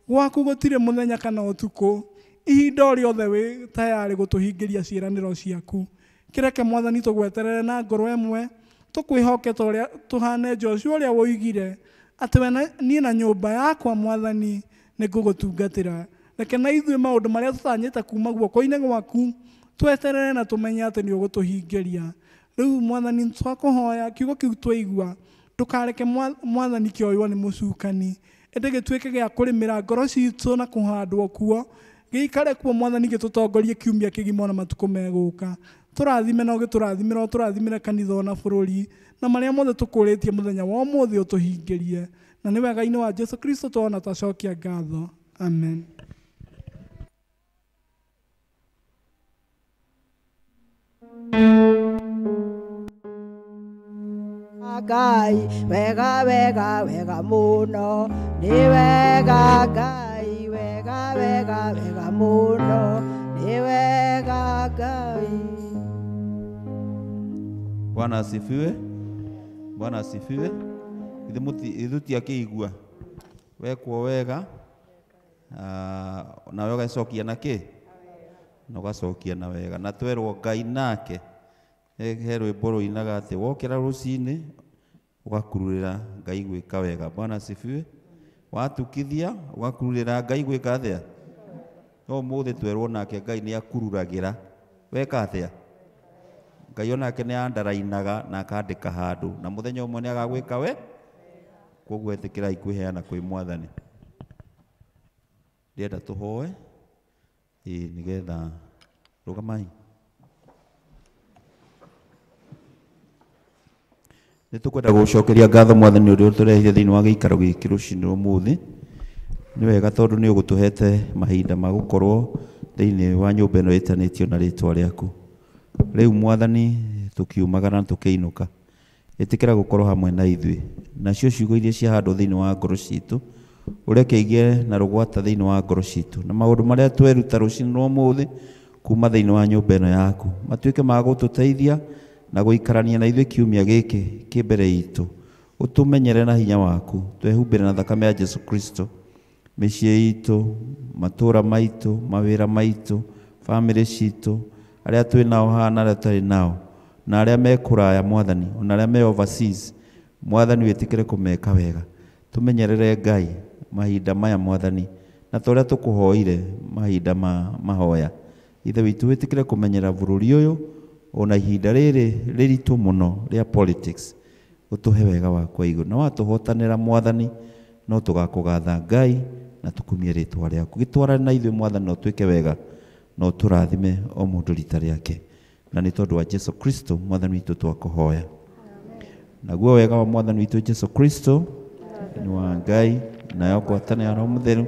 Gwaku gũtirĩ mũthenya kana ũtukũ. Ihinda o rĩothe wĩ tayarĩ gũtũhingĩria ciĩranĩro ciaku. Kĩreke Mwathani tũgweterere na ngoro ĩmwe, tũkwĩhoke ta ũrĩa tũhane Joshua ũrĩa woigire atĩ we niĩ na nyũmba yakwa Mwathani nĩ ngũgũtungatĩra. Reke na ithuĩ maũndũ marĩa tũtanyĩte kuma guoko-inĩ gwaku tweterere na tũmenye atĩ nĩ ũgũtũhingĩria. Rĩu Mwathani twakũhoya kiugo kĩu twaigua ndũkareke Mwathani kĩoywo nĩ mũcukani, ĩndĩ gĩtuĩke gĩa kũrĩmĩra ngoro citũ na kũhandwo kuo, gĩikare kuo Mwathani gĩtũtongorie kiumia kĩgima ona matukũ megũka. Tũrathime na ũgĩtũrathimĩra ũtũrathimĩre kanitha ona bũrũri na marĩa mothe tũkũrĩtie mũthenya wa ũmũthĩ ũtũhingĩrie. Na nĩ wega-inĩ wa Jesu Kristo tuona twacokia ngatho. Amen. Ngai wega wega wega mũno, nĩ wega Ngai wega wega wega mũno, nĩ wega Ngai. Bwana asifiwe. Bwana asifiwe. Ithuĩ tiakĩigua wekwo wega nawe ũgacokia na kĩ na ũgacokia na wega. Na twerwo Ngai nake he rwĩmbo rũinaga atĩ wokĩra rũcinĩ ũgakururĩra Ngai gwĩka wega. Bwana asifiwe. Watukithia ũgakururĩra Ngai gwĩka atĩa? No ũmũthĩ twerwo nake Ngai nĩ akururagĩra. Weka atĩa? Ngai onake nĩ andarainaga na akandĩka handũ na mũthenya ũmwe nĩ agagwĩka we. Koguo ĩtĩkĩrai kwĩheana kwĩ Mwathani. Ndĩrenda tũhoe nĩgetha rũgamai. Nĩ tũkwenda gũcokeria ngatho Mwathani ũrĩa ũtũrehire thĩinĩ wa gĩikaro gĩkĩ rũcinĩ rwa ũmũthĩ. Nĩ wega tondũ nĩ ũgũtũhete mahinda ma gũkorwo thĩinĩ wa nyũmba ĩno ĩtanĩtio na rĩtwa rĩaku. Rĩu Mwathani tũkiumagara na tũkĩinũka, ĩtĩkĩra gũkorwo hamwe na ithuĩ. Nacio ciugo iria ciahandwo thĩinĩ wa ngoro citũ ũreke igĩe na rũgwata thĩinĩ wa ngoro citũ, na maũndũ marĩa tweruta rũcinĩ rwa ũmũthĩ kuma thĩinĩ wa nyũmba ĩno yaku matuĩke ma gũtũteithia na gũikarania na ithuĩ kiumia gĩkĩ kĩ mbere itũ. Ũtũmenyere na hinya waku, twehumbĩre na thakame ya Jesu Kristo mĩciĩ itũ, matũũra maitũ, mawĩra maitũ, bamĩrĩ citũ, arĩa twĩ nao haha na arĩa tũtarĩ nao, na arĩa me kũraya Mwathani, ona arĩa me overseas. Mwathani wĩtĩkĩre kũmeka wega. Tũmenyerere Ngai mahinda maya Mwathani, na ta ũrĩa tũkũhoire mahinda ma mahoya. Ithe witũ wĩtĩkĩre kũmenyera bũrũri ũyũ ona ihinda rĩrĩ rĩritũ mũno rĩa politics. Ũtũhe wega waku wa igũrũ. Na watũhotanĩra Mwathani no tũgakũgatha Ngai na tũkumie rĩtwa rĩaku. Gĩtwarane na ithuĩ Mwathani na ũtwĩke wega na ũtũrathime o mũndũ rita rĩake. Na nĩ tondũ wa Jesu Kristo Mwathani witũ twakũhoya. Naguo wega wa Mwathani witũ Jesu Kristo nĩ wa Ngai nayo ngwatanĩro ya Roho Mũtheru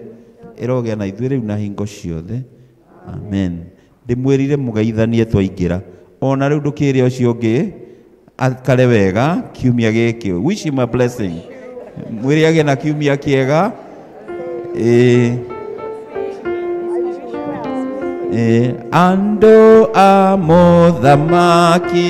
ĩrogĩa na ithuĩ rĩu na hingo ciothe. Amen. Ndĩmwĩrire mũgeithanie twaingĩra. Ona rĩu ndũkĩre ũcio ũngĩ akare wega kiumia gĩkĩ. Wish him a blessing. Mwĩre agĩe na kiumia kĩega. Andũ a mũthamaki.